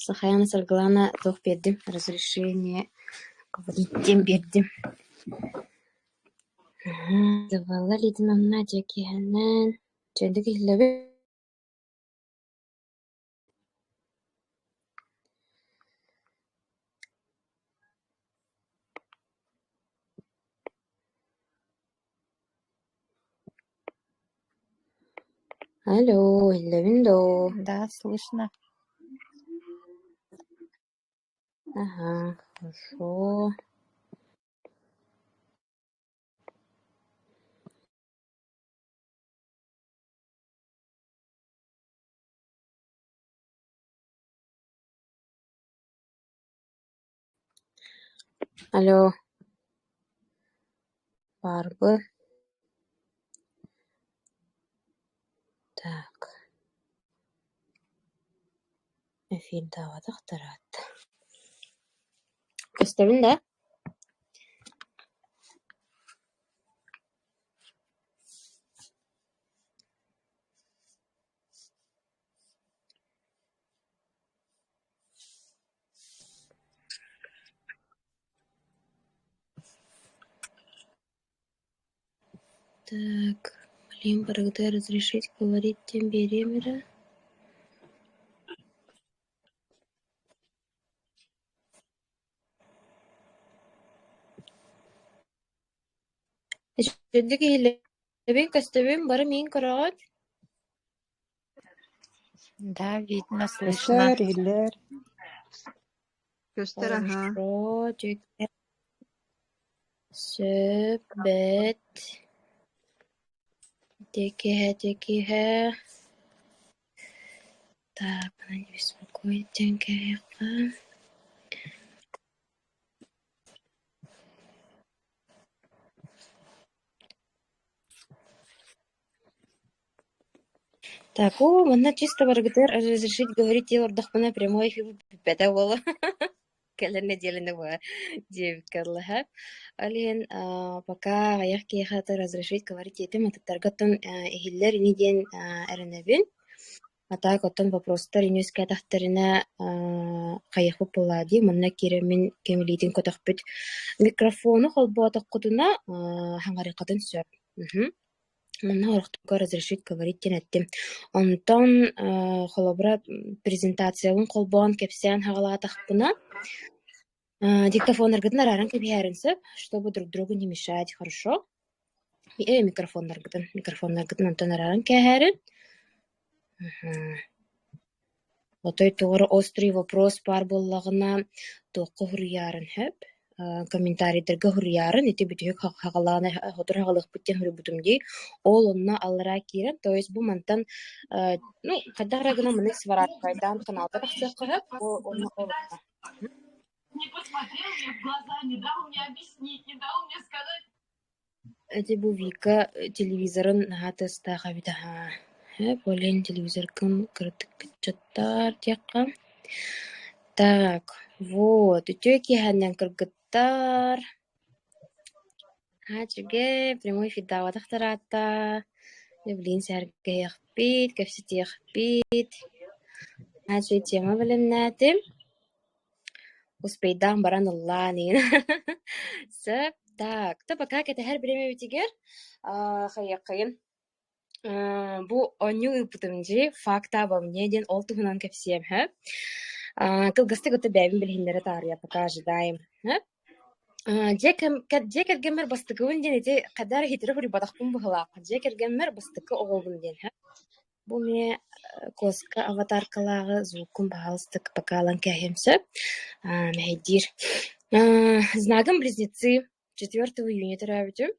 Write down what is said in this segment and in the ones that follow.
Сахаяна Саргылана туох биэрдим? Разрешение говорить диэн биэрдим. Завалла Литиновна дьэ киэһэнэн чэйдик иһиллэбит. Алло, иһиллэбин дуо? Да, слышно. Ага, хорошо. Алло, баарбын. Так, эфирдаабатах ыраатта. Көстөбүн да? Так, блин, барыгыта разрешить говорить диэн биэриэм эрэ. Үчүгэйдик иһиллэбин, көстөбүн, бары миин көрөҕүт? Да, видно, слышно. Көстөр, иһиллэр. Көстөр аһа. Хорошо, дьэ сөп, бэт. Текиһэ, текиһэ. Так, не беспокоить диэн кэһиэххэ. Так, оо, манна чисто барыгытыгар разрешить говорить диэн олордохпуна прямой эфир бүппэтэ буолуо. Кэлэр нэдиэлэни быһа диэбиккэ дылы Ол иһин пока аҕыйах киһиэхэ разрешить говорить диэтим, атыттарга оттон иһиллэр ини диэн эрэнэбин. А так оттон вопростар ини үөскээтэхтэринэ хайыахпыт буоллаа дии, манна киирэммин ким илиитин көтөхпүт микрофону холбоотоххутуна хаҥарыаххытын сөп. Манна орохтука разрешить говорить диэн эттим. Онтон холобура презентациябын холбоон кэпсээн хаҕалаатахпына диктофоннаргытын арааран кэбиһээрин сөп, чтобы друг другу не мешать, хорошо? Микрофоннаргытын, микрофоннаргытын онтон арааран кээһээрин. Отой тоҕо эрэ острый вопрос баар буоллаҕына, туохха суруйаарын сөп, комментарийдарга суруйаарын, ити бүтэһик хаҕалаан сотору хаҕалыахпыт диэн суруйбутум дии. Ол онно аллараа киирэн, то есть бу мантан ну хайдах эрэ гынан маны сворачивайдаан каналга тахсыахха сөп, ол онно Не посмотрел мне в глаза, не дал мне объяснить, не дал мне сказать. Ити бу Вика телевизорын наһаа тыастаах эбит аһаа. Ээ, ол телевизоргын кыратык кыччаттаар диэххэ. Так, вот, үтүө киэһэннэн кыргыттар. Наһаа үчүгэй, прямой эфирдаабатах ыраатта. Дьэ, билигин сэһэргэһиэхпит, кэпсэтиэхпит. Наһаа үчүгэй тема бэлэмнээтим. Успейдаан баран ыллаан иһин. Сөп, так, то пока кэтэһэр бириэмэбитигэр хайыаххайын бу оонньуу ыыппытым дии, факт обо мне диэн ол туһунан кэпсиэм һэ. Кылгастык ото бэйэбин билиһиннэрэ таарыйа пока ожидаем һэ. Дьиэ кэргэммэр бастакыбын диэн ити хайдах эрэ хитри суруйбатахпын быһыылаах. Дьиэ кэргэммэр бастакы оҕобун диэн һэ. Бу эмиэ куоска аватаркалааҕы звукун баһаалыстык пока ылан кээһиэм сөп. Мэһэйдиир. Знагым близнецы 4 июня төрөөбүтүм.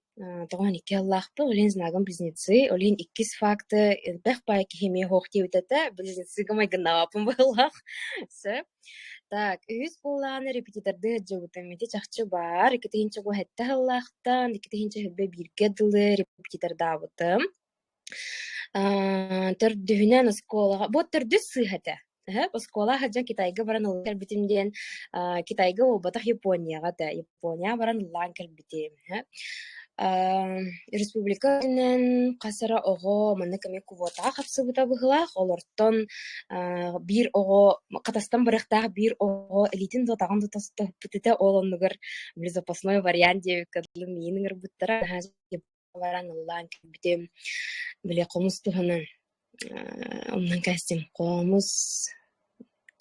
92 сыллаахпын. Ол иһин знагым близнецы. Ол иһин иккис факты элбэх баай киһи эмиэ суох диэбит этэ. Близнецыга майгыннаабаппын быһыылаах. Сөп. Так, үһүс буоллаҕына репетитордыы сылдьыбытым. Ити чахчы баар. 2007 сыллаахтан 2021-гэ дылы репетитордаабытым. Төрдүһүнэн оскуолаҕа бу төрдүс сыыһа этэ. Эһэ, оскуола сылдьан Китайга баран ылан кэлбитим диэн, Китайга буолбатах Японияҕа этэ. Японияҕа баран ыллаан кэлбитим. Эһэ. Республика үрдүнэн хас эрэ оҕо маннык эмиэ квотаҕа хапсыбыта быһыылаах. Олортон биир оҕо хатастан барыахтаах биир оҕо илиитин да атаҕын да тостоппут этэ. Ол оннугар били запасной вариант диэбиккэ дылы миигин ыҥырбыттара. Наһаа баран ыллаан кэлбитим. Били хомус туһунан умнан кээстим. Хомус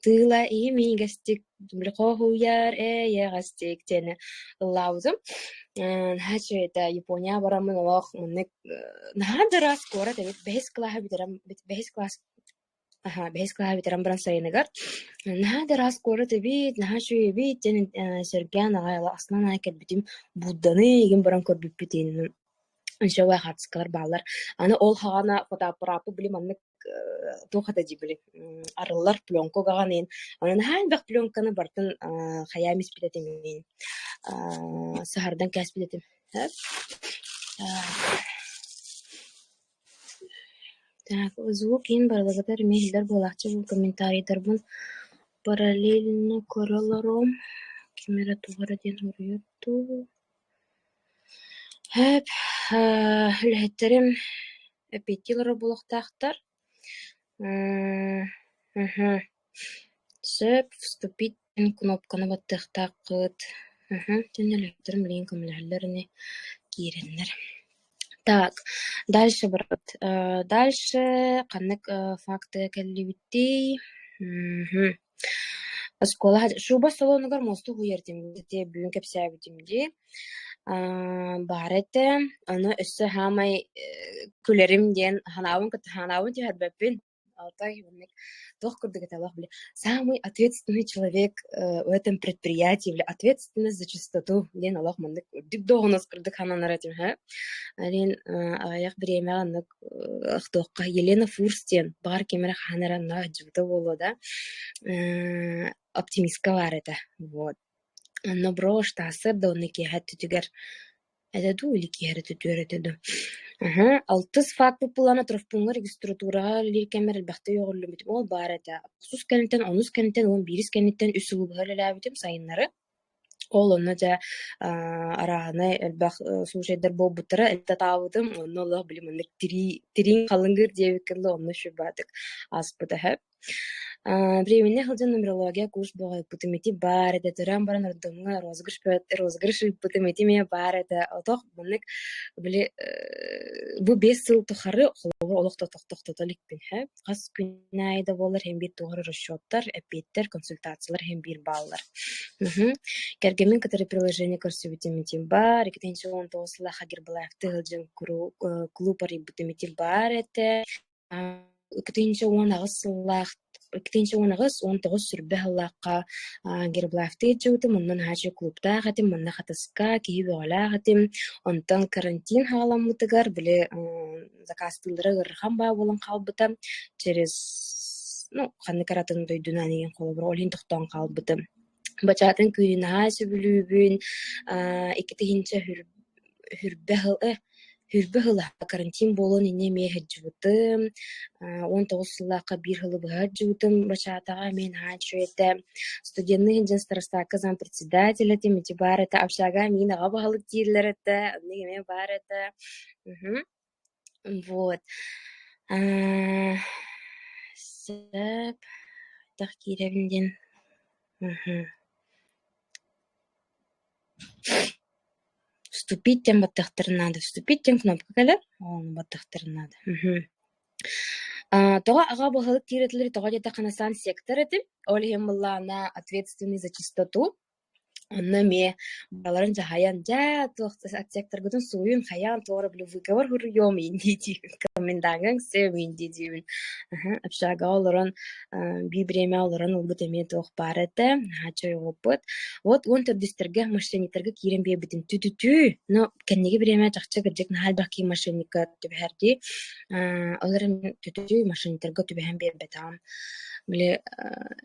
тыыла имигэстик, били хоһуйар эйэҕэстик диэни ыллаабытым. Наһаа үчүгэй этэ. Японияҕа бараммын олох маннык наһаа да ыраас куорат эбит. Бэһис кылааһы бүтэрэн бэһис класс Аһаа, бэһис кылааһы бүтэрэн баран сайыныгар наһаа да ыраас куорат эбит, наһаа үчүгэй эбит диэн сэргээн аҕай астынан аҕай кэлбитим. Будданы игин баран көрбүппүт иһин Ничего хаартыскалар бааллар. Аны ол хаҕана фотоаппарааппыт били маннык туох этэ дии били арыллар пленка угаҕан иһин аны наһаа элбэх пленканы барытын хайаан испит этим иһин саһардан кээспит этим. Так, звук иһин барыларыгар эмиэ иһиллэр буолааччы бу комментарийдарбын параллельно көрө олоруом. Ким эрэ туох эрэ диэн суруйар дуу. Һээп, үлэһиттэрим эппиэттии олорор буолуохтаахтар. Сөп, вступить диэн кнопканы баттыахтааххыт. Итиннэ үлэһиттэрим билигин көмөлөһөллөр ини киирэннэр. Так, дальше барабыт. Дальше ханнык факты кэллибитий? Оскуола шуба салонугар муоста уһуйар этим ити бүгүн кэпсээбитим дии. Баар этэ. Ону өссө саамай күлэрим диэн ханаабын кытта ханаабын түһэрбэппин. Алтай маннык туох курдук этэ олох били самый ответственный человек в этом предприятии били ответственность за чистоту диэн олох маннык үрдүк дуоһунас курдук сананар этим һэ. Алин аҕыйах бириэмэҕэ оннук ахтыахха Елена Фурс диэн баҕар ким эрэ хаһан эрэ онно сылдьыбыта буолуо да оптимистка баар этэ вот. Онно брошь тахсар да онно киэһэ өттүтүгэр этэ дуу или киэһэ эрэ түтүөр этэ дуу. Аһа, алтыс факт пылана травмпуҥҥа регистратураҕа үлэлиир кэммэр элбэхтэ үөҕүллүбүтүм. Ол баар этэ. Охсус кэнниттэн, онус кэнниттэн, 11 кэнниттэн үс сыл быһа үлэлээбитим сайыннары. Ол онно дьэ арааһынай элбэх случайдар буолбуттара, элбэтэ онно олох били маннык тирии тирииҥ халыҥыыр диэбиккэ дылы онно сүрбаатык ааспыта үһү. Временнэй сылдьан нумерология курс бөҕөйбүтүм ити баар этэ, төрөөн баран роддомҥа розыгрыш розыгрыш ыыппытым ити эмиэ баар этэ. Отох маннык били бу 5 сыл тухары холобур олох тохтото иликпин һэ. Хас күн аайы да буоллар иһин биир туох эрэ расчеттар, эппиэттэр, консультациялар иһин биир бааллар. Кэргэммин кытары приложение көрсүбүтүм ити баар, 2019 сыллаахха Гербалаевтыы сылдьан клуб арыйбытым ити баар этэ. 2018 сыллаах 2018 19 сүрбэ сыллаахха Герблаевтыы дьыбытым, онно наһаа клубтаах этим, манна Хатаска киһи бөҕөлөөх этим. Онтон карантин хаҕаламмытыгар били заказтыыллара ыарахан баа буолан хаалбыта. Через ну ханнык эрэ атын дойдунан игин холобура ол иһин тохтоон хаалбытым. Бачаатын күүһүн наһаа сөбүлүүбүн. 2000 хүрбэ сыл хүрбэ сыла карантин буолуон иннинэ эмиэ сылдьыбытым. 19 сыллаахха биир сылы быһа сылдьыбытым. Бачаатаҕа эмиэ наһаа үчүгэй этэ. Студенныы сылдьан старостакка зампредседатель этим. Ити баар этэ. Общага миин аҕа баһылык дииллэр этэ. Оннук эмиэ баар этэ. Вот. Сөп. Хайдах киирэбин диэн. Вступить диэн баттыахтарын наада. Вступить диэн кнопка кэлэр, ону баттыахтарын наада. Тоҕо аҕа баһылык диир этилэр, тоҕо диэтэххинэ ханасаан сектор этим. Ол иһин былаана ответственный за чистоту. Онно эмиэ барыларын дьаһайан, дьэ, туох отсекторгытын сууйун, хайаан туора били выговор суруйуом дии комендаҥҥа үҥсүөм дии диибин. Общагаҕа олорон биир бириэмэ олорон ылбыт эмиэ туох баар этэ, наһаа чойҕоппут. Вот 14-тэргэ мошенниктарга киирэн биэрбитим тү-тү-тү, но кэнники бириэмэ чахчы кырдьык наһаа элбэх киһи мошенникка түбэһэр дии. Ол эрэн тү-тү-тү мошенниктарга түбэһэн биэрбэтэҕим. Били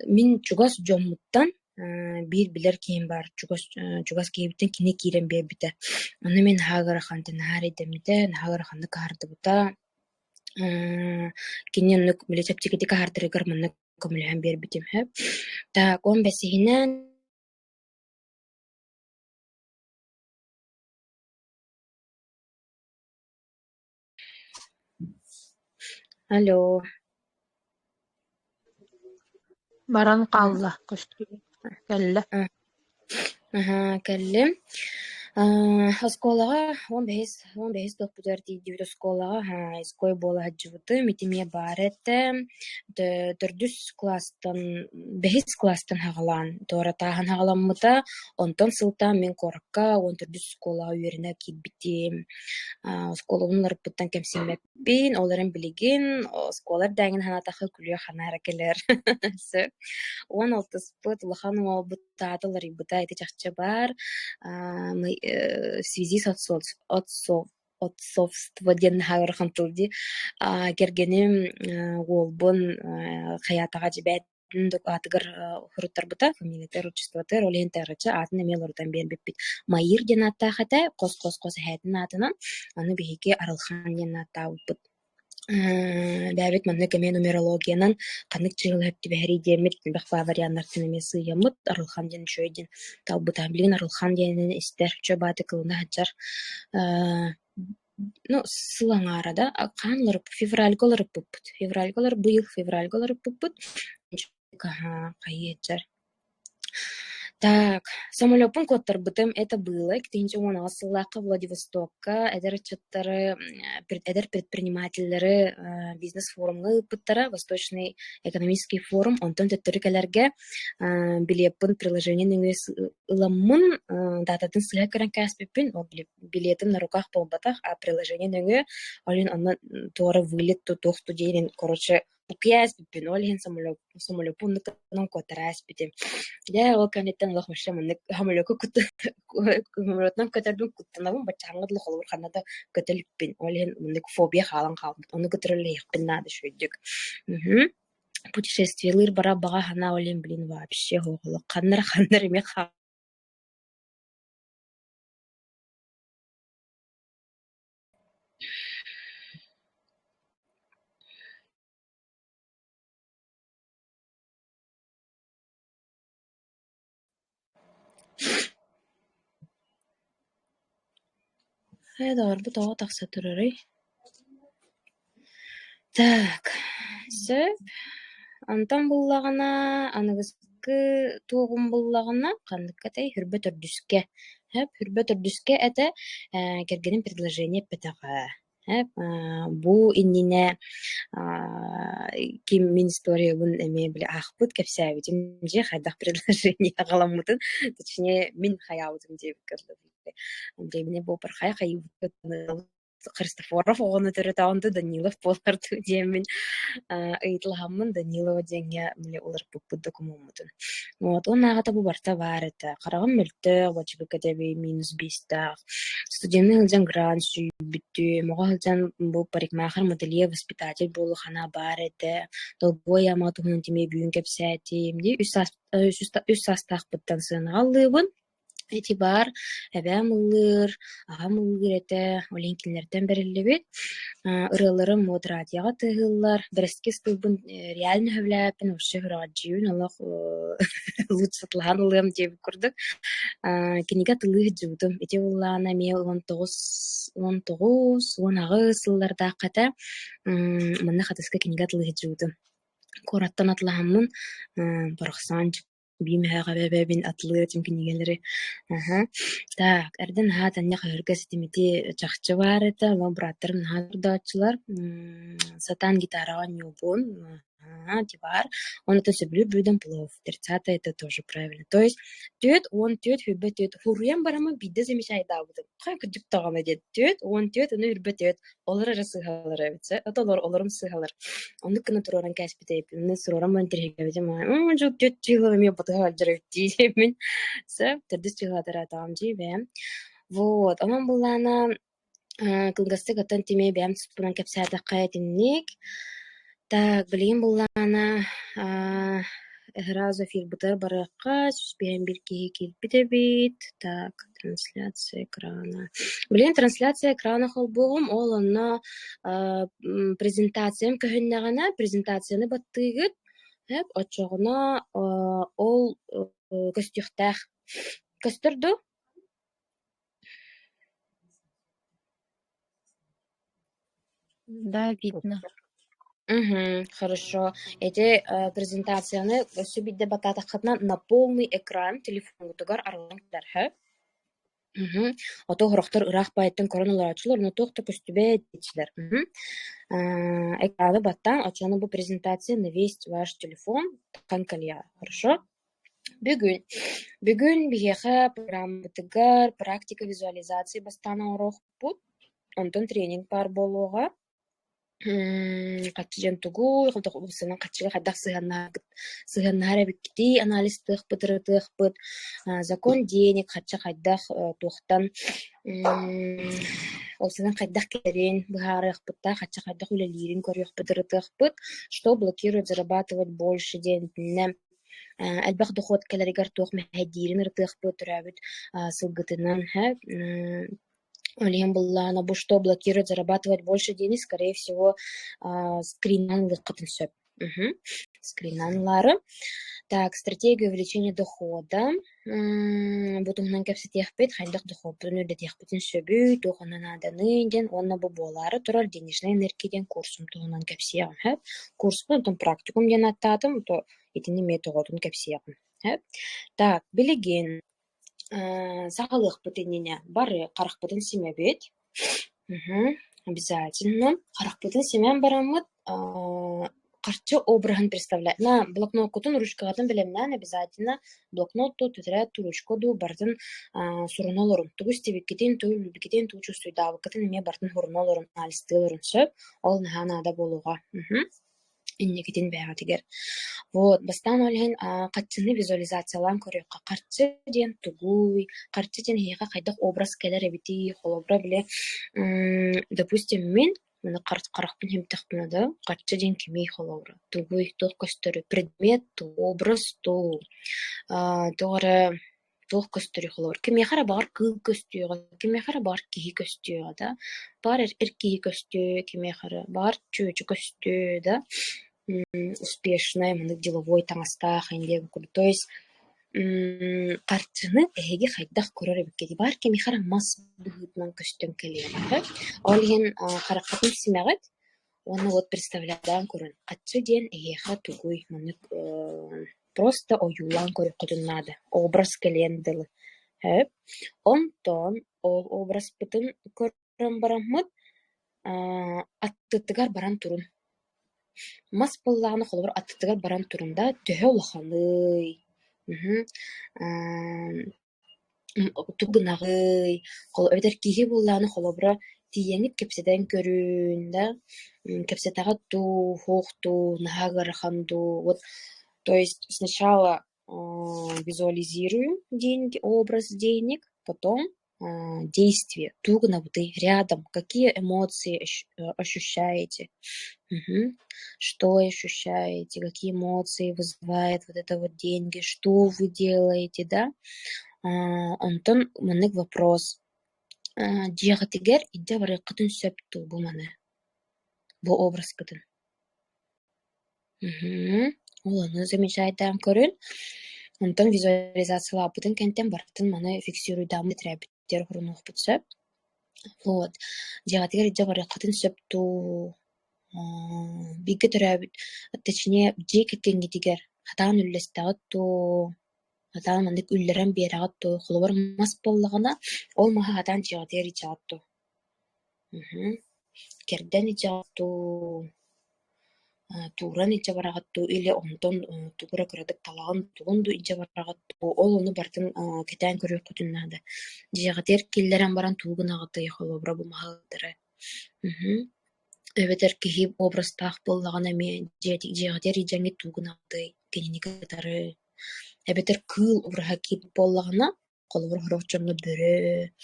мин чугас дьоммуттан биир билэр киһим баар чугас чугас киһибиттэн кини киирэн биэрбитэ. Ону мин наһаа ыарахантан наһаа эрэйдэммитэ, наһаа ыараханнык аһардыбыта. Кини оннук били чэпчэкитик аһардарыгар маннык көмөлөһөн биэрбитим сөп. Так, 15-иһинэн Алло. Баран хаалла, көстүү кэллэ. Аһаа, кэллим. Аа, оскуолаҕа 15 тохпутугар тиийдибит оскуолаҕа аһаа, буола сылдьыбытым, ити эмиэ баар этэ. Төрдүс кылаастан, бэһис кылаастан саҕалаан, туоратааһын саҕаламмыта. Онтон сылтаан мин куоракка 14-үс оскуолаҕа үөрэнэ киирбитим. Аа, оскуолабын уларыппыттан кэмсиммэппин, ол эрэн билигин оскуола эрдээҥин санаатахха күлүөх санаа эрэ кэлэр. Сөп. 16-ыспыт улахан уолбут аата уларыйбыта ити чахчы баар. Аа, в связи с отцовство диэн наһаа ыарахан тыл дии. Аа, кэргэним уолбун хайаатаҕа дьибэт аатыгар суруттарбыта, фамилиятыгар, отчествотыгар, ол иһин таһырдьа аатын эмиэ уларытан биэрбиппит. Майыыр диэн ааттаах этэ, хос-хос-хос эһээтин аатынан, аны биһиги Арылхан диэн ааттаабыппыт. Бэйэбит маннык эмиэ нумерологиянан ханнык чыһыла сөп түбэһэрий диэммит элбэх варианнартан эмиэ сыыйаммыт Арылхан диэн үчүгэй диэн талбыта. Билигин Арылхан диэнин истэр, чө бааты кылына сылдьар. Ну, сыл аҥаара да, хаһан уларыппыт, февральга уларыппыппыт. Февральга улар быйыл февральга уларыппыппыт. Хайыаччар. Так, самолеппун куоттарбытым, это было 2018 сыллаахха Владивостокка эдэр ыччаттары, эдэр предпринимателлэри бизнес-форумҥа ыыппыттара, Восточный экономический форум, онтон төттөрү кэлэргэ билиэппин приложение нөҥүө ыламмын, дататын сыыһа көрөн кээспиппин, ол билиэтим на руках буолбатах, а приложение нөҥүө, ол иһин онно туора вылет туох диэн, короче, букуйа ааспыппын, ол иһин самолёппун оннук куоттара ааспытым. Дьэ, ол кэнниттэн олох вообще маннык самолёкка самолётунан көтөрбүн куттанабын, баччааҥҥа дылы холобур ханна да көтө иликпин. Ол иһин маннык фобия хаалан хаалбыт. Ону кытары үлэлэһиэхпин наада үчүгэйдик. Путешествиелыыр бара баҕа санаа ол иһин блин вообще суох ханна эрэ ханна эрэ эмиэ Хайа доҕорбут тоҕо тахса турарый? Так, сөп. Онтон буллаҕына, аныгыскы туоҕум буллаҕына, ханныкка этэй, Хүрбэ төрдүскэ. Сөп, Хүрбэ төрдүскэ этэ, кэргэним предложение эппэтэҕэ. Сөп, бу иннинэ ким мин историябын эмиэ били аахпыт, кэпсээбитим дьэ хайдах предложение аҕаламмытын, точнее мин хайаабытым диэбиккэ дылы. Дьэбинэ буолбар хайа хайыыбыт Христофоров оҕону төрөтөҕүн дуу, Данилов буолар дуу диэммин ыйыталаһаммын Данилова диэҥҥэ били уларыппыппыт докумуоммутун. Вот, уоннааҕыта бу барыта баар этэ. Хараҕым мөлтөх, бачыгы кэтэбий, минус биэстээх. Студенныы сылдьан грант сүүйбүтүм, оҕо сылдьан бу парикмахер, модельер, воспитатель буолуу санаа баар этэ. Долгуой ама туһунан тимиэ бүгүн кэпсээтим дии. Үс саастаахпыттан сыанаҕа ыллыыбын. Ити баар эбээм ыллыыр, аҕам ыллыыр этэ, ол иһин кинилэртэн бэриллибит. Ырыаларым вот радиоҕа тыаһыыллар, бэрэски ыстыырбын реально сөбүлээбэппин, вообще сүрэҕэлдьиибин, олох лучше сатылаһан ылыам диэбит курдук. Кинигэ тылыы сылдьыбытым. Ити буоллаҕына эмиэ 19, 18 сыллардаахха этэ. Манна Хатыска кинигэ атылыы сылдьыбытым. Куораттан атылаһаммын, барахсан Биимэһээх эбэбин атылыы этим кинигэлэри. Аһа. Так, эрдэ наһаа таня хаһырга ситимити чахчы баар этэ, олор бырааттарым наһаа турдааччылар. Сатаан гитараҕа оонньуубун. Аһа, дивар. Онтон сөбүлүүр блюдом плов. 30 это тоже правильно. То есть 44 24 хуруйан бараммын биирдэ замечайдаабытым. Хай кырдьык даҕаны диэн 44 ону 24 Олор эрэ сыыһалар эбит сэ. Ото олор олорум сыыһалар. Оннук гына туруоран кээспит эбиппин. Онно туруоран баран тириһигэбитим аа дьэ түөрт чыһыла эмиэ батыһа сылдьар эбит дии диэммин. Сөп, төрдүс чыһылатараатаҕым дии бэйэм. Вот, онон былаана кылгастык оттон тимиэ бэйэм туспунан кэпсээтэххэ итинник. Так, билигин былаана сразу эфирбытыгар барыахха, 151 киһи киирбит эбит. Так, трансляция экрана. Билигин трансляция экрана холбуоҕум, ол онно презентациям көһүннэҕинэ, презентацияны баттыыгыт, оччоҕуна ол көстүөхтээх. Көстөр дуу? Да, видно. Мгм, хорошо. Эти презентацияны өссө биирдэ баттаатаххытына на полный экран телефоҥҥутугар арыллан кэлэр һэ. Мгм. Ото сорохтор ыраах баайыттан көрөн олорооччулар, но туох да көстүбэт диэччилэр. Мгм. Экраны баттаан, оччоҕуна бу презентация на весь ваш телефон таххан кэлиэҕэ. Хорошо? Бүгүн. Бүгүн биһиэхэ программабытыгар практика визуализации бастаан оҥоруохпут, онтон тренинг баар буолуоҕа. Хаччы диэн тугуй, хаччыга хайдах сыһыаннаһар эбиккитий анализтыахпыт, ырытыахпыт, закон денег хаччы хайдах туохтан ол сынан хайдах кэлэрин быһаарыахпыт да, хаччы хайдах үлэлиирин көрүөхпүт, ырытыахпыт, что блокирует зарабатывать больше диэн итиннэ элбэх дохуот кэлэригэр туох мэһэйдиирин ырытыахпыт, төрөөбүт сылгытынан Ол иһин буллаҕына, бу что блокирует зарабатывать больше денег, скорее всего, скринынан ылыаххытын сөп. Мгм. Скринынан ылаары. Так, стратегия увеличения дохода. Бу туһунан кэпсэтиэхпит, хайдах дохуоппутун үрдэтиэхпитин сөбүй, туох онно нааданый диэн уонна бу буолаары турар денежная энергия диэн курсум туһунан кэпсиэҕим сөп. Курспун оттон практикум диэн ааттаатым, то итини эмиэ тоҕотун кэпсиэҕим сөп. Так, билигин Саҕалыахпыт иннинэ бары харахпытын симэбит, обязательно. Харахпытын симэн бараммыт харчы обраһын представлять на блокноккутун, ручкаҕытын бэлэмнээн обязательно блокнот дуу, тетрадь дуу, ручка дуу барытын суруна олорун. Тугу истибиккитин, тугу билбиккитин, тугу чувствуйдаабыккытын эмиэ барытын суруна олорун, анализтыы олорун сөп. Ол наһаа наада буолуоҕа. Инникитин бэйэҕитигэр. Вот, бастаан ол иһин харчыны визуализациялаан көрүөххэ. Харчы диэн тугуй? Харчы диэн эһиэхэ хайдах образ кэлэр эбитий? Холобура, били, допустим, мин маны харахпын симтэхпинэ да, харчы диэн кимий холобура? Тугуй? Туох көстөрүй? Предмет дуу, образ дуу? Туох эрэ туох көстөрүй холобур кимиэхэ эрэ баҕар кыыл көстүөҕэ, кимиэхэ эрэ баҕар киһи көстүөҕэ да, баҕар эр киһи көстүө, кимиэхэ эрэ баҕар чүөчэ көстүө да, успешный, маннык деловой таҥастаах диэн курдук. То есть харчыны эһиги хайдах көрөр эбиккитий? Баҕар кимиэхэ эрэ мас быһыытынан көстөн кэлиэҕэ. Ол иһин хараххытын симэҕит уонна вот представлядаан көрүн. Харчы диэн эһиэхэ тугуй? Маннык Просто ойуулаан көрүөххүтүн наада, образ кэлиэн дылы. Сөп. Онтон ол образпытын көрөн бараммыт, аттытыгар баран турун. Мас буоллаҕына, холобур, аттытыгар баран турун да, төһө улаханый, Тугу гынаҕый, эбэтэр киһи буоллаҕына холобура тиийэҥҥит кэпсэтэн көрүн да, кэпсэтэҕит дуу, суох дуу, наһаа ыарахан дуу, вот то есть сначала визуализируем деньги, образ денег, потом действие, тугу гынабытый, рядом, какие эмоции ощущаете, что ощущаете, какие эмоции вызывает вот это вот деньги, что вы делаете, да. Онтон маннык вопрос: дьиэҕитигэр илдьэ барыаххытын сөп дуу бу маны, бу образкытын? Ол ону замечайдаан көрүн. Онтон визуализациялаабытын кэнниттэн барытын маны фиксируйдааммыт тэтэрээппитигэр хорунуохпут сөп. Вот. Дьиэҕитигэр илдьэ барыаххытын сөп дуу, бииргэ төрөөбүт, точнее дьиэ кэргэҥҥитигэр хатаан үллэстэҕит дуу, хатаан маннык үллэрэн биэрэҕит дуу, холобур мас буоллаҕына, ол маһы хатаан дьиэҕитигэр илдьэҕит дуу? Кэрдэн илдьэҕит дуу, тууран илдьэ бараҕыт дуу или онтон тугу эрэ кыратык талаҕын тугун дуу илдьэ бараҕыт дуу, ол ону барытын кэтээн көрүөххүтүн наада. Дьиэҕитигэр киллэрэн баран тугу гынаҕытый, холобура бу маһы Эбэтэр киһи образтаах буоллаҕына эмиэ дьиэҕитигэр илдьэҥҥит тугу гынаҕытый, кинини кытары. Эбэтэр кыыл обраһа киирбит буоллаҕына, холобур сорох дьоҥҥо бөрө,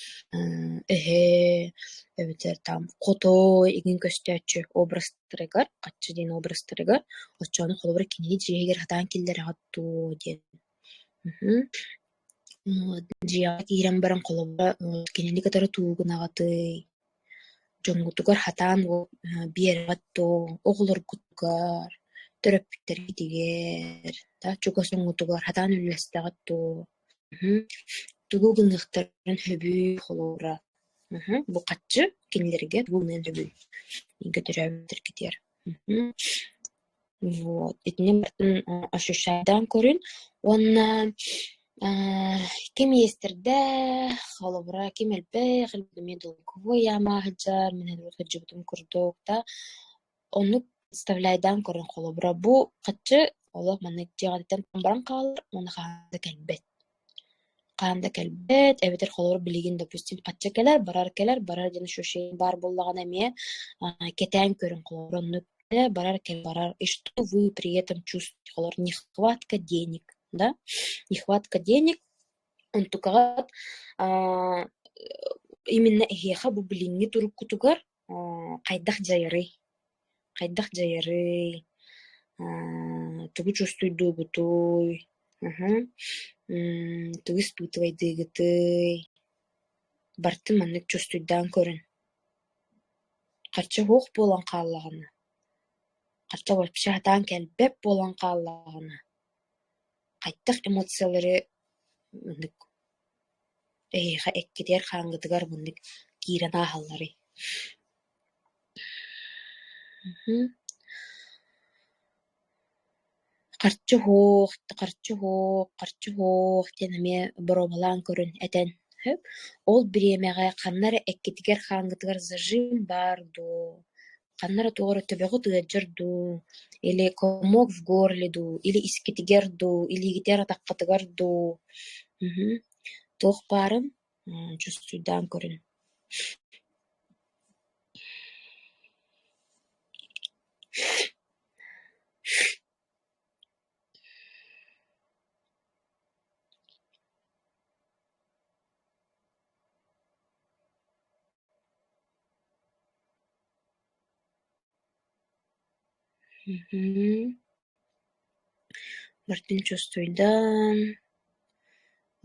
эһэ, эбэтэр там хотой игин көстөөччү образтарыгар, хаччы диэн образтарыгар, оччоҕуна холобур кинини дьиэһигэр сатаан киллэрэҕит дуо диэн. Дьиэҕэ киирэн баран холобура кинини кытары тугу гынаҕытый, дьоҥҥутугар сатаан биэрэҕит дуо, оҕолоргутугар, төрөппүттэргитигэр, да чугас дьоҥҥутугар сатаан үллэстэҕит дуо? Тугу гыныахтарын сөбүй холобура бу хаччы кинилэргэ тугу гыныан сөбүй бииргэ төрөөбүттэргитигэр. Вот итини барытын ощущайдаан көрүн уонна ким иэстэрдээх, холобура ким элбэх, эмиэ долговой яма сылдьар, мин сылдьыбытым курдук да оннук представляйдаан көрөн холобура бу хаччы олох маннык дьиэҕиттэн баран хаалар уонна хаһан да кэлбэт. Хаһан да кэлбэт эбэтэр холобура билигин допустим хаччы кэлэр, барар кэлэр, барар диэн ощущение баар буоллаҕына эмиэ кэтээн көрүҥ холобура оннук барар кэлэр барар и что вы при этом чувствуете холобура нехватка денег да нехватка денег онтукаҕыт именно эһиэхэ бу билиҥҥи туруккутугар хайдах дьайарый хайдах дьайарый тугу чувствуйдуугутуй тугу испытывайдыыгытый барытын маннык чувствуйдаан көрүн харчы суох буолан хааллаҕына харчы вообще сатаан кэлбэт буолан хааллаҕына хайдах эмоциялары маннык эһиэхэ эккитигэр-хааҥҥытыгар маннык киирэн ааһалларый Харчы суох, харчы суох, харчы суох диэн эмиэ боруобалаан көрөн этэн сөп. Ол бириэмэҕэ ханна эрэ эккитигэр-хааҥҥытыгар зажим баар дуу, ханна эрэ туох эрэ төбөҕүт ыалдьар дуу, или комок в горле дуу, или искитигэр дуу, илиигитигэр атаххытыгар дуу туох баарын чувствуйдаан көрүн. Барытын чувствуйдаан,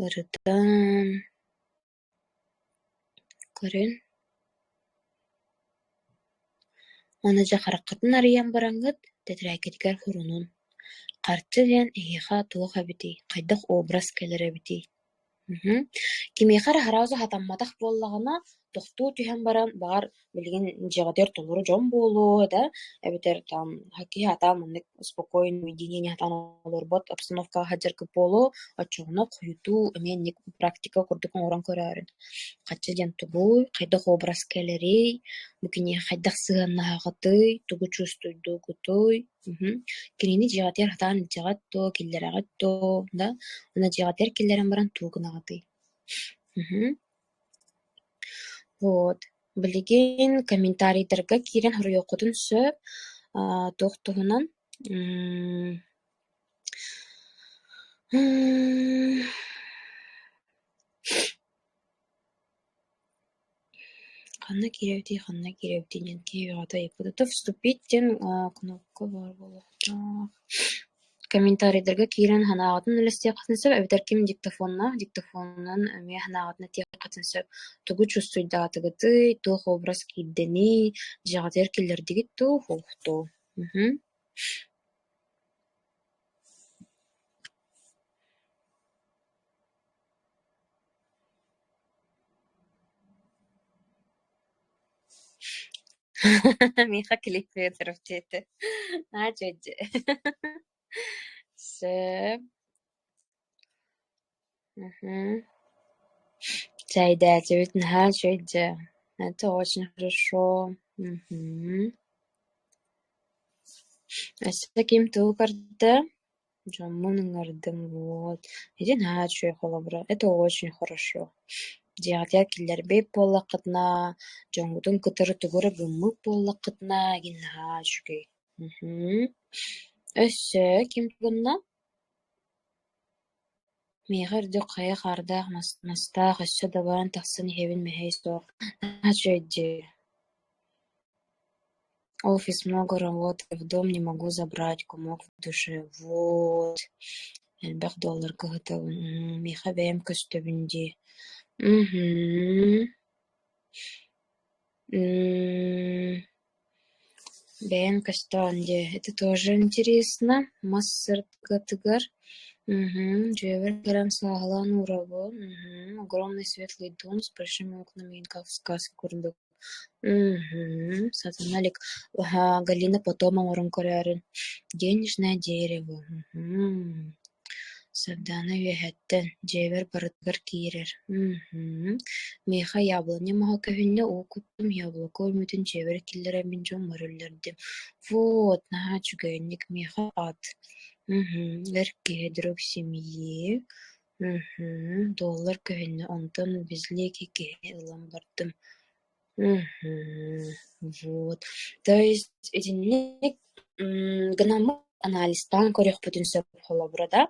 ырытан көрөн Уонна дьэ хараххытын арыйан бараҥҥыт тэтэрээккитигэр сурунун: харчы диэн эһиэхэ туох эбитий, хайдах образ кэлэр эбитий Кимиэхэ эрэ сразу сатамматах буоллаҕына, тохтуу түһэн баран, баҕар, билигин дьиэҕитигэр толору дьон буолуо да, эбэтэр там киһи сатаан маннык спокойно уединение сатаан олорбот обстановкаҕа сылдьаргыт буолуо, оччоҕуна хойутуу эмиэ инник практика курдук оҥорон көрөөрүн. Хаччы диэн тугуй, хайдах образ кэлэрий, бу киниэхэ хайдах сыһыаннаһаҕытый, тугу чувствуйдуугутуй Кинини дьиэҕитигэр сатаан илдьэҕит дуо, киллэрэҕит дуо да, уонна дьиэҕитигэр киллэрэн баран тугу гынаҕытый? Вот. Билигин комментарийдарга киирэн суруйуоххутун сөп, туох туһунан Ханна киирэбитий, ханна киирэбитий диэн киһи бөҕөтө ыйыппыт. Вступить диэн кнопка баар буолуохтаах. Комментарийдарга киирэн санааҕытын үллэстиэххитин сөп эбэтэр ким диктофоннаах, диктофонунан эмиэ санааҕытын этиэххитин сөп. Тугу чувствуйдаатыгытый, туох образ киирдэний, дьиэҕитигэр киллэрдигит дуу, суох дуу. Миэхэ Клим Федоров диэтэ. Аа дьэ дьэ. Сөп. Чэйдээчибит наһаа үчүгэй дьэ. Это очень хорошо. Өссө ким тугу көрдө? Дьоммун ыҥырдым вот. Ити наһаа үчүгэй холобура. Это очень хорошо. Дьиэҕитигэр киллэрбит буоллаххытына, дьоҥҥутун кытары тугу эрэ гыммыт буоллаххытына, игин наһаа үчүгэй. Өссө ким гынна? Миэхэ үрдүк хайа хаардаах мастаах өссө дабаан тахсан иһэбин мэһэй суох. Наһаа үчүгэй дии. Офис много работы, в дом не могу забрать, комок в душе, вот элбэх долларга ыһытабын, миэхэ бэйэм көстөбүн дии Бэйэм көстөҕүн дии, это тоже интересно, мас сырдыгатыгар дьиэбэр кэлэн сааһылаан уурабын огромный светлый дом с большими окнами как в сказке курдук. Мгм. Сатана илик. Галина потом оҥорон көрөөрүн. Денежное дерево. Мгм. Сардаана үөһэттэн, дьиэбэр барытыгар киирэр. Мгм. Миэхэ яблоня маһа көһүннэ, уу куттум, яблоко үүммүтүн дьиэбэр киллэрэммин дьоммор үллэрдим. Вот, наһаа үчүгэйник, миэхэ ат. Мгм. Эр киһи друг семьи. Мгм. Доллар көһүннэ, онтон безликий киһини ылан бардым. Мгм. Вот. То есть итинник гынаммыт анализтаан көрүөхпүтүн сөп холобура да.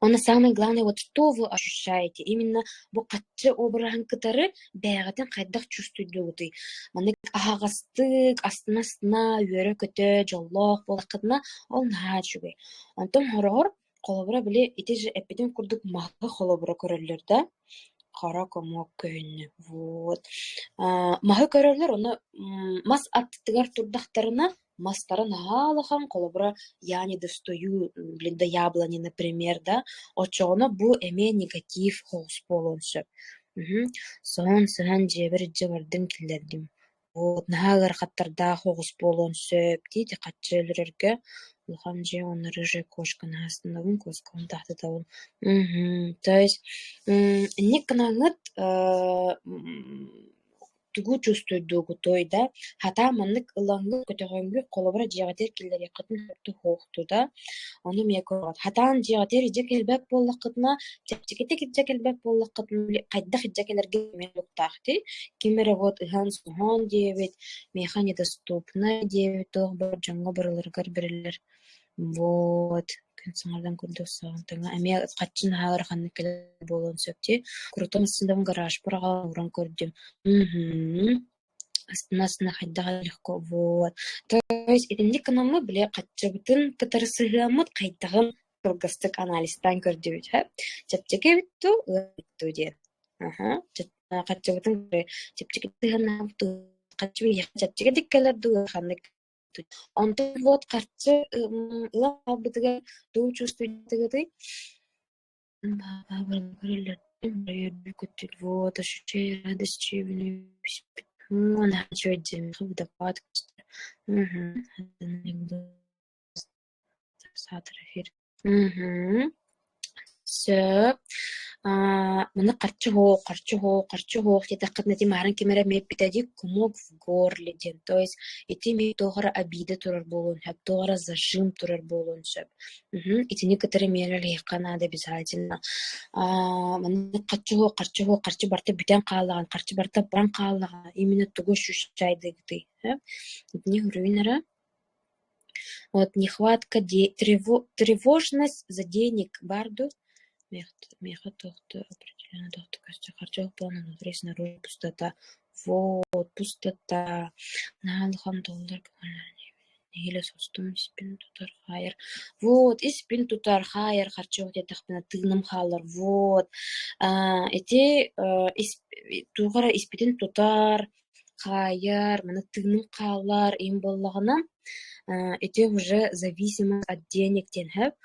Уонна самое главное, вот что вы ощущаете именно бу хаччы обраһын кытары бэйэҕитин хайдах чувствуйдугутуй? Маннык аһаҕастык, астына-астына, үөрэ-көтө, дьоллоох буоллаххытына, ол наһаа үчүгэй. Онтон хороҕор, холобура, били ити же эппитим курдук маһы холобура көрөллөр да, хара комок көһүннэ. Вот. Маһы көрөллөр, ону мас аттыгар турдахтарына, мастара наһаа улахан, холобура, я не достаю, блин, до яблони, например, да, оччоҕуна бу эмиэ негатив соҕус буолуон сөп. Мгм. Соһон сыһан дьиэбэр илдьэ бардым, киллэрдим. Вот, наһаа ыарахаттардаах оҕус буолуон сөп дии, ити хаччы өлөрөргө улахан дьиэ уонна рыжая кошка наһаа астынабын, куоскабын таһтытабын. Мгм. То есть инник гынаҥҥыт тугу чувствуйдуугутуй да, хатаа маннык ылаҥҥыт, көтөҕөҥҥүт, холобура дьиэҕитигэр киллэриэххитин сөптөөх да, ону эмиэ көрөҕүт. Хатаан дьиэҕитигэр илдьэ кэлбэт буоллаххытына, чэпчэкитик илдьэ кэлбэт буоллаххытына, хайдах илдьэ кэлэргэ эмиэ олуктаах дии. Ким эрэ вот ыһан-соһон диэбит, миэхэ недоступно диэбит, туох бар дьоҥҥо барыларыгар бэриллэр. Вот, күн саҥардан курдук саҕантаҥа эмиэ хаччы наһаа ыараханнык кэлэр буолуон сөп дии. Курутан астынабын гаражпар аҕалан ууран көрдүм. Мгм. Астына-астына хайдах эрэ легко вот. То есть итинник гынаммыт били хаччыбытын кытары сыһыаммыт хайдаҕын кылгастык анализтаан көрдүбүт һэ. Чэпчэки эбит дуу, ыар эбит дуу диэн. Аха. Хаччыбытын чэпчэки сыһыаннаабыт дуу, хаччы биһиэхэ чэпчэкитик кэлэр дуу, ыараханнык Онтон вот харчы ылан хаалбытыгар тугу чувствуйдугутуй? Вот ощущение радости Мгм. Сөп. Маны харчы суох, харчы суох, харчы суох диэтэххитинэ ити маарын ким эрэ эмиэ эппитэ дии комок в горле диэн. То есть ити эмиэ туох эрэ обида турар буолуон сөп, туох эрэ зажим турар буолуон сөп. Мгм. Итини кытары эмиэ үлэлэһиэххэ наада обязательно. Маннык харчы суох, харчы суох, харчы барыта бүтэн хааллаҕын, харчы барыта баран хааллаҕына именно тугу ощущайдыгытый? Итини суруйун эрэ. Вот нехватка тревожность за денег баар дуу? Миэхэ туохта определенно туохта көстөр харчы буолан внутри снаружи пустота. Вот пустота. Наһаа улахан доллар нэһиилэ состум испин тутар хаайар. Вот испин тутар хаайар харчы диэтэхпинэ тыыным хаалар. Вот ити туох эрэ испитин тутар хаайар, маны тыыным хаалар им буоллаҕына, ити уже зависимость от денег диэн сөп.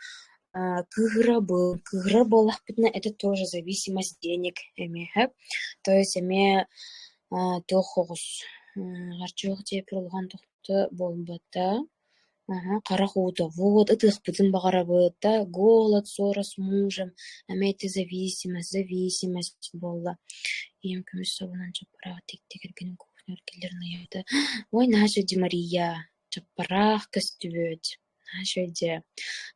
Кыыһырабын, кыыһырар буоллахпытына это тоже зависимость денег эмиэ сөп. То есть эмиэ туох оҕус харчы диэппит улахан тохто буолбата. Аһа, харах уута вот ытыахпытын баҕарабыт да, голод, ссора с мужем, эмиэ ити зависимость, зависимость буолла. Ийэм көмүс собонон чаппараах тикти кэргэним кухняҕа киллэрэн ыйаата: «Ой, наһаа үчүгэй Мария, чаппараах көстүбүт, наһаа үчүгэй дьэ.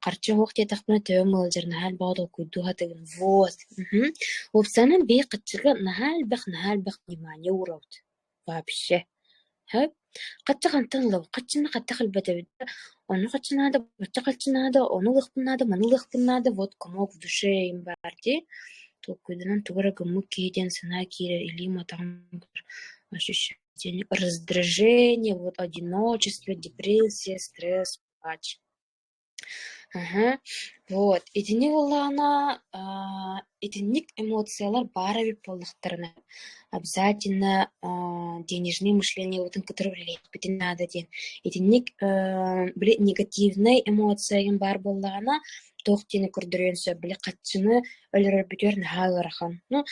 Харчы суох диэтэхпинэ төбөм ыалдьар, наһаа элбэҕи толкуйдуу сатыыбын, вот, мхм. Уопсайынан биһиги хаччыга наһаа элбэх, наһаа элбэх внимание уурабыт, вообще. Сөп. Хачча хантан ылабын, хаччыны хайдах элбэтэбин да, ону хаччы наада, бачча хаччы наада, ону ылыахпын наада, маны ылыахпын наада, вот комок в душе им баар дии. Толкуйданан тугу эрэ гыммыт киһи диэн санаа киирэр, илиим атаҕым ощущение раздражение, вот одиночество, депрессия, стресс, плач. Аһа, вот итини буоллаҕына итинник эмоциялар баар эбит буоллахтарына обязательно денежное мышлениебытын кытары үлэлиэхпитин наада диэн. Итинник били негативнай эмоция игин баар буоллаҕына туох диэни көрдөрүөн сөп, били хаччыны өлөрөрбүтүгэр наһаа ыарахан. Ну,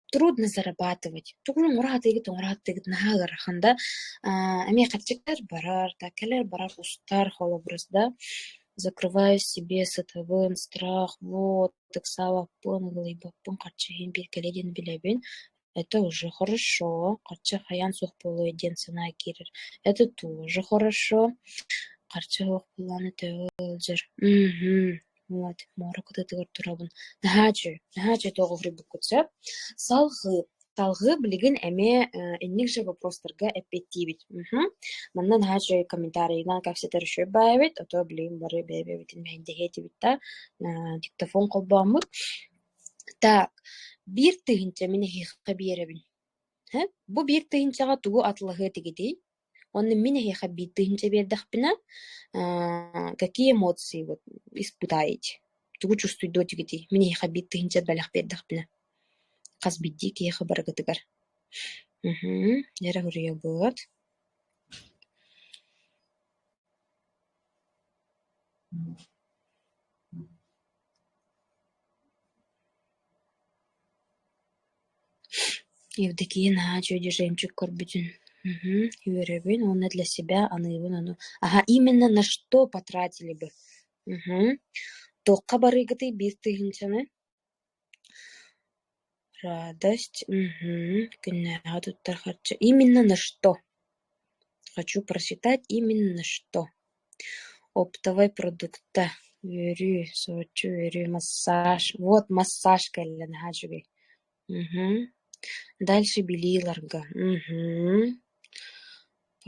Трудно зарабатывать. Тугун оҥоро сатыыгыт, оҥоро сатыыгыт наһаа ыарахан да. Эмиэ харчы кэлэр барар, да кэлэр барар устар холобурус да. Закрываю себе сытабын, страх, вот, ыксаабаппын, ыгылыйбаппын, харчы иһин биир кэлиэ диэн билэбин. Это уже хорошо, харчы хайаан суох буолуой диэн санаа киирэр. Это тоже хорошо. Харчы суох буоллаҕына төһө ыалдьар. Мм Вот, муора кытыытыгар турабын. Наһаа үчүгэй, наһаа үчүгэй туох уһуйбуккут сөп. Салҕыы. Салҕыы билигин эмиэ инник же вопростарга эппиэттиибит. Мгм. Манна наһаа үчүгэй комментарийынан кэпсэтэр үчүгэй баайбыт, а то билигин бары бэйэ-бэйэбитин мэһэйдэһиэ этибит да, диктофон холбооммут. Так, биир тыһыынча мин эһиэхэ биэрэбин. Һэ? Бу биир тыһыынчаҕа тугу атылаһыа этигитий? Уонна мин эһиэхэ биир тыһыынча биэрдэхпинэ, какие эмоции вот испытаете? Тугу чувствуйдуо этигитий? Мин эһиэхэ биир тыһыынча бэлэх биэрдэхпинэ, хас биирдии киһиэхэ барыгытыгар. Мм, эрэ суруйабыт. Евдокия наһаа үчүгэй жемчуг көрбүтүн үөрэбин уонна для себя аныыбын ону. Аһа, именно на что потратили бы? Туохха барыыгытый биир тыһыынчаны? Радость, күннээҕи туттар харчы. Именно на что? Хочу просчитать именно на что. Оптовай продукта, үөрүү, соһуччу үөрүү, массаж. Вот массаж кэллэ наһаа үчүгэй. Дальше билииларга.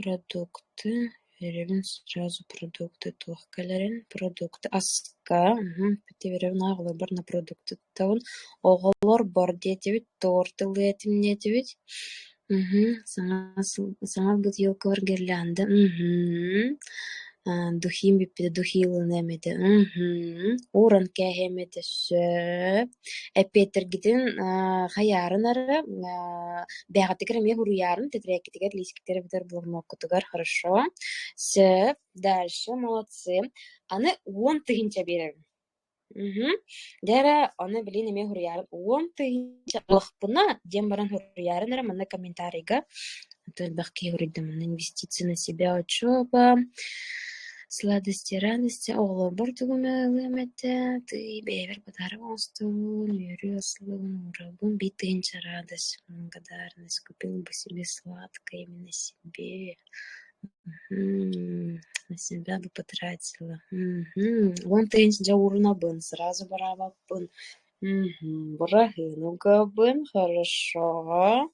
Продукты, үөрэбин сразу продукты туох кэлэрин, продукты аска, үөрэбин оҕолорбор на продукты туттабын. Оҕолор бор диэтибит, торт ылыа этим диэтибит. Саҥа саҥа ылбыт елкабар гирлянда духим бүппүтэ духи ылыныам этэ ууран кээһиэм этэ сөп. Эппиэттэргитин хайаарын эрэ бэйэҕитигэр эмиэ суруйаарын тэтэрээккитигэр, лиискитигэр эбэтэр блокноккутугар хорошо. Сөп, дальше молодцы. Аны уон тыһыынча биэрэбин. Дьэ эрэ, ону билигин эмиэ суруйаарын уон тыһыынча ыллахпына диэн баран суруйаарын эрэ манна комментарийга а то элбэх киһи суруйда манна инвестиции на себя учеба, сладости, радости оҕолорбор тугу эмэ ылыам этэ, тыый бэйэбэр подарок оҥостобун, үөрүү ылсыбын, уурабын, биир тыһыынча радость, благодарность, купила бы себе сладкое именно себе. На себя бы потратила. Уон тыһыынча дьэ уурунабын, сразу бараабаппын. Быраһыын угабын, хорошо.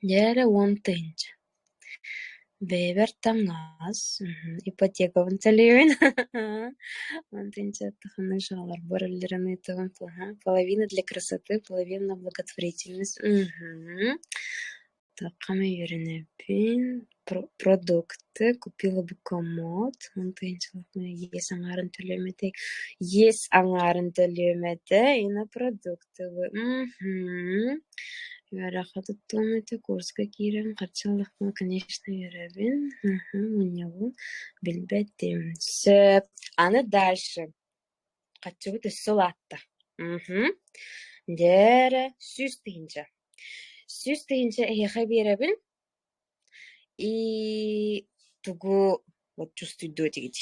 Дьэ эрэ уон тыһыынча. Бэйэбэр таҥас, ипотекабын төлүүбүн. Уон тыһыынча ханнык дьаһалларбар үллэрэн ыытабын. Половина для красоты, половина на благотворительность. Туохха үөрэнэбин, продукты, купила бы комод, иэс аҥаарын төлүөм этэ, иэс аҥаарын төлүөм этэ и на продукты Үөрэххэ туттуом этэ, курска киирэн харчы ыллахпына, конечно, үөрэбин, мунньабын, билбэтим. Сөп, аны дальше. Хаччыбыт өссө улаатта. Дьэ эрэ, сүүс тыһыынча. Сүүс тыһыынча эһиэхэ биэрэбин и тугу вот чувствуйдуо этигит.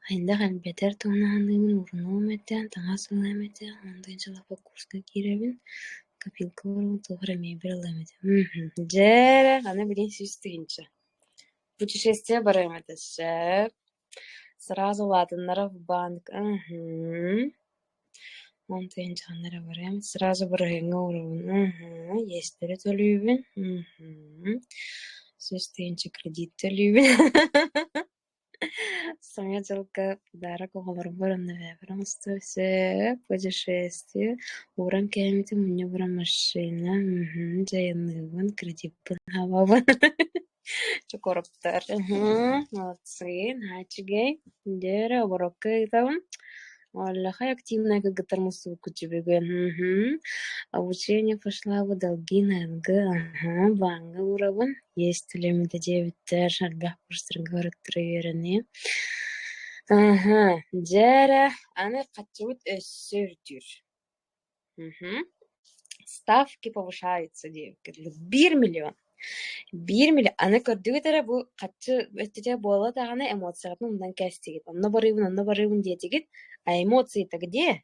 Хайдах элбэтэр туһунаһыныыбын уурунуом этэ, таҥас ылыам этэ, он тыһыынчалаах курска киирэбин, копилка оҥоробун, туох эрэ мебель ылыам этэ. Дьэ эрэ, аны билигин сүүс тыһыынча. Путешествие барыам этэ, сөп. Сразу улаатыннара в банк, Он тыһыынчаҕын эрэ барыам, сразу бырыһыаҥҥа уурабын, иэстэри төлүүбүн, сүүс тыһыынча кредит төлүүбүн. Саҥа дьылга подарок оҕолорбор уонна бэйэбэр оҥостуо сөп, путешествие, ууран кээммитим мунньа баран машина, дьайыныыбын, кредиппин хабабын. Чокуруптар, молодцы, наһаа үчүгэй. Дьэ эрэ, оборокко ыытабын. Оллохой активная кыргыттар мустубуккут бүгүн. Обучение пошла бы долги на НГ, ага, бааҥҥа уурабын. Есть үлэм диэбиттэр, элбэх курстарга барыттара үөрэниэ. Аһа, дьэ эрэ, аны хаччыбыт өссө үрдүүр. Мгм. Ставки повышаются диэбиккэ дылы. 1 миллион. 1 миллион. Аны көрдүгүт эрэ бу хаччы өттүтэ буола даҕаны эмоцияҕытын умнан кээстигит. Онно барыыбын, онно барыыбын диэтигит, а эмоции-то где?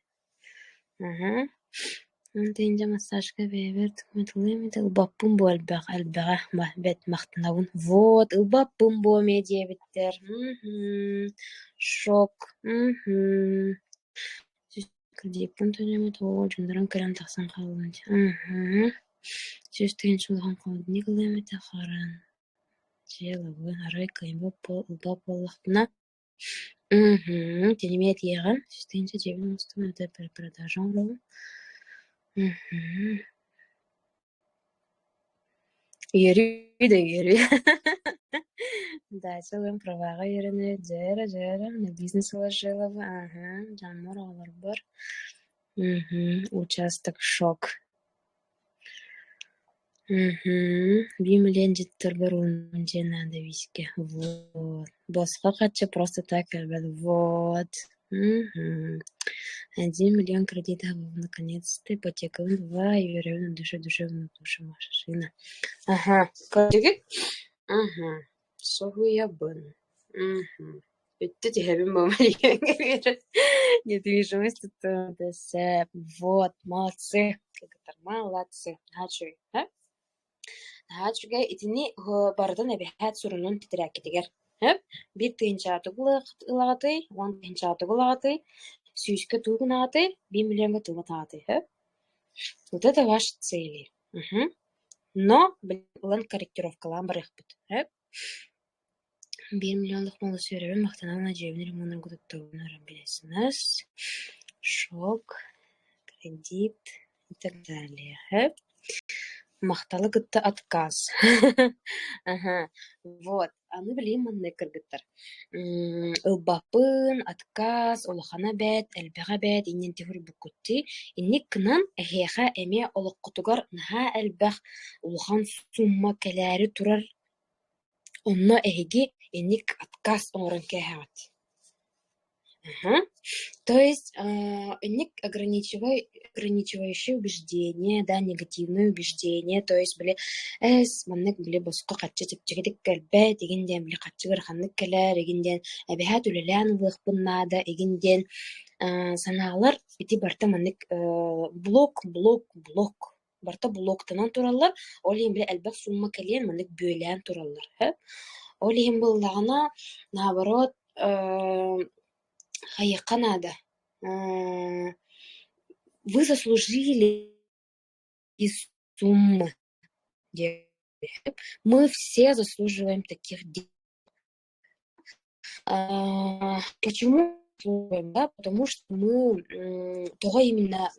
Аһа. Тыынча массажка бэйэбэр тылым ылбаппын буо элбэх элбэҕэ бэт махтанабын. Вот, ылбаппын буо эмиэ диэбиттэр. Мм Шок. Мм Кредиппин төлөөммүт оо дьоннорум кэлэн тахсан хааллын Мм 100 тыһыынча улахан холодильник ылыам этэ харан дьыалабын арай кыайбат ылбат буоллахпына Мм Тинимиэ этиэҕим 100 тыһыынча дьиэбин оҥостон эбэтэр перепродажа оҥоробун Мм Үөрүү да үөрүү Дача ылыам праваҕа үөрэнэр дьэ эрэ дьэ эрэ на бизнес вложила бы аһа дьоммор оҕолорбор Мм участок шок Мм 1 миллион дьиттэрбэр уонна дьиэ наада виски вот босхо харчы просто так кэлбэт вот Мм 1 миллион кредита наконец-то ипотекабын два үөрэбин от души душевную душу машина Аха көрдүгүт Мм соһуйабын Мм Бүттэ түһэбин Недвижимость тут Вот, молодцы, молодцы. Наһаа үчүгэй, э? Наһаа үчүгэй. Итини барытын эбэһээт сурунун тэтэрээккитигэр. Сөп? 1 тыһыынчаҕа тугу ылаҕытый, 10 тыһыынчаҕа тугу ылаҕытый, 100-кэ тугу гынаҕытый, 1 миллиоҥҥа тугу ытаҕытый, сөп? Вот это ваши цели. Мгм. Но ылан корректировкалаан барыахпыт. Сөп? 1 миллионлук малы сүөрэбин, махтанабын, дьиэбин ремоннарга туттабын, бизнес, шок, кредит и так далее. Сөп? Махталы кытта отказ. Аһа, вот. Аны билигин маннык кыргыттар. Ылбаппын, отказ, улахана бэрт, элбэҕэ бэрт, иннин түһүрбүккүттүү. Инник гынан эһиэхэ эмиэ олоххутугар наһаа элбэх улахан сумма кэлээри турар. Онно эһиги инник отказ оҥорон кээһэҕит. Ага. То есть инник ограничивающее убеждение, да, негативное убеждение, то есть били эс маннык били босхо харчы чэпчэкитик кэлбэт, игин диэн били харчы ыараханнык кэлэр, игин диэн эбэһээт үлэлээн ылыахпын наада, игин диэн санаалар ити барыта маннык блок, блок, блок барыта блоктанан тураллар, ол иһин били элбэх сумма кэлиэн маннык бүөлээн тураллар. Ол иһин буоллаҕына, наоборот, хайыахха наада Вы заслужили суммы. Мы все заслуживаем таких денег. Почему да? Потому что мы тоҕо именно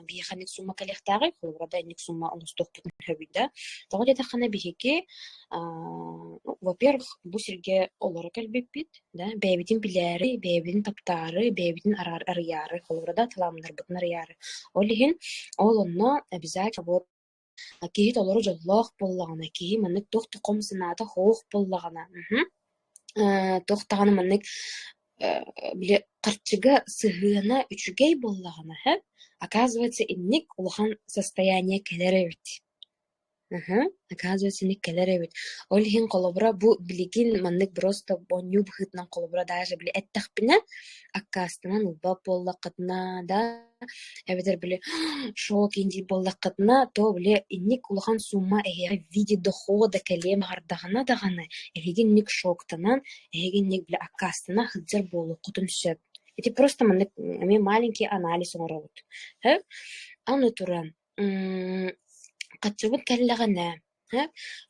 биһиэхэ инник сумма кэлиэхтээҕий, холобура да инник сумма оҥостуохпутун сөбүй да? Тоҕо диэтэххинэ биһиги ну, во-первых, бу сиргэ олоро кэлбиппит, да, бэйэбитин билээри, бэйэбитин таптаары, бэйэбитин арыйаары, холобура да талааннарбытын арыйаары. Ол иһин ол онно обязательно вот киһи толору дьоллоох буоллаҕына, киһи маннык туох да хом санаата суох буоллаҕына, туох даҕаны маннык били харчыга сыһыана үчүгэй буоллаҕына, оказывается, инник улахан состояние кэлэр эбит. Оказывается, инник кэлэр эбит. Ол иһин холобура бу билигин маннык просто оонньуу быһыытынан холобура даже били эттэхпинэ, аккаастанан ылбат буоллаххытына да, эбэтэр били шок диир буоллаххытына, то били инник улахан сумма эһиэхэ в виде дохода кэлиэ баҕардаҕына даҕаны, эһиги инник шоктанан, эһиги инник били аккаастана сылдьар буолуоххутун сөп. Ити просто маннык эмиэ маленький анализ оҥоробут. Аны туран Хаччыбыт кэллэҕинэ,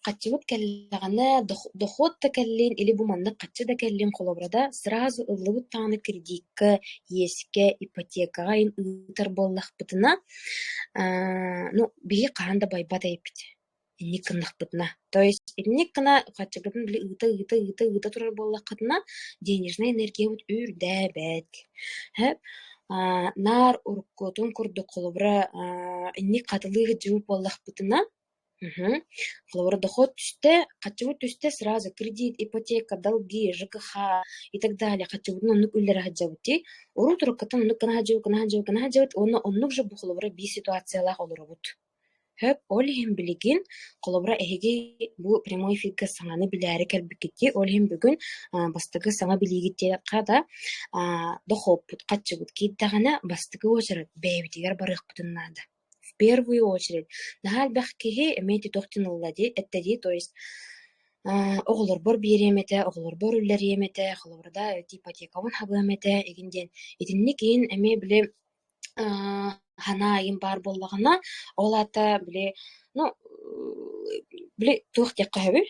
хаччыбыт кэллэҕинэ дохуот да кэллин или бу маннык хаччы да кэллин холобура да сразу ыллыбыт даҕаны кредикка, иэскэ, ипотекаҕа ыытар буоллахпытына, ну биһи хаһан да байбат эбиппит инник гыннахпытына. То есть инник гына хаччыгытын били ыыта-ыыта ыыта-ыыта турар буоллаххытына денежнай энергиябыт үрдээбэт. Наар уруккутун курдук холобура инник хатылыы сылдьыбыт буоллахпытына Мгм. Холобура, дохуот түстэ, харчыбыт түстэ сразу кредит, ипотека, долги, ЖКХ и так далее. Харчыбытын оннук үллэрэ сылдьабыт дии. Урут уруккуттан оннук гына сылдьабыт, гына сылдьабыт, гына сылдьабыт уонна оннук же бу холобура биир ситуациялаах олоробут. Сөп, ол иһин билигин, холобура, эһиги бу прямой эфиргэ саҥаны билээри кэлбиккит дии, ол иһин бүгүн бастакы саҥа билиигит диэххэ да, дохуоппут, харчыбыт киирдэҕинэ, бастакы уочарат бэйэбитигэр барыахпытын наада. В первую очередь. Наһаа элбэх киһи эмиэ ити туох диэн ылла дии, эттэ дии, то есть оҕолорбор биэриэм этэ, оҕолорбор үллэриэм этэ, холобура да, ипотекабын хабыам этэ игин диэн. Итинник иһин эмиэ били санаа айым баар буоллаҕына, ол аата били, ну, били туох диэххэ сөбүй,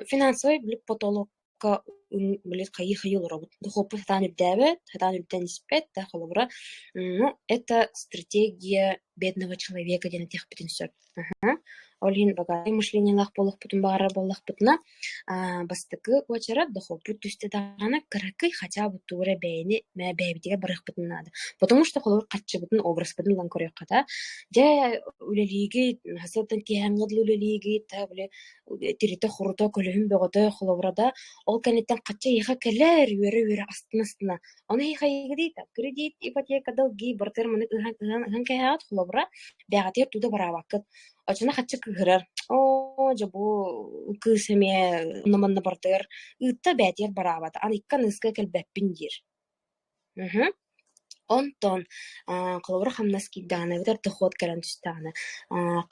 финансовай били потолокка били хайыы-хайыы олоробут. Дохуоппут сатаан үрдээбэт, сатаан үрдээн испэт да холобура, ну, это стратегия бедного человека диэн этиэхпитин сөп. Ол иһин богатый мышлениелаах буолуохпутун баҕарар буоллахпытына, бастакы уочарат дохуоппут түстэ даҕаны кыракый хотя бы тугу эрэ бэйэни бэйэбитигэр барыахпытын наада. Потому что холобур харчыбытын образпытын ылан көрүөххэ да, дьэ үлэлиигит, сылтан киэһээҥҥэ дылы үлэлиигит, да били тиритэ-хорута, көлөһүн бөҕөтө холобура да, ол кэнниттэн хачча эйиэхэ кэлэр, үөрэ-үөрэ астына-астына. Ону эһиэхэ эйигиний да кредит, ипотека, долги барытыгар маннык ыһан ыһан ыһан кээһэҕит холобура, бэйэҕитигэр туу да бараабаккыт. Оччоно хаччы кыыһырар, оо дьэ бу кыыс эмиэ онно-манна барытыгар ыытта бэйэтигэр бараабата, аны икки аныыска кэлбэппин диир. Мхм. Онтон холобура хамнас киирдэҕинэ эбэтэр дохуот кэлэн түстэҕинэ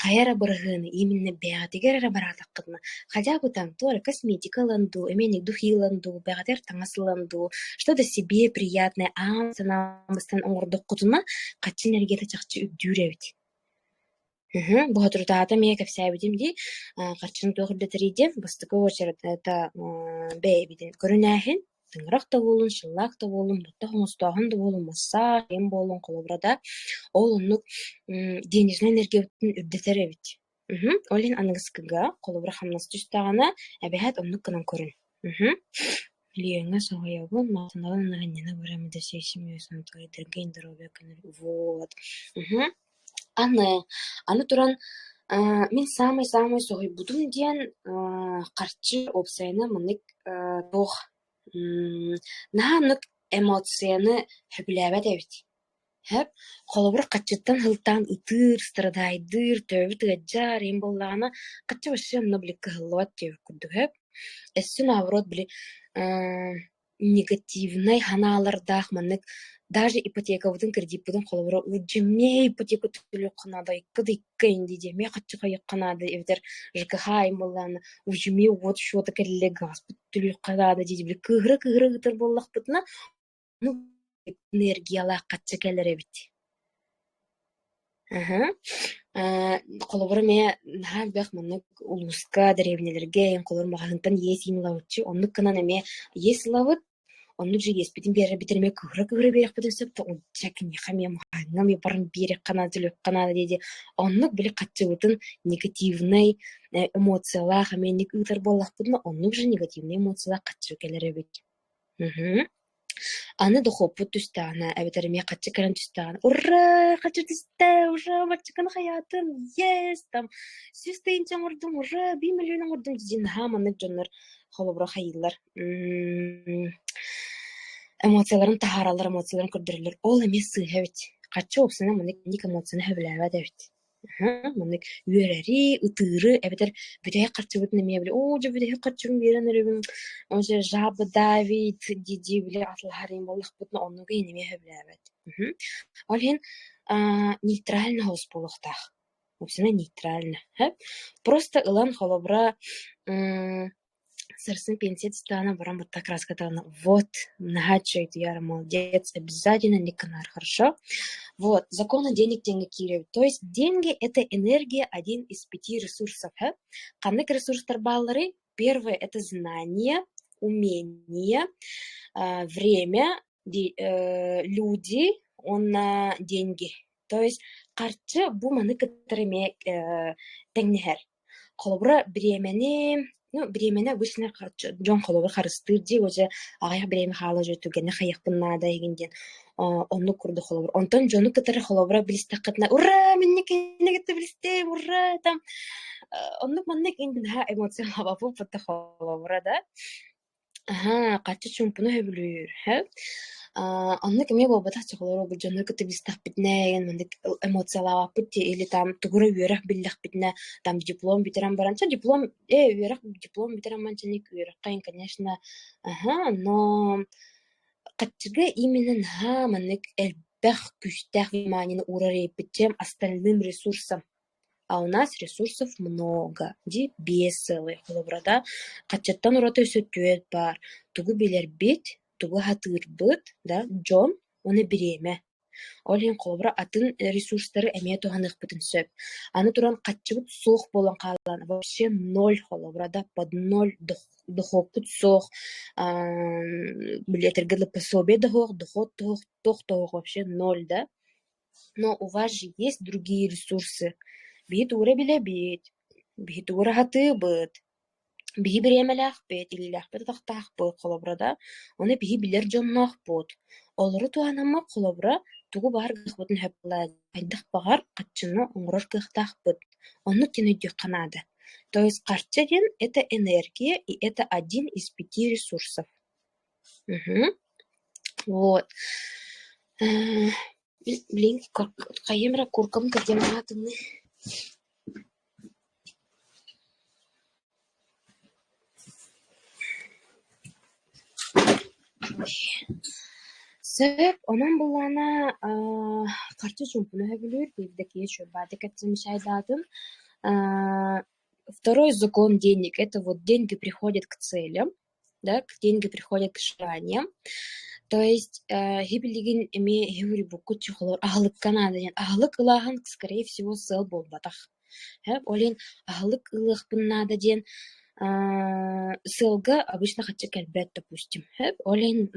хайа эрэ бырыһыаны именно бэйэҕитигэр эрэ бараатаххытына хотя бы там то ли косметика ылан дуу, эмиэ духи ылан дуу, бэйэҕитигэр таҥас ылан дуу, что-то себе приятное аан санаабыстан оҥордоххутуна харчы энергията чахчы үрдүүр эбит. Мхм. Боотурутаата эмиэ кэпсээбитим дии, харчыны туох үрдэтэрий диэн, бастакы уочарат это бэйэбитин көрүнээһин, тыҥырах да буоллун, шеллак да буоллун, баттах оҥостооһун да буоллун, массаж эҥин буоллун, холобура да, ол оннук денежнай энергиябытын үрдэтэр эбит. Мхм. Ол иһин аныгыскыга, холобура, хамнас түстэҕинэ, эбэһээт оннук гынан көрүн. Мхм. Лиэҥҥэ соһуйабын, махтанабын наһынньана барам да Вот. Мхм. Аны, аны туран, мин саамай-саамай соһуйбутум диэн харчы уопсайынан маннык туох наһаа оннук эмоцияны сөбүлээбэт эбит. Сөп. Холобур, харчыттан сылтаан ытыыр, страдаайдыыр, төбөбүт ыалдьар иһин буоллаҕына, харчы вообще онно били кыһаллыбат диэбит курдук сөп. Өссө наоборот били негативнай санаалардаах маннык даже ипотекабытын, кредиппытын холобура дьимиэ ипотека төлүөххэ наада, икки да икки инди дьимиэ харчы хайыахха наада эбэтэр ЖКХ иһин буоллаҕына удьимиэ уот счета кэллэ газпыт төлүөххэ наада дии били кыыһыра-кыыһыра ыытар буоллахпытына ону энергиялаах харчы кэлэр эбит. Аһа. Холобура эмиэ наһаа элбэх маннык улууска, дэриэбинэлэргэ эҥин холобур маҕаһыынтан иэс иин ылабытчы, оннук гынан эмиэ иэс ылабыт, оннук же иэспитин биэрэрбитин эмиэ кыыһыра-кыыһыра биэриэхпитин сөп да онча киниэхэ эмиэ маҕаһыыҥҥа эмиэ баран биэриэххэ наада, төлүөххэ наада дии-дии оннук били харчыбытын негативнай эмоциялаах эмиэ инник ыытар буоллахпытына, оннук же негативнай эмоциялаах харчы кэлэр эбит. Мхм. Аны дохуоппут түстэҕинэ эбэтэр эмиэ харчы кэлэн түстэҕинэ «Ура! Харчы түстэ! Ура! Баччаканы хайаатым! Yes!» там 100 000 оҥордум! Ура! 1 миллион оҥордум! диэн наһаа маннык дьоннор холобура хайыыллар эмоцияларын таһаараллар, эмоцияларын көрдөрөллөр. Ол эмиэ сыыһа эбит. Харчы уопсайынан маннык инник эмоцияны сөбүлээбэт эбит. Маннык үөрэри, ытыыры эбэтэр бүтэһик харчыбытын эмиэ били оо дьэ бүтэһик харчыбын биэрэн эрэбин, ол дьэ жаба давит дии-дии били атылаһар иһин буоллахпытына оннугу иһин эмиэ сөбүлээбэт. Ол иһин нейтрально соҕус буолуохтаах. Вообще нейтрально. Просто ылан холобура Сарсын пенсия түстэҕинэ баран бытта краскатаҕына вот наһаа үчүгэй Туяра молодец обязательно никканаар хорошо вот законы денег диэҥҥэ киирэбит то есть деньги это энергия один из пяти ресурсов ханнык ресурстар баалларый первое это знание умение время люди уонна деньги то есть харчы бу маны кытары эмиэ тэҥнэһэр Холобура, бириэмэни, ну, бириэмэни обычно дьон холобур харыстыыр дии, уже аҕыйах бириэмэ хаала уже түргэнник хайыахпын наада игин диэн. Оннук курдук холобур. Онтон дьону кытары холобура билистэххитинэ ура минни кинини кытта билистим, ура там оннук маннык наһаа эмоциялаабаппыт да холобура да. Аһаа, харчы чуумпуну сөбүлүүр, һэ. Оннук эмиэ буолбатах чохолору бу дьону кытта билстэхпитинэ эйигин маннык эмоциялаабаппыт дии или там тугу эрэ үөрэх биллэхпитинэ там диплом бүтэрэн баран чэ диплом үөрэх диплом бүтэрэн баран чэ үөрэххин конечно аһаа но харчыга именно наһаа маннык элбэх күүстээх вниманиены уурар эбиппит чем остальным ресурсам. А у нас ресурсов много, дии биэс сыалай холобура да, хаччыттан ураты өссө түөрт баар: тугу билэрбит, тугу сатыырбыт да, дьон уонна бириэмэ. Ол иһин холобура атын ресурстары эмиэ туһаныахпытын сөп. Аны туран хаччыбыт суох буолан хаалан вообще ноль холобура да, под ноль дохуоппут суох, били этэргэ дылы пособие да суох, дохуот да суох, туох да суох вообще ноль да. Но у вас же есть другие ресурсы. Биһи тугу эрэ билэбит, биһи тугу эрэ сатыыбыт, биһи бириэмэлээхпит, илиилээхпит-атахтаахпыт, холобура да, ону биһи билэр дьонноохпут. Олору туһанаммыт, холобура, тугу баҕар гыныахпытын сөп хайдах баҕар харчыны оҥорор кыахтаахпыт. Оннук диэн өйдүөххэ наада. То есть харчы диэн это энергия и это один из пяти ресурсов. Мгм. Вот. Блин, хайыам эрэ куркам кырдьан аатымный. Сөп, онон былаана харчы чуумпуну сөбүлүүр, Евдокия Чурбатик кэпсэммишайдаатым. Второй закон денег – это вот деньги приходят к целям, да, деньги приходят к желаниям. То есть билигин эмиэ иһи чохолор аһылыкка наада диэн аһылык ылааһын скорее всего сыал буолбатах. Ол иһин аһылык ылыахпын наада диэн сыалга обычно харчы кэлбэт допустим. Ол иһин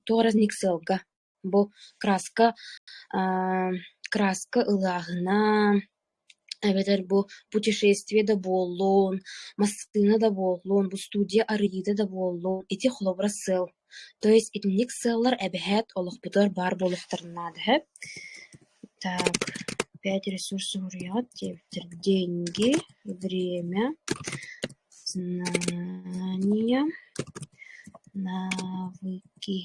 туох эрэ сыалга Бу краска краска ылааһына эбэтэр бу путешествие да буоллун, массыына да буоллун, бу студия арыйыыта да буоллун, ити холобура сыал. То есть итинник сыаллар эбэһээт олохпутугар баар буолуохтарын наада сөп. Так, пять ресурсов уруйаҕыт диэбиттэр: деньги, время, знания, навыки.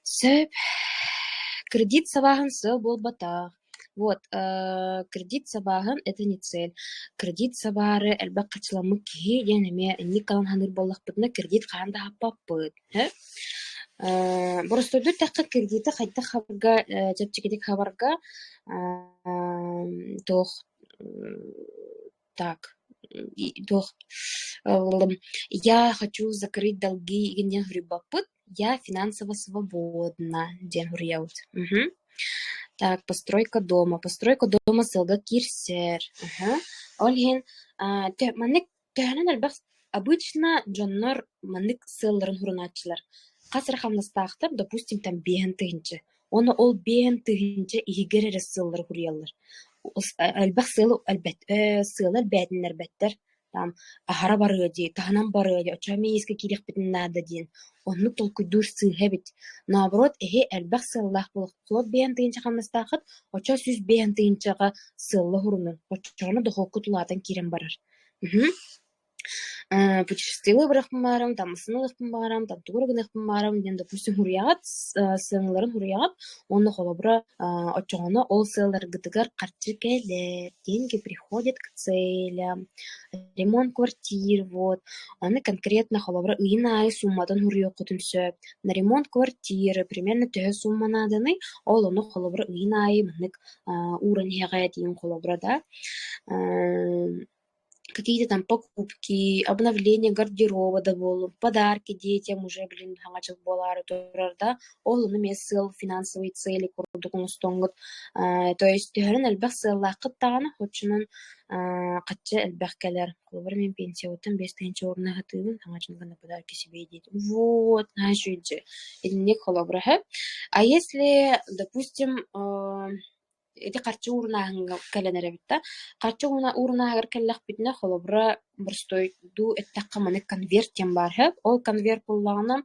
Сөп. Кредит сабааһын сыал буолбатах. Вот, кредит сабааһын это не цель. Кредит сабаары элбэх харчыламмыт киһи диэн эмиэ инник кэлэн саныыр буоллахпытына кредит хаһан да аһаппаппыт. Боростуойдук эттэххэ кредити хайдах хабарга чэпчэкитик хабарга туох так туох я хочу закрыть долги игин диэн суруйбаппыт, я финансово свободна диэн суруйабыт. Так, постройка дома. Постройка дома сыалга киирсэр. Ол иһин маннык Төһөнөн элбэх обычно дьоннор маннык сыалларын сурунааччылар хас эрэ хамнастаахтар, допустим, там биэһэн тыһыынча. Уонна ол биэһэн тыһыынча иһигэр эрэ сыаллары суруйаллар. Элбэх сыалы элбэт сыалы элбээтиннэрбэттэр. Там аһара барыа дии, таһынан барыа дии, оччоҕо эмиэ иэскэ киириэхпитин наада диэн. Оннук толкуйдуур сыыһа эбит. Наоборот, эһи элбэх сыаллаах буолуоххут. Биэһэн тыһыынча хамнастааххыт, оччоҕо сүүс биэһэн тыһыынчаҕа сыалла уһурунун. Оччоҕуна дохуоккут улаатан киирэн барар. Путешествиелыы барыахпын баҕарам, там массыына ылыахпын баҕарам, там тугу эрэ гыныахпын баҕарам диэн, допустим, суруйаҕыт, сыаналарын суруйаҕыт уонна холобура оччоҕуна ол сыалларгытыгар харчы кэлэр, деньги приходят к целям, ремонт квартир, вот. Аны конкретно холобура ыйын аайы суумматын суруйуоххутун сөп. На ремонт квартиры примерно төһө суумма нааданый, ол ону холобура ыйын аайы маннык ууран иһэҕит диэн холобура да Какие-то там покупки, обновление гардероба да буоллун, подарки детям уже, блин, саҥа дьыл буолаары турар да, ол ону эмиэ сыал финансовые цели курдук оҥостоҥҥут то есть төһөнөн элбэх сыаллааххыт даҕаны оччонон хаччы элбэх кэлэр. Холобура, мин пенсиябыттан биэс тыһыынча уурна сатыыбын, саҥа дьылга на подарки себе диэтим. Вот, наһаа үчүгэй итинник холобура А если, допустим, Ити харчы уурунааһыҥҥа кэлэн эрэбит да. Харчы уурунааһыгар кэллэхпитинэ, холобура, боростуойдуу эттэххэ маннык конверт диэн баар сөп. Ол конверт буоллаҕына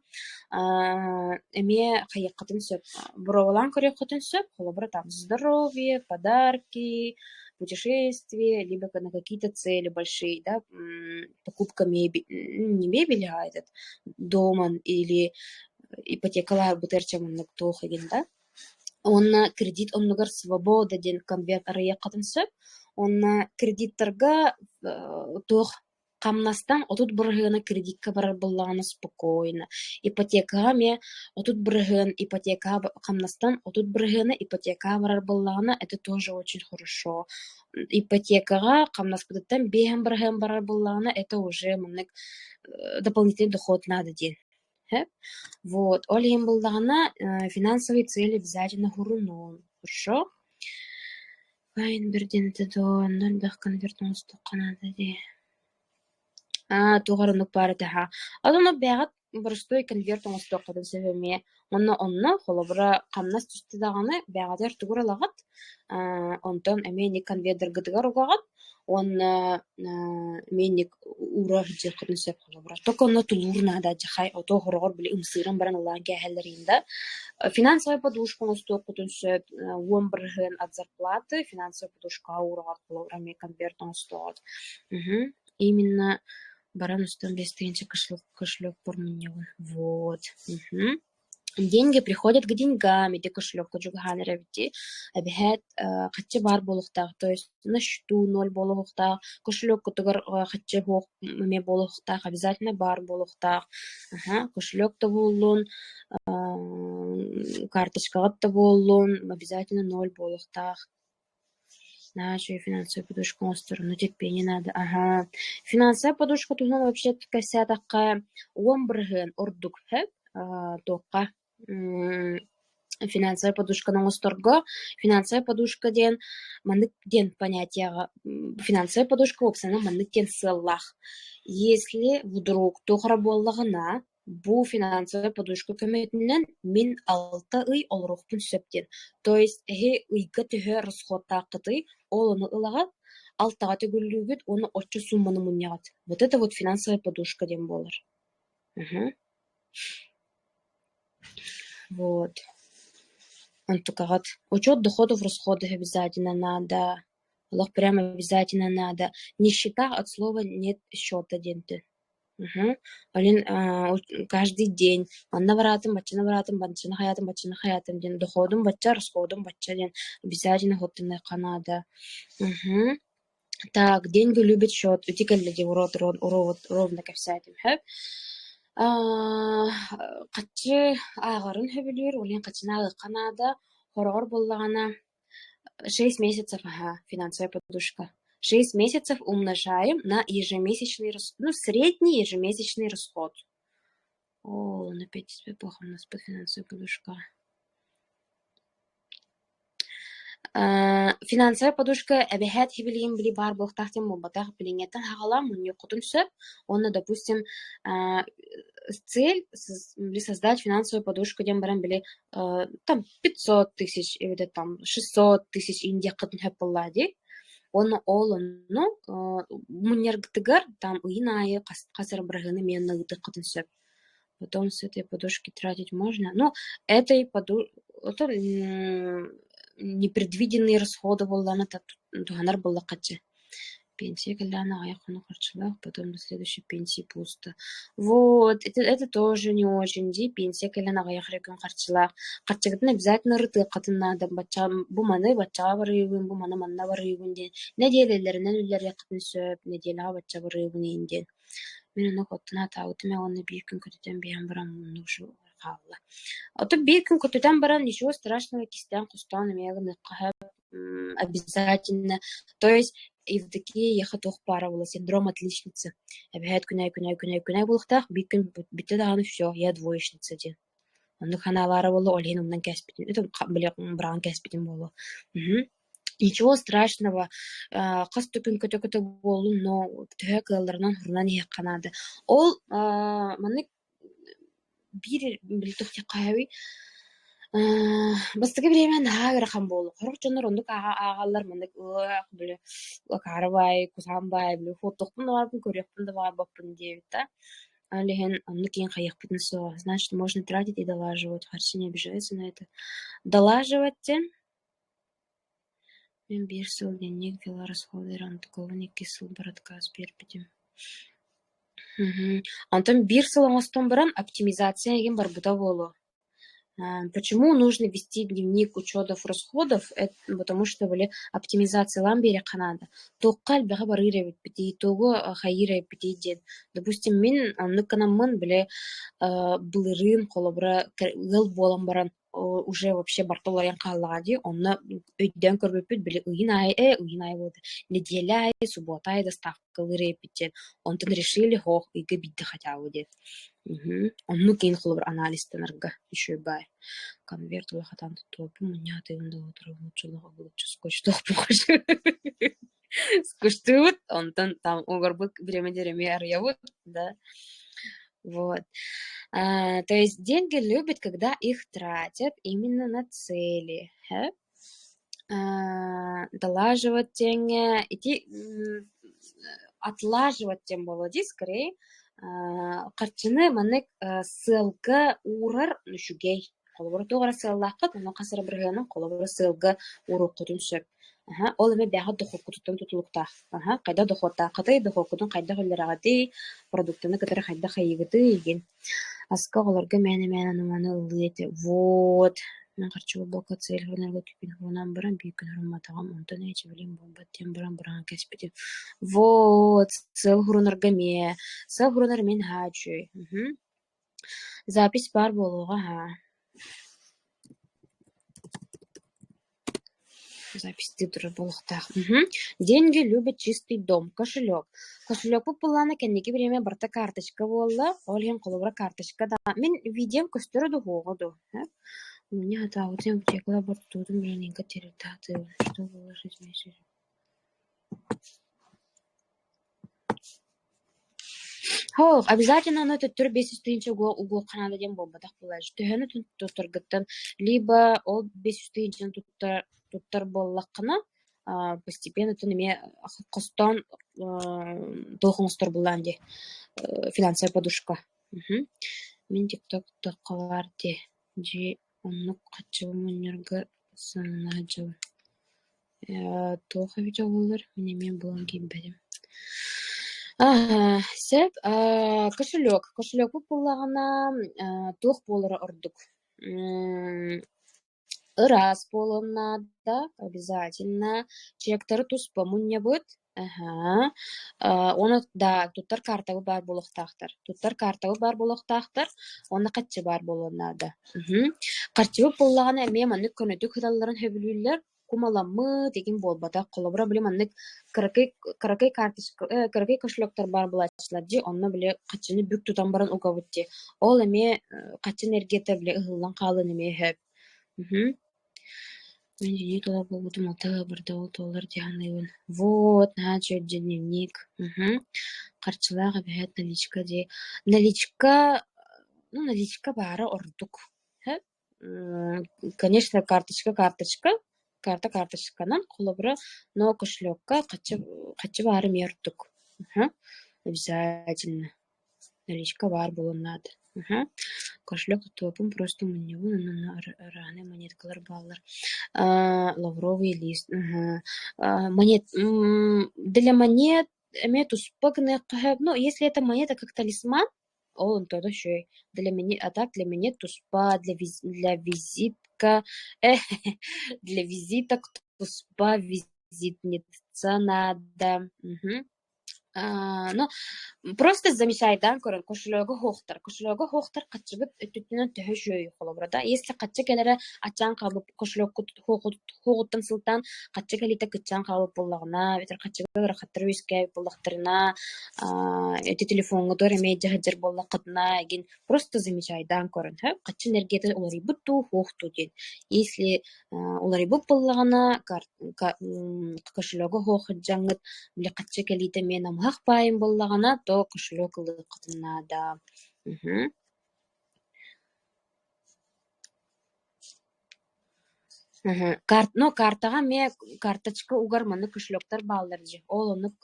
эмиэ хайыаххытын сөп, боруобалаан көрүөххүтүн сөп. Холобура, там здоровье, подарки, путешествие, либо на какие-то цели большие, да, покупка мебели, не мебели, а этот дома или ипотекалаабыт эрчиминник туох игин да. Уонна кредит оннугар свобода диэн конверт арыйыаххытын сөп. Уонна кредиттарга туох хамнастан 30 бырыһыана кредиккэ барар буоллаҕына спокойно. Ипотекаҕа эмиэ 30 бырыһыан ипотекаҕа хамнастан 30 бырыһыана ипотекаҕа барар буоллаҕына это тоже очень хорошо. Ипотекаҕа хамнаспытыттан 5 бырыһыан барар буоллаҕына это уже маннык дополнительный доход надо диэн. Вот, ол иһин буоллаҕына финансовые цели обязательно хурунуун. Хорошо? Вайнбер диэн этэ дуо, онно элбэх конверт оҥостуохха наада дии. Аа, туох эрэ оннук баар этэ аһаа. Ол онно бэйэҕит боростуой конверт оҥостуоххутун сөп эмиэ. Уонна онно, холобура, хамнас түстэ даҕаны, бэйэҕитигэр тугу эрэ ылаҕыт, онтон эмиэ инник конвердаргытыгар угаҕыт уонна эмиэ инник уура сылдьыаххытын сөп холобура. Только онно тулуур наада дьахай, ото хороҕор били ымсыыран баран ылаан кээһэллэрин да. Финансовая подушка оҥостуоххутун сөп, 10 бырыһыан от зарплаты финансовая подушкаҕа уураҕыт, холобура, эмиэ конверт оҥостоҕут. Именно баран устан 5000 кошелек мунньабын. Вот. Деньги приходят к деньгам, ити кошелекка чугаһаан эрэбит дии. Эбэһээт харчы баар буолуохтаах, то есть на счету ноль буолуохтаах, кошелеккутугар харчы суох эмиэ буолуохтаах, обязательно баар буолуохтаах. Аха, кошелек да буоллун, карточкаҕыт да буоллун, обязательно ноль буолуохтаах. Наша финансовая подушка оҥостор, ну терпение надо. Аха. Финансовая подушка туһунан вообще кэпсээтэххэ, 10 бырыһыан ордук сөп туохха финансовая подушканы оҥосторго. Финансовая подушка диэн маннык диэн понятиеҕа финансовая подушка уопсайынан маннык диэн сыаллаах. Если вдруг туох эрэ буоллаҕына, бу финансовая подушка көмөтүнэн мин 6 ый олоруохпун сөп диэн. То есть эһи ыйга төһө расходтааххытый, ол ону ылаҕыт, алтаҕа төгүллүүгүт уонна оччо сумманы мунньаҕыт. Вот это вот финансовая подушка диэн буолар. Вот. Онтукаҕыт. Учет доходов, расходов обязательно надо. Олох прям обязательно надо. Нищета от слова нет счета диэнтэн. Олин каждый день манна бараатым, баччаны бараатым, баччаны хайаатым, баччаны хайаатым диэн доходум бачча, расходум бачча диэн обязательно суоттаныахха наада. Так, деньги любит счет. Ити кэллэ дии ровно кэпсээтим сөп. Харчы ааҕарын сөбүлүүр, ол иһин харчыны ааҕыахха наада. Хороҕор буоллаҕына 6 месяцев, ага, финансовая подушка. 6 месяцев умножаем на ежемесячный, ну, средний ежемесячный расход. О, он опять плохо у нас по финансовой подушка. Финансовая подушка эбэһээт билигин били баар буолуохтаах диэн буолбатах, билиҥҥэттэн саҕалаан мунньуоххутун сөп. Уонна, допустим, цель били создать финансовую подушку диэн баран били там 500 тысяч эбэтэр там 600 тысяч иин диэххитин сөп буоллаа дии. Уонна ол онно мунньаргытыгар там ыйын аайы хас эрэ бырыһыаны эмиэ онно ыытыаххытын сөп. Потом с этой подушки тратить можно. Ну, этой поду это непредвиденные расходы буоллаҕына туһанар буоллахха Пенсия кэллэҕинэ аҕыйах хонук харчылаах, потом до следующей пенсии пусто. Вот, это тоже не очень дии, пенсия кэлэн аҕыйах эрэ күн харчылаах. Харчыгытын обязательно ырытыаххытын наада, бачча бу маны баччаҕа барыыбын, бу маны манна барыыбын диэн нэдиэлэлэринэн үллэриэххитин сөп, нэдиэлэҕэ бачча барыыбын иһин диэн. Мин онно куттана сатаабытым ээ уонна биир күн көтүтэн биэрэн баран муннук хаалла. Ото биир күн көтүтэн баран ничего страшного кистээн хостоон эмиэ гыныахха сөп обязательно. То есть Евдокия эйиэхэ туох баара буолла синдром отличницы. Эбэһээт күнэ күнэ күнэ күнэ буолуохтаах, биир күн бүттэ даҕаны все, я двоечница диэн. Оннук санаалаара буолла, ол иһин умнан кээспитим, это били быраҕан кээспитим буолуо. Ничего страшного, хас да күн көтө-көтө буоллун, но төһө кыалларынан сурунан иһиэххэ наада. Ол маннык биир били туох диэххэ сөбүй? Бастакы бириэмэ наһаа ыарахан буолла. Сорох дьоннор оннук ааҕаллар, маннык ыах, били акаары баай, кусаан баай, били фотохпун да баҕарбын, көрүөхпүн да баҕарбаппын диэбит да. Ол иһин оннук иһин хайыахпытын суоҕа. Значит, можно тратить и долаживать. Харчы не обижается на это. Долаживать диэн мин биир сыл дневник вела расходы онтукабын иккис сылбар отказ биэрбитим. Онтон биир сыл оҥостон баран оптимизация игин барбыта буолуо. Почему нужно вести дневник учетов расходов? Это потому что били оптимизациялаан биэриэххэ наада. Туохха элбэҕи барыыр эбиппитий, тугу хайыыр эбиппитий диэн. Допустим, мин оннук гынаммын били былырыын холобура ыал буолан баран уже вообще барыта уларыйан хааллаҕа дии. Онно өйдөөн көрбүппүт били ыйын аайы ээ ыйын аайы буолбата нэдиэлэ аайы, субуота аайы доставкалыыр эбиппит диэн. Онтон решили һоох ыйга биирдэ хотя бы диэн. Оннук иһин холобур анализтанарга үчүгэй баай. Конверт ыла хатаан туттубаппын мунньаатыгын да отыробун оччолоох обулуччу скотчтуохпун скучтуубут онтон там угорбут время эмиэ арыйабыт да вот то есть деньги любят когда их тратят именно на цели долаживать диэҥҥэ ити отлаживать диэн буолуо дии скорее харчыны маннык сыалга уурар үчүгэй холобура туох эрэ сыаллааххыт онно хас эрэ бырыһыанын холобура сыалга ууруоххутун сөп Аһа, ол эмэ бэйэҕит дохуоккутуттан тутулуктаах. Аһа, хайдах дохуоттааххытый, дохуоккутун хайдах үллэрэҕитий, продуктаны кытары хайдах хайыыгытый игин. Аска оҕолорго мээнэ-мээнэ ону-маны ылыы этэ. Вот, мин харчы булбакка цель гынарга күн уһунан баран биир күн уһумматаҕым, онтон ээ чэбилим буолбат диэн баран быраҕан кэспитим. Вот, сыал уһурунарга эмиэ. Сыал уһурунар эмиэ наһаа үчүгэй. Запись баар буолуоҕа аһаа. Записьтыы турар буолуохтаах. Деньги любят чистый дом. Кошелек. Кошелекпут былаана кэнники бириэмэ барыта карточка буолла. Ол иһин холобура карточка да мин видеом көстөрө да суоҕа дуо? У меня хатаабытым аптекалар бортуутун билэн территория что выложить месяц Һоох, обязательно ону төттөрү 500 тыһыынча угуохха наада диэн буолбатах буолааччы. Төһөнү туттаргыттан либо ол 500 тыһыынчаны туттар буоллаххына, постепенно оттон эмиэ хостоон туох оҥостор буоллаҕын дии, финансовая подушка. Мин тикток баар дии, дьиэ оннук хаччыбын мунньарга санана сылдьабын. Туох эбитэ буоллар, мин эмиэ булан киирбэтим. Аа, сөп. Кошелек. Кошелекпут буоллаҕына, туох буолара ордук? Ыраас буолуон наада обязательно. Чектары туспа мунньабыт. Аһаа. Уонна да туттар картабыт баар буолуохтаахтар. Туттар картабыт баар буолуохтаахтар уонна харчы баар буолуон наада. Харчыбыт буоллаҕына эмиэ маннык көнөтүк сыталларын сөбүлүүллэр. Кумаламмыт игин буолбатах. Холобура, били маннык кыракый кыракый карточка кыракый кошелектар баар буолааччылар дии, онно били харчыны бүк тутан баран угабыт дии. Ол эмиэ харчы энергията били ыһыллан хаалыан эмиэ сөп. Мин дневник тула буолбутум алта барда ол туолар дии саныыбын. Вот, наһаа үчүгэй дневник. Харчылаах эбэһээт наличка дии. Наличка, ну наличка баара ордук. Конечно, карточка карточка, карта карточканан, холобура, но кошелекка харчы баара эмиэ ордук. Обязательно. Наличка баар буолуон наада. Кошелек туттубаппын просто мунньабын уонна ыраанай монеткалар бааллар. Лавровый лист. Монет для монет эмиэ туспа гыныахха сөп. Ну, если это монета как талисман, ол онтон үчүгэй. Для а так для монет туспа, для визитка для визиток туспа визитница надо. Ну, просто замечайдаан көрөн, кошелегу суохтар. Кошелегу суохтар харчыбыт өттүтүнэн төһө үчүгэй холобура да. Если харчы кэлэрэ аччаан хаалбыт кошелеккут суоҕуттан сылтаан харчы кэлиитэ кыччаан хаалбыт буоллаҕына, эбэтэр харчыга ыарахаттар үөскээбит буоллахтарына, ити телефоҥҥутугар эмиэ илдьэ сылдьар буоллаххытына игин просто замечайдаан көрөн, харчы энергията уларыйбыт дуу, суох дуу диэн. Если уларыйбыт буоллаҕына, кошелегу суох сылдьаҥҥыт били харчы кэлиитэ эмиэ намыһах баайын буоллаҕына, то кошелек ылыаххытын наада. Но картаҕа эмиэ карточка угар маннык кошелектар бааллар дии. Ол оннук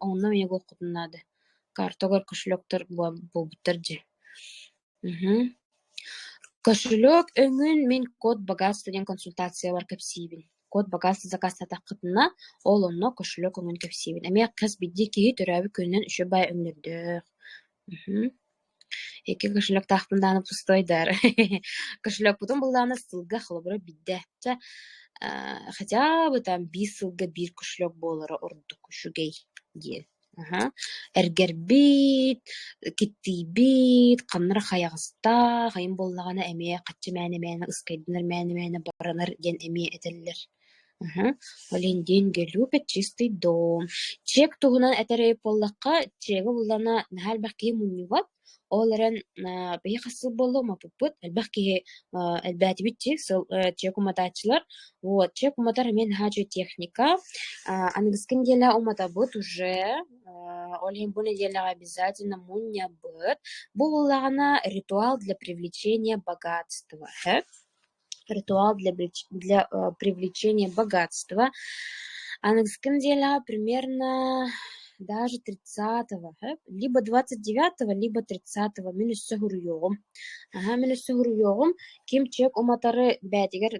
онно эмиэ угуоххутун наада. Карта угар кошелектар буолбуттар дии. Кошелек өҥүн мин код богатства диэн консультациябар кэпсиибин. Код богатства заказтаатаххытына, ол онно кошелек өҥүн кэпсиибин. Эмиэ хас биирдии киһи төрөөбүт күнүнэн үчүгэй баай өҥнөрдөөх. Икки кошелектаахпын даҕаны пустойдар. Кошелекпутун буллаҕына сылга холобура биирдэ. Чэ, хотя бы там биир сылга биир кошелек буолара ордук үчүгэй диэн. Аһа. Эргэрбит, киттийбит, ханна эрэ хайаҕастаах айан буоллаҕына эмиэ хаччы мээнэ-мээнэ ыскайданар, мээнэ-мээнэ баранар диэн эмиэ этэллэр. Аһа. Ол иһин деньги любят чистый дом. Чек туһунан этэр эбит буоллахха, чеги буллаҕына наһаа элбэх киһи мунньубат. Ол эрэн биһи хас сыл буолла умаппыппыт, элбэх киһи элбээтибит дии, сыл чек уматааччылар. Вот, чек уматар эмиэ наһаа үчүгэй техника. Аныгыскы нэдиэлэ уматабыт уже, ол иһин бу нэдиэлэҕэ обязательно мунньабыт. Бу буоллаҕына ритуал для привлечения богатства. Ритуал для привлечения богатства. Аныгыскы нэдиэлэҕэ примерно даже 30-го, либо 29-го, либо 30-го мин өссө суруйуоҕум. Аһа, мин өссө суруйуоҕум. Ким чек уматары бэйэтигэр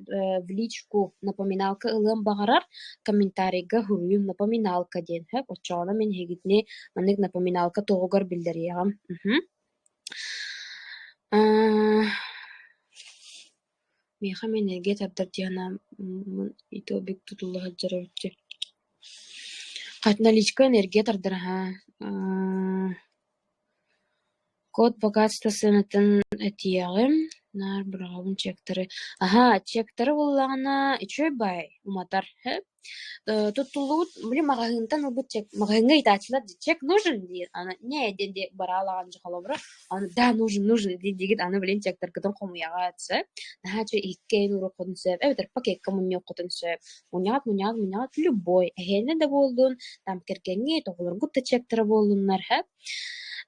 в личку напоминалка ылыан баҕарар, комментарийга суруйуҥ напоминалка диэн сөп. Оччоҕуна мин эһигитини маннык напоминалка туһугар биллэриэҕим. Миэхэ мин эргэ тардар дии санаам итиобик тутулла сылдьар эбит Хат наличка энергия тардар аһаа Код богатства сыанатын этиэҕим, наар быраҕабын чектары. Аһаа, чектары буллаҕына үчүгэй баай уматар сөп. Туттуллубут били маҕаһыынтан ылбыт чек маҕаһыыҥҥа ыйытааччылар дии чек нужен диир аны не диэн бараалаҕын дьэ холобура аны да нужен нужен дии диигит аны блин чектаргытын хомуйаҕыт сөп. Наһаа үчүгэй иһиккэ ууруоххутун сөп эбэтэр пакекка мунньуоххутун сөп. Мунньаҕыт мунньаҕыт мунньаҕыт любой эһиэнэ да буоллун там кэргэҥҥит оҕолоргут да чектара буоллуннар сөп.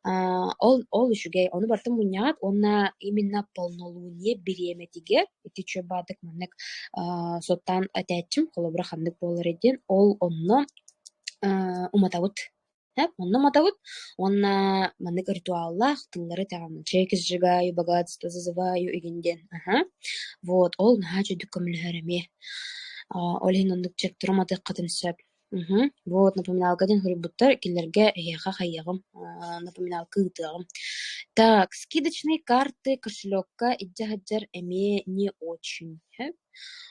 Ол үчүгэй, ону барытын мунньаҕыт уонна именно полнолуние бириэмэтигэр ити үчүгэй баардык маннык суоттаан этээччим, холобура ханнык буоларый диэн, ол онно уматабыт. Онно уматабыт уонна маннык ритуаллаах тыллары этэҕин: чеки сжигаю, богатство зазываю игин диэн. Аһа. Вот, ол наһаа үчүгдүк көмөлөһөр эмиэ. Ол иһин оннук чектары уматыаххытын сөп. Вот напоминалка диэн суруйбуттар, кинилэргэ эһиэхэ хайыаҕым, напоминалка ыытыаҕым. Так, скидочные карты кошелекка илдьэ сылдьар эмиэ не очень.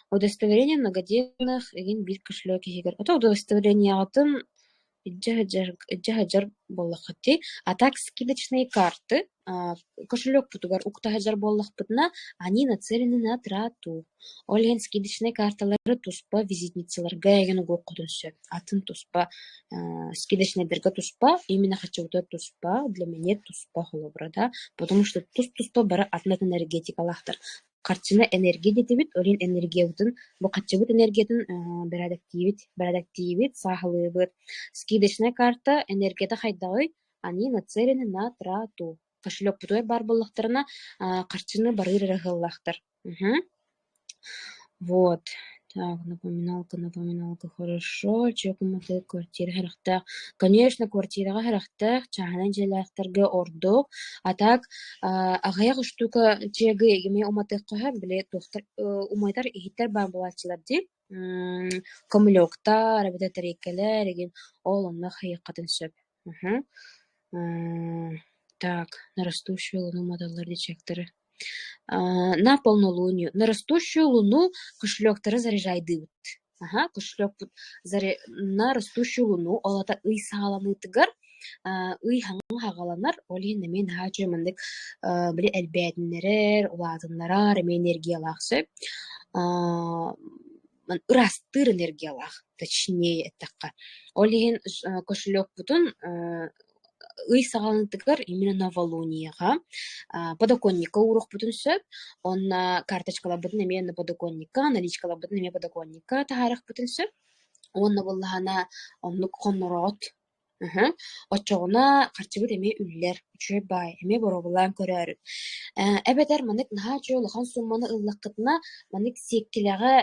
Удостоверение многодетных игин биир кошелек иһигэр. Ото удостоверениеҕытын илдьэ сылдьар илдьэ сылдьар буоллаххыт дии. А так скидочные карты кошелекпутугар укта сылдьар буоллахпытына, они нацелены на трату. Ол иһин скидочнай карталары туспа визитницаларга эҥин угуоххутун сөп. Атын туспа скидочнайдарга туспа, именно хаччыбытыгар туспа, для меня туспа холобура да, потому что тус-туспа бары атын-атын энергетикалаахтар. Харчыны энергия диэтибит, ол иһин энергиябытын, бу харчыбыт энергиятын бэрээдэктиибит, бэрээдэктиибит, сааһылыыбыт. Скидочная карта энергията хайдаҕый? Они нацелены на трату. Кошелекпутугар баар буоллахтарына, харчыны барыыр эрэ ыһыллаахтар. Вот. Так, напоминалка, напоминалка, хорошо. Чек уматыы квартира харахтаах. Конечно, квартираҕа харахтаах, чааһынай дьиэлээхтэргэ ордук. А так, аҕыйах штука чегы эмиэ уматыахха сөп, били туохтар уматар иһиттэр баар буолааччылар дии. Комлектар эбэтэр тэриэккэлэр игин ол онно хайыаххытын сөп. Так, на растущую луну уматаллар дии чектары. На полнолуние. На растущую луну кошелектары заряжайдыыбыт. Аха, кошелекпут на растущую луну, ол аата ый саҕаланыытыгар ый хаҥа хаҕаланар, ол иһин эмиэ наһаа үчүгэй маннык били элбээтиннэрэр, улаатыннарар эмиэ энергиялаах сөп. Ыраастыыр энергиялаах, точнее эттэххэ. Ол иһин кошелекпутун ый саҕаланыытыгар именно новолунияҕа подоконникка ууруохпутун сөп уонна карточкаларбытын эмиэ на подоконникка, наличкаларбытын эмиэ подоконникка таһаарыахпытын сөп. Уонна буоллаҕына оннук хоннороот. Аһа. Оччоҕуна харчыбыт эмиэ үллэр, үчүгэй баай, эмиэ боруобалаан көрөөрү. Эбэтэр маннык наһаа үчүгэй улахан суумманы ыллаххытына, маннык сиэккилэҕэ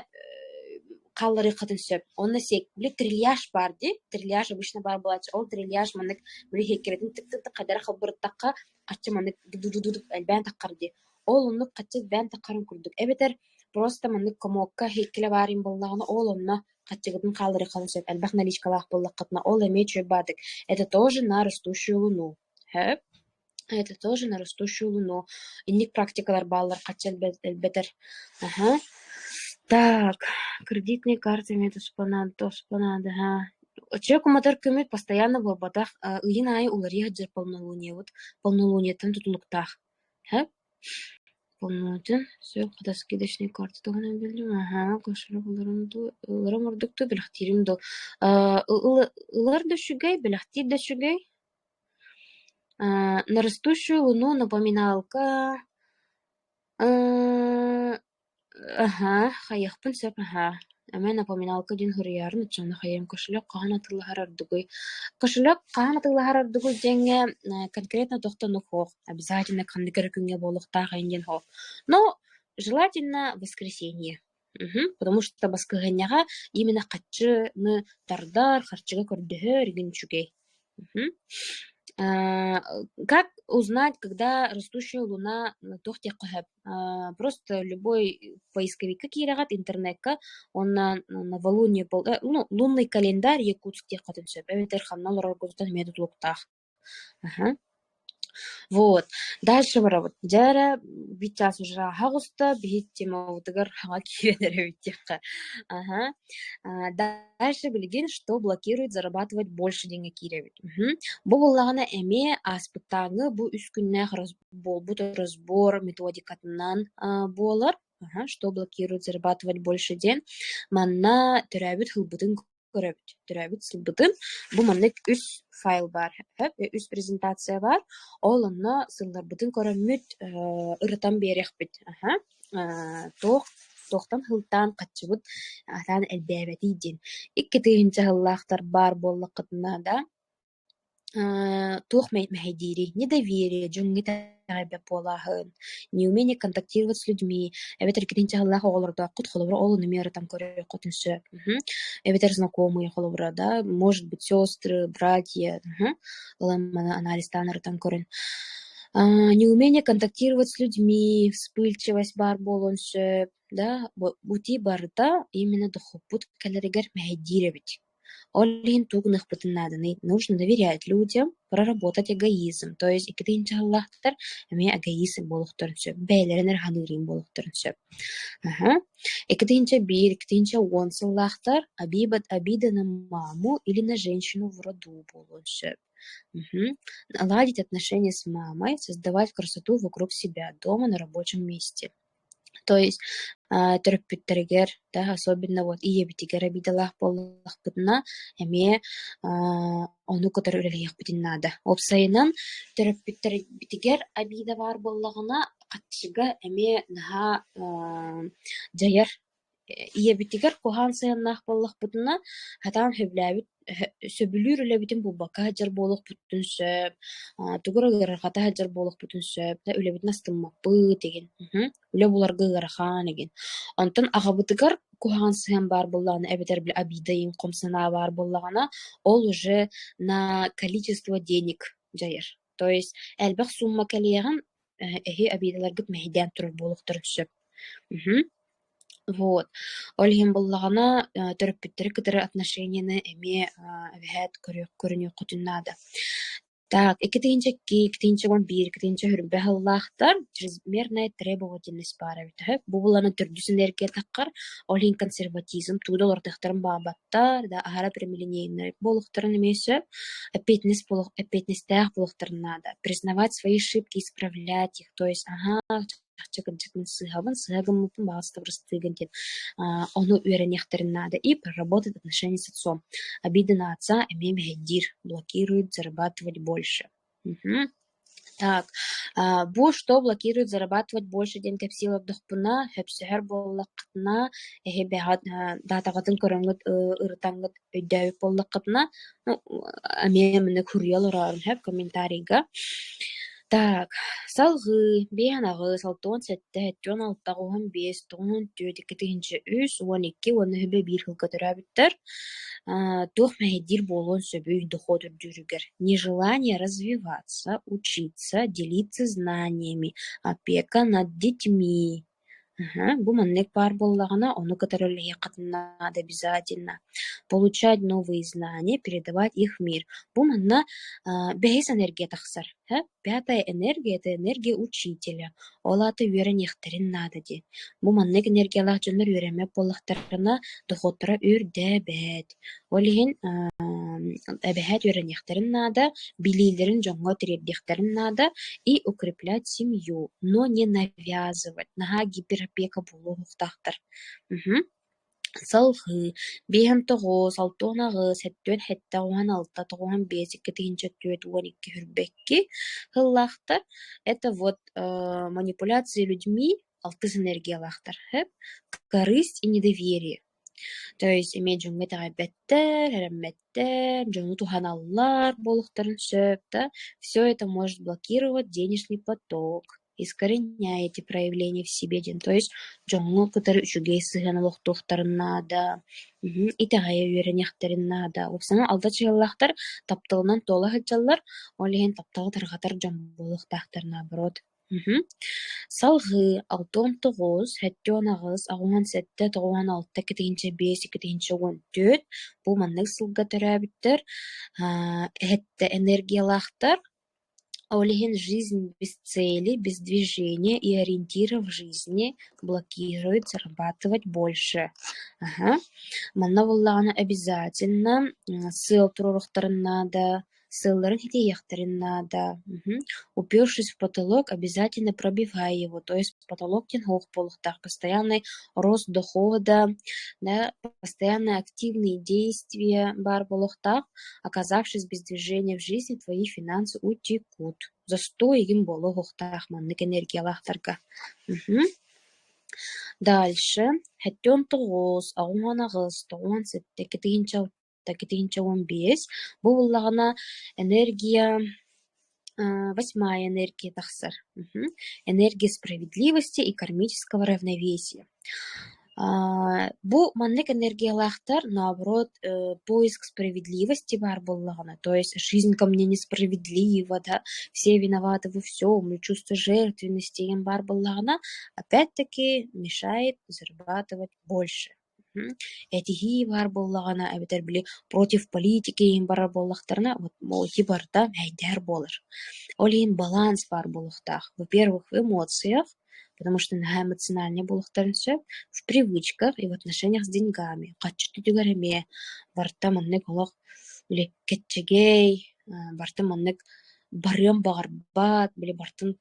хаалларыаххытын сөп. Уонна били трильяж баар дии, трильяж обычно баар буолааччы. Ол трильяж маннык били сиэккилэтин тык-тык-тык хайдах эрэ халбарыттахха, харчы маннык ду-ду-ду-дук элбээн таххар дии. Ол оннук харчы элбээн таххарын курдук. Эбэтэр просто маннык комуокка сиэккилэ баар буоллаҕына, ол онно харчыгытын хаалларыаххытын сөп. Элбэх наличкалаах буоллаххытына, ол эмиэ үчүгэй баардык. Это тоже на растущую луну. Сөп. Это тоже на растущую луну. Инник практикалар бааллар харчы элбэтэр. Аха. Так, кредитные карты эмиэ туспа наада, туспа наада, аха. Чек уматар күммүт постоянно буолбатах, ыйын аайы уларыйа сылдьар полнолуниебыт, полнолуниеттан тутулуктаах. Сөп. Полнолуние сөп, хата скидочные карты туһунан биллим, аха, кошелек ыларым дуу, ыларым ордук дуу, бэлэхтиирим дуу. Ылар да үчүгэй, бэлэхтиир да үчүгэй. На растущую луну напоминалка Аһаа, хайыахпын сөп аһаа. Эмиэ напоминалка диэн суруйаарын оччоҕуна хайыам кошелек хаһан атыылаһар ордугуй? Кошелек хаһан атыылаһар ордугуй диэҥҥэ конкретно туох суох, обязательно ханнык эрэ күҥҥэ буолуохтаах эҥин диэн суох. Но желательно воскресенье. Мгм. Потому что баскыһыанньаҕа именно харчыны тардар, харчыга көрдөһөр игин үчүгэй. Мгм. Как узнать, когда растущая луна туох диэххэ сөп? Просто любой поисковикка киирэҕит интернекка уонна новолуние ну, лунный календарь Якутск диэххитин сөп эбэтэр ханна олороргутуттан эмиэ тутулуктаах. Аха. Вот. Дальше барабыт. Дьэ эрэ биир чаас уже ааһа оҕуста, биһи темабытыгар хаҥа киирэн эрэбит диэххэ. Аха. Дальше билигин что блокирует зарабатывать больше диэҥҥэ киирэбит. Мгм. Бу буоллаҕына эмиэ ааспыттааҥҥы бу үс күннээх буолбут разбор методикатынан буолар. Аха, что блокирует зарабатывать больше диэн. Манна төрөөбүт сылбытын көрөбүт. Төрөөбүт сылбытын бу маннык үс файл баар, үс презентация баар. Ол онно сылларбытын көрөммүт ырытан биэриэхпит. Туох туохтан сылтаан хаччыбыт атаан элбээбэтий диэн. 2000 сыллаахтар баар буоллаххытына да туох мэһэйдиирий? Недоверие, дьоҥҥо итэҕэйбэт буолааһын, неумение контактировать с людьми, эбэтэр иккитин чаһыллаах оҕолордооххут, холобура, ол ону эмиэ ырытан көрүөххүтүн сөп. Эбэтэр знакомые, холобура, да, может быть, сестры, братья, ылан маны анализтаан ырытан көрүн. Неумение контактировать с людьми, вспыльчивость баар буолуон сөп, да, бу ити барыта именно дохуоппут кэлэригэр мэһэйдиир эбит. Ол иһин тугу гыныахпытын нааданый? Нужно доверять людям, проработать эгоизм. То есть иккитин дьаһаллаахтар эмиэ эгоист буолуохтарын сөп, бэйэлэрин эрэ саныырын буолуохтарын сөп. Аһа. 2001, 2010 сыллаахтар обида на маму или на женщину в роду буолуон сөп. Мгм. Наладить отношения с мамой, создавать красоту вокруг себя, дома, на рабочем месте. То есть төрөппүттэригэр да особенно вот ийэбитигэр обидалаах буоллахпытына эмиэ ону кытары үлэлэһиэхпитин наада. Уопсайынан төрөппүттэрбитигэр обида баар буоллаҕына харчыга эмиэ наһаа дьайар. Ийэбитигэр куһаҕан сыһыаннаах буоллахпытына, сатаан сөбүлээбит сөбүлүүр үлэбитин булбакка сылдьар буолуохпутун сөп, тугу эрэ ыарырҕата сылдьар буолуохпутун сөп, да үлэбитин астыммаппыт игин, үлэ буларга ыарахан игин. Онтон аҕабытыгар куһаҕан сыһыан баар буоллаҕына эбэтэр били обида игин хом санаа баар буоллаҕына, ол уже на количество денег дьайар. То есть элбэх сумма кэлиэҕин эһи обидаларгыт мэһэйдээн турар буолуохтарын сөп. Вот. Ол иһин буоллаҕына, төрөппүттэри кытары отношениены эмиэ эбэһээт көрүнүөххүтүн наада. Так, 2002, 2011, 2020 сыллаахтар чрезмерная требовательность баар эбит үһү. Бу буланы төрдүс энергия таххар, ол иһин консерватизм тугу да уларытыахтарын баҕарбаттар, да аһара прямолинейнай буолуохтарын эмиэ сөп. Эппиэтинэс буолуох эппиэтинэстээх буолуохтарын наада. Признавать свои ошибки, исправлять их. То есть аһаа чахчы кырдьык мин сыыһабын, сыыһа гыммыппын баҕас табырыстыыгын диэн ону үөрэниэхтэрин наада. И проработать отношения с отцом. Обида на отца эмиэ мэһэйдиир, блокирует зарабатывать больше. Мгм. Так, бу что блокирует зарабатывать больше диэн кэпсии олордохпуна, сөпсөһөр буоллаххытына, эһи бэҕэ даатаҕытын көрөҥҥүт ырытаҥҥыт өйдөөбүт буоллаххытына, ну, эмиэ маннык суруйа олорорун сөп комментарийга. Так, салҕыы биэһэн аҕыс, 67, 76, 95, 94, 2003, 12 уонна үһүбэ биир сылга төрөөбүттэр. Туох мэһэйдиир буолуон сөбүй дохуот үрдүүрүгэр? Нежелание развиваться, учиться, делиться знаниями, опека над детьми. Аһа, бу маннык баар буоллаҕына, ону кытары үлэлэһиэххитин наада обязательно. Получать новые знания, передавать их в мир. Бу манна бэһис энергия тахсар. Пятая энергия – это энергия учителя. Ол аата үөрэниэхтэрин наада диэн. Бу маннык энергиялаах дьоннор үөрэммэт буоллахтарына, дохуоттара үрдээбэт. Ол иһин эбэһээт үөрэниэхтэрин наада, билиилэрин дьоҥҥо тириэрдиэхтэрин наада и укреплять семью, но не навязывать. Наһаа гиперопека буолуохтаахтар. Салҕыы 59, 68, 77, 96, 95, 2042 сүүрбэкки сыллаахтар. Это вот манипуляции людьми алтыс энергиялаахтар. Корысть и недоверие. То есть эмиэ дьоҥҥо итэҕэйбэттэр, эрэммэттэр, дьону туһаналлар буолуохтарын сөп да. Все это может блокировать денежный поток, искореняя эти проявления в себе диэн. То есть дьоҥҥо кытары үчүгэй сыһыан олохтуохтарын наада, итэҕэйэ үөрэниэхтэрин наада. Уопсайынан алта чыһыллаахтар тапталынан туола сылдьаллар, ол иһин тапталы тарҕатар дьон буолуохтаахтар наоборот. Салҕыы 69, 78, 87, 96, 2005, 2014 бу маннык сылга төрөөбүттэр эһэттэ энергиялаахтар. Ол иһин жизнь без цели, без движения и ориентира в жизни блокирует зарабатывать больше. Аһа. Манна буоллаҕына обязательно сыал туруоруохтарын наада, сыалларын ситиһиэхтэрин наада. Упершись в потолок, обязательно пробивай его, то есть потолок диэн суох буолуохтаах, постоянный рост дохода, да, постоянные активные действия баар буолуохтаах. Оказавшись без движения в жизни, твои финансы утекут. Застой игин буолуохтаах маннык энергиялаахтарга. Дальше. 79, 88, 97, 2006 2015 бу буоллаҕына энергия восьмая энергия тахсар. Энергия справедливости и кармического равновесия. Бу маннык энергиялаахтар, наоборот, поиск справедливости баар буоллаҕына, то есть жизнь ко мне несправедлива, да, все виноваты во всем, и чувство жертвенности диэн баар буоллаҕына, опять-таки мешает зарабатывать больше. Этиһии баар буоллаҕына эбэтэр били против политики иһин барар буоллахтарына вот ити барыта мэһэйдэһэр буолар. Ол иһин баланс баар буолуохтаах. Во-первых, в эмоциях, потому что наһаа эмоциональнай буолуохтарын сөп, в привычках и в отношениях с деньгами. Хаччы түтүгэр эмиэ барыта маннык олох били кэччэгэй, барыта маннык барыан баҕарбат, били барытын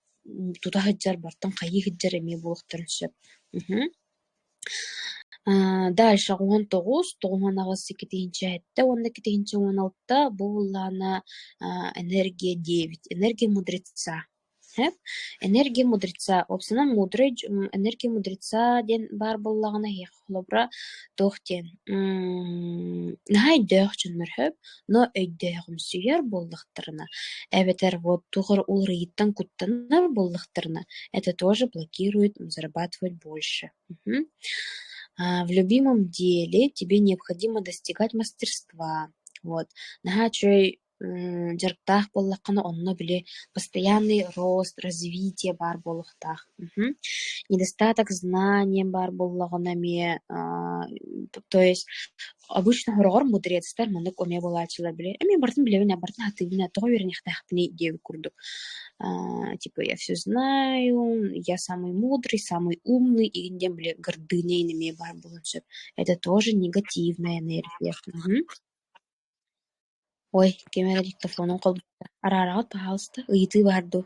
тута сылдьар, барытын хайыы сылдьар эмиэ буолуохтарын сөп. Дальше 19, 98, 2007 уонна 2016 бу буоллаҕына энергия девять, энергия мудреца. Энергия мудреца, уопсайынан мудрый энергия мудреца диэн баар буоллаҕына эһиэхэ холобура туох диэн наһаа өйдөөх дьоннор сөп, но өйдөөҕүмсүйэр буоллахтарына эбэтэр вот туох эрэ уларыйыыттан куттанар буоллахтарына, это тоже блокирует зарабатывать больше. В любимом деле тебе необходимо достигать мастерства. Вот. Наһаа үчүгэй дьарыктаах буоллаххына, онно били постоянный рост, развитие баар буолуохтаах. Недостаток знанием баар буоллаҕына эмиэ, то есть обычно сороҕор мудрецтар маннык эмиэ буолааччылар били эмиэ барытын билэбин, барытын сатыыбын, тоҕо үөрэниэхтээхпиний диэбит курдук. Типа я все знаю, я самый мудрый, самый умный игин диэн били гордыня эмиэ баар буолуон сөп. Это тоже негативная энергия. Ой, ким эрэ диктофонун холбоото. Араараҕыт, пожалуйста, ыйытыы баар дуу?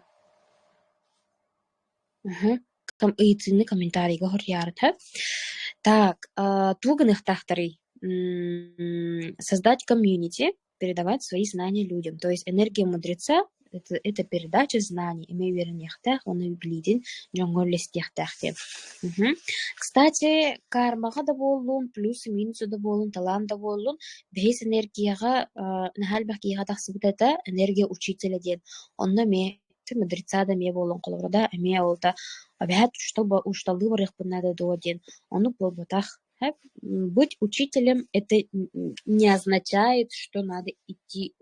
Ыйытыыны комментарийга хоруйаарыт Так, тугу гыныахтаахтарый? Создать комьюнити, передавать свои знания людям. То есть энергия мудреца Это передача знаний, эмиэ үөрэниэхтээх уонна билиитин дьоҥҥо үллэстиэхтээх диэн. Кстати, кармаҕа да буоллун, плюсы минусы да буоллун, талаан да буоллун, бэһис энергияҕа наһаа элбэх киһиэхэ тахсыбыт этэ, энергия учителя диэн. Онно эмиэ мудреца да эмиэ буоллун холобура да, эмиэ ол да эбэһээт учууталлыы барыахпын наада дуо диэн. Оннук буолбатах. Быть учителем это не означает, что надо идти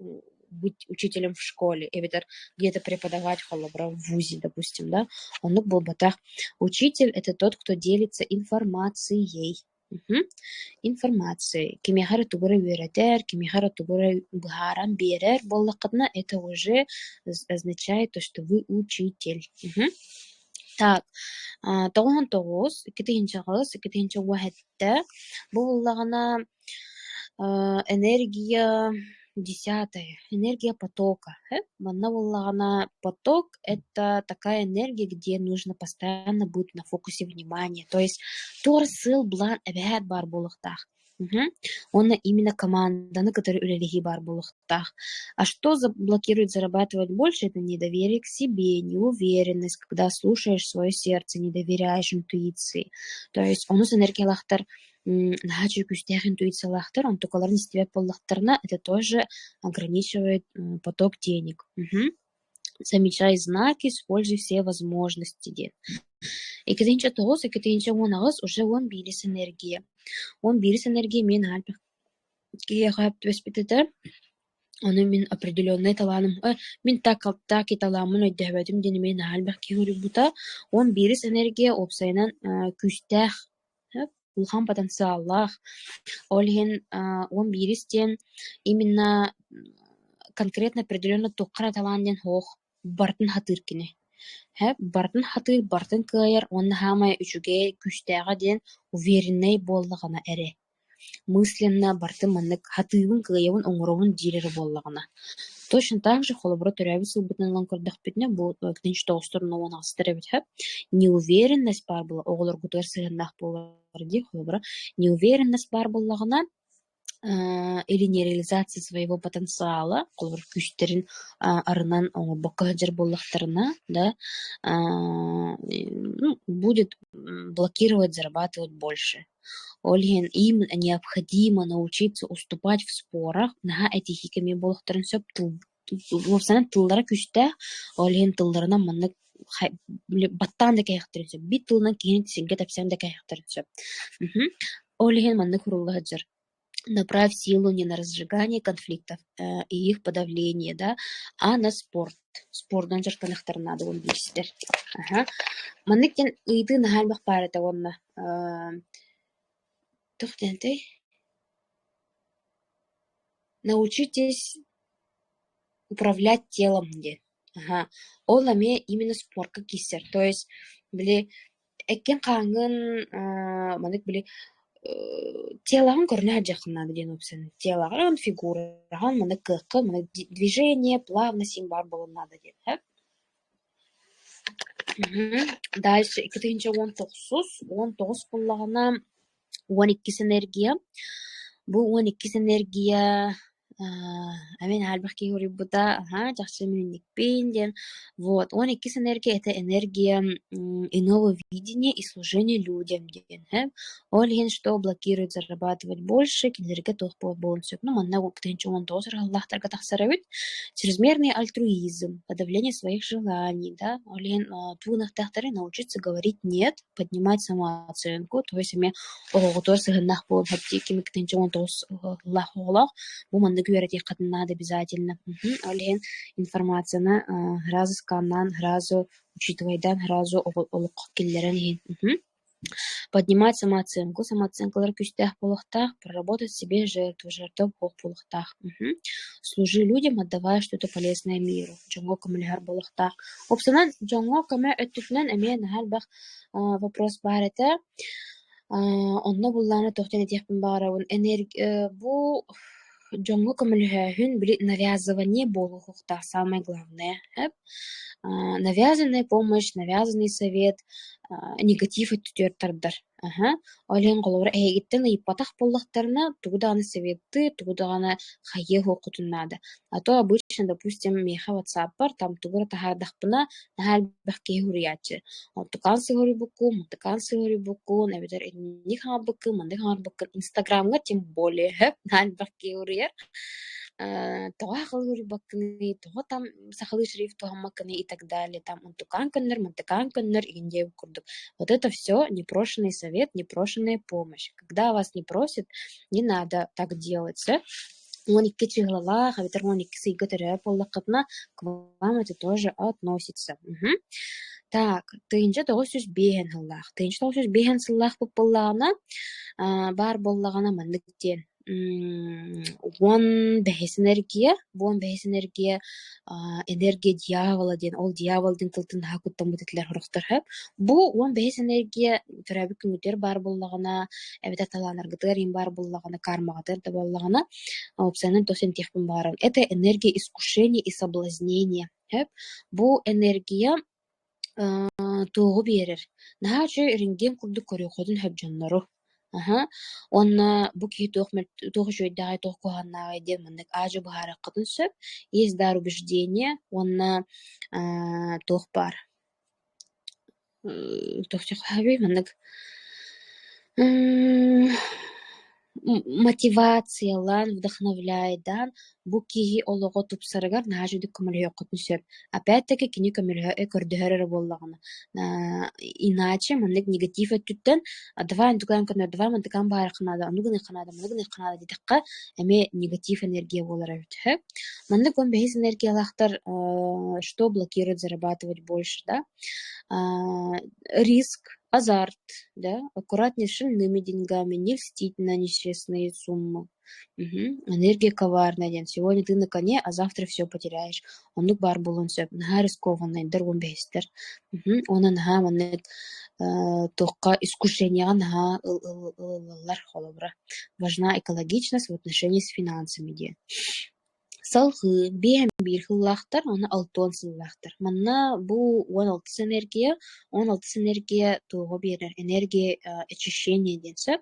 быть учителем в школе эбэтэр где-то преподавать холобура в вузе, допустим, да. Оннук буолбатах. Учитель это тот, кто делится информацией. Информацией. Кимиэхэ эрэ тугу эрэ үөрэтэр, кимиэхэ эрэ тугу эрэ быһааран биэрэр буоллаххытына, это уже означает то, что вы учитель. Так, 99, 2008, 2017 бу буоллаҕына энергия десятая, энергия потока. Манна буоллаҕына поток это такая энергия, где нужно постоянно быть на фокусе внимания. То есть туох эрэ сыал-былаан эбэһээт баар буолуохтаах. Уонна именно команданы кытары үлэлэһии баар буолуохтаах. А что блокирует зарабатывать больше, это недоверие к себе, неуверенность, когда слушаешь свое сердце, не доверяешь интуиции. То есть онус энергиялаахтар наһаа күүстээх интуициялаахтар, онтукаларын истибэт буоллахтарына, это тоже ограничивает поток денег. Замечай знаки, используй все возможности диэн. 2009, 2018 уже 11 энергия. 11 энергия мин элбэх киһиэхэ түбэспит этэ. Ону мин определеннай талааным мин так так талааммын өйдөөбөтүм диэн эмиэ наһаа элбэх киһи уруйбута. 11 энергия уопсайынан күүстээх, улахан потенциаллаах. Ол иһин 11 диэн именно конкретно определенно туохха эрэ талаан диэн суох, барытын сатыыр кини. Барытын сатыыр, барытын кыайар уонна саамай үчүгэй, күүстээҕэ диэн увереннай буоллаҕына эрэ. Мысленно барытын маннык сатыыбын, кыайабын, оҥоробун диир эрэ буоллаҕына. Точно так же холобура төрөөбүт сылбытынан ылан көрдөхпүтүнэ, бу 1998 эбит сөп. Неуверенность баар буола оҕолоргутугар сыһыаннаах буолар дии холобура неуверенность баар буоллаҕына или нереализация своего потенциала, холобур күүстэрин арынан оҥорбокко сылдьар буоллахтарына, да, ну, будет блокировать зарабатывать больше. Ол иһин им необходимо научиться уступать в спорах, наһаа этиһии кэмэ буолуохтарын сөп уопсайынан тыллара күүстээх, ол иһин тылларынан маннык баттаан да кэһиэхтэрин сөп, биир тылынан киһини сиргэ тэпсэн да кэһиэхтэрин сөп. Ол иһин маннык сурулла сылдьар: направь силу не на разжигание конфликтов и их подавление, да, а на спорт. Спордунан дьарыктаныахтарын наада уон биирситэр. Маннык диэн ыйытыы наһаа элбэх баар этэ уонна туох диэн этэй? Научитесь управлять телом диэн. Ол эмиэ именно спорка киирсэр. То есть били эккин-хааҥҥын маннык били телоҕын көрүнэ сылдьыаххын наада диэн уопсайынан. Телоҕын, фигураҕын, маннык кыаххын, маннык движение, плавность син баар буолуон наада диэн сөп. Дальше 2019, 19 буоллаҕына 12 энергия. Бу 12 энергия мин элбэх киһи уруйбута, аһаа, чахчы минникпин диэн. Вот, 12 энергия это энергия иного видения и служения людям диэн. Ол иһин что блокирует зарабатывать больше, кинилэргэ туох буолуон сөп. Ну, манна 19 ырыһаллаахтарга тахсар эбит. Чрезмерный альтруизм, подавление своих желаний, да. Ол иһин тугунахтаахтары научиться говорить нет, поднимать самооценку, то есть эмиэ оҕоҕутугар сыһыаннаах буолан хэптии 1919 сыллаах оҕолоох бу маннык үөрэтиэххитин наада обязательно. Ол иһин информацияны сразу сканнаан, сразу учитывайдаан, сразу олоххо киллэрэн иһин. Поднимать самооценку, самооценкалара күүстээх буолуохтаах, проработать себе жертву, жертва буолуохтаах. Служи людям, отдавая что-то полезное миру. Дьоҥҥо көмөлөһөр буолуохтаах. Уопсайынан, дьоҥҥо көмө өттүтүнэн эмиэ наһаа элбэх вопрос баар этэ. Онно буллаҕына туох диэн этиэхпин баҕарабын. Бу дьоҥҥо көмөлөһөөһүн били навязывание буолуохтаах самое главное. Навязанная помощь, навязанный совет. Негатив өттүтүгэр тардар. Аһа. Ол иһин холобура эһигиттэн ыйыппатах буоллахтарына, тугу даҕаны советтыы, тугу даҕаны хайыа суоххутун наада. А то обычно, допустим, миэхэ ватсаппар там тугу эрэ таһаардахпына, наһаа элбэх киһи суруйааччы. Онтукаан сыһыарыйбыккын, мантыкаан сыһыарыйбыккын, эбэтэр инник хаҥарбыккын, маннык хаҥарбыккын. Инстаграмҥа тем более наһаа элбэх киһи суруйар. Тоҕо сахалыы суруйбаккыный, тоҕо там сахалыы шрифт туһаммаккыный и так далее. Там онтукаан көннөр, мантыкаан көннөр игин диэбит курдук. Вот это все непрошенный совет, непрошенная помощь. Когда вас не просят, не надо так делать. 12 чыһылалаах эбэтэр 12 сыйга төрөөбүт буоллаххытына, к вам это тоже относится. Мгм. Так, 1905 сыллаах. 1905 сыллаах буоллаҕына, баар буоллаҕына маннык диэн 15 энергия, 15 энергия, энергия дьявола диэн, ол дьявол диэн тылтан наһаа куттаммыт этилэр сорохтор сөп. Бу 15 энергия төрөөбүт күҥҥүтүгэр баар буоллаҕына, эбэтэр талааннаргытыгар иһин баар буоллаҕына, кармаҕытыгар да буоллаҕына, уопсайынан тос эмтиэхпин баҕарабын. Это энергия искушения и соблазнения. Сөп. Бу энергия туоҕу биэрэр? Наһаа үчүгэй рентген курдук көрүөххүтүн сөп дьоннору. Аһа. Уонна бу киһи туох туох үчүгэйдээҕий, туох куһаҕаннааҕый диэн маннык аа-дьуо быһаарыаххытын сөп. Есть дар убеждения уонна туох баар туох маннык мотивациялаан, вдохновляйдаан бу киһи олоҕо тупсарыгар наһаа үчүгэй көмөлөһүөххүтүн сөп. Опять-таки кини көмөлөһө көрдөһөр эрэ буоллаҕына. Иначе маннык негатив өттүттэн давай онтукаан көнөр, давай мантыкаан баарыахха наада, ону гыныахха наада, маны гыныахха наада диэтэххэ, эмиэ негатив энергия буолар эбит. Маннык 15 энергиялаахтар что блокирует зарабатывать больше, да? Риск, азарт, да, аккуратнее с шальными деньгами, не льстить на нечестные суммы. Мгм. Энергия коварная диэн. Сегодня ты на коне, а завтра все потеряешь. Оннук баар буолуон сөп. Наһаа рискованнайдар 15-тэр. Мгм. Уонна наһаа маннык туохха искушениеҕа наһаа ылыллаллар холобура. Важна экологичность в отношении с финансами диэн. Салҕыы 51 сыллаахтар уонна 60 сыллаахтар. Манна бу 16 энергия, 16 энергия туоҕу биэрэр? Энергия очищения диэн сөп.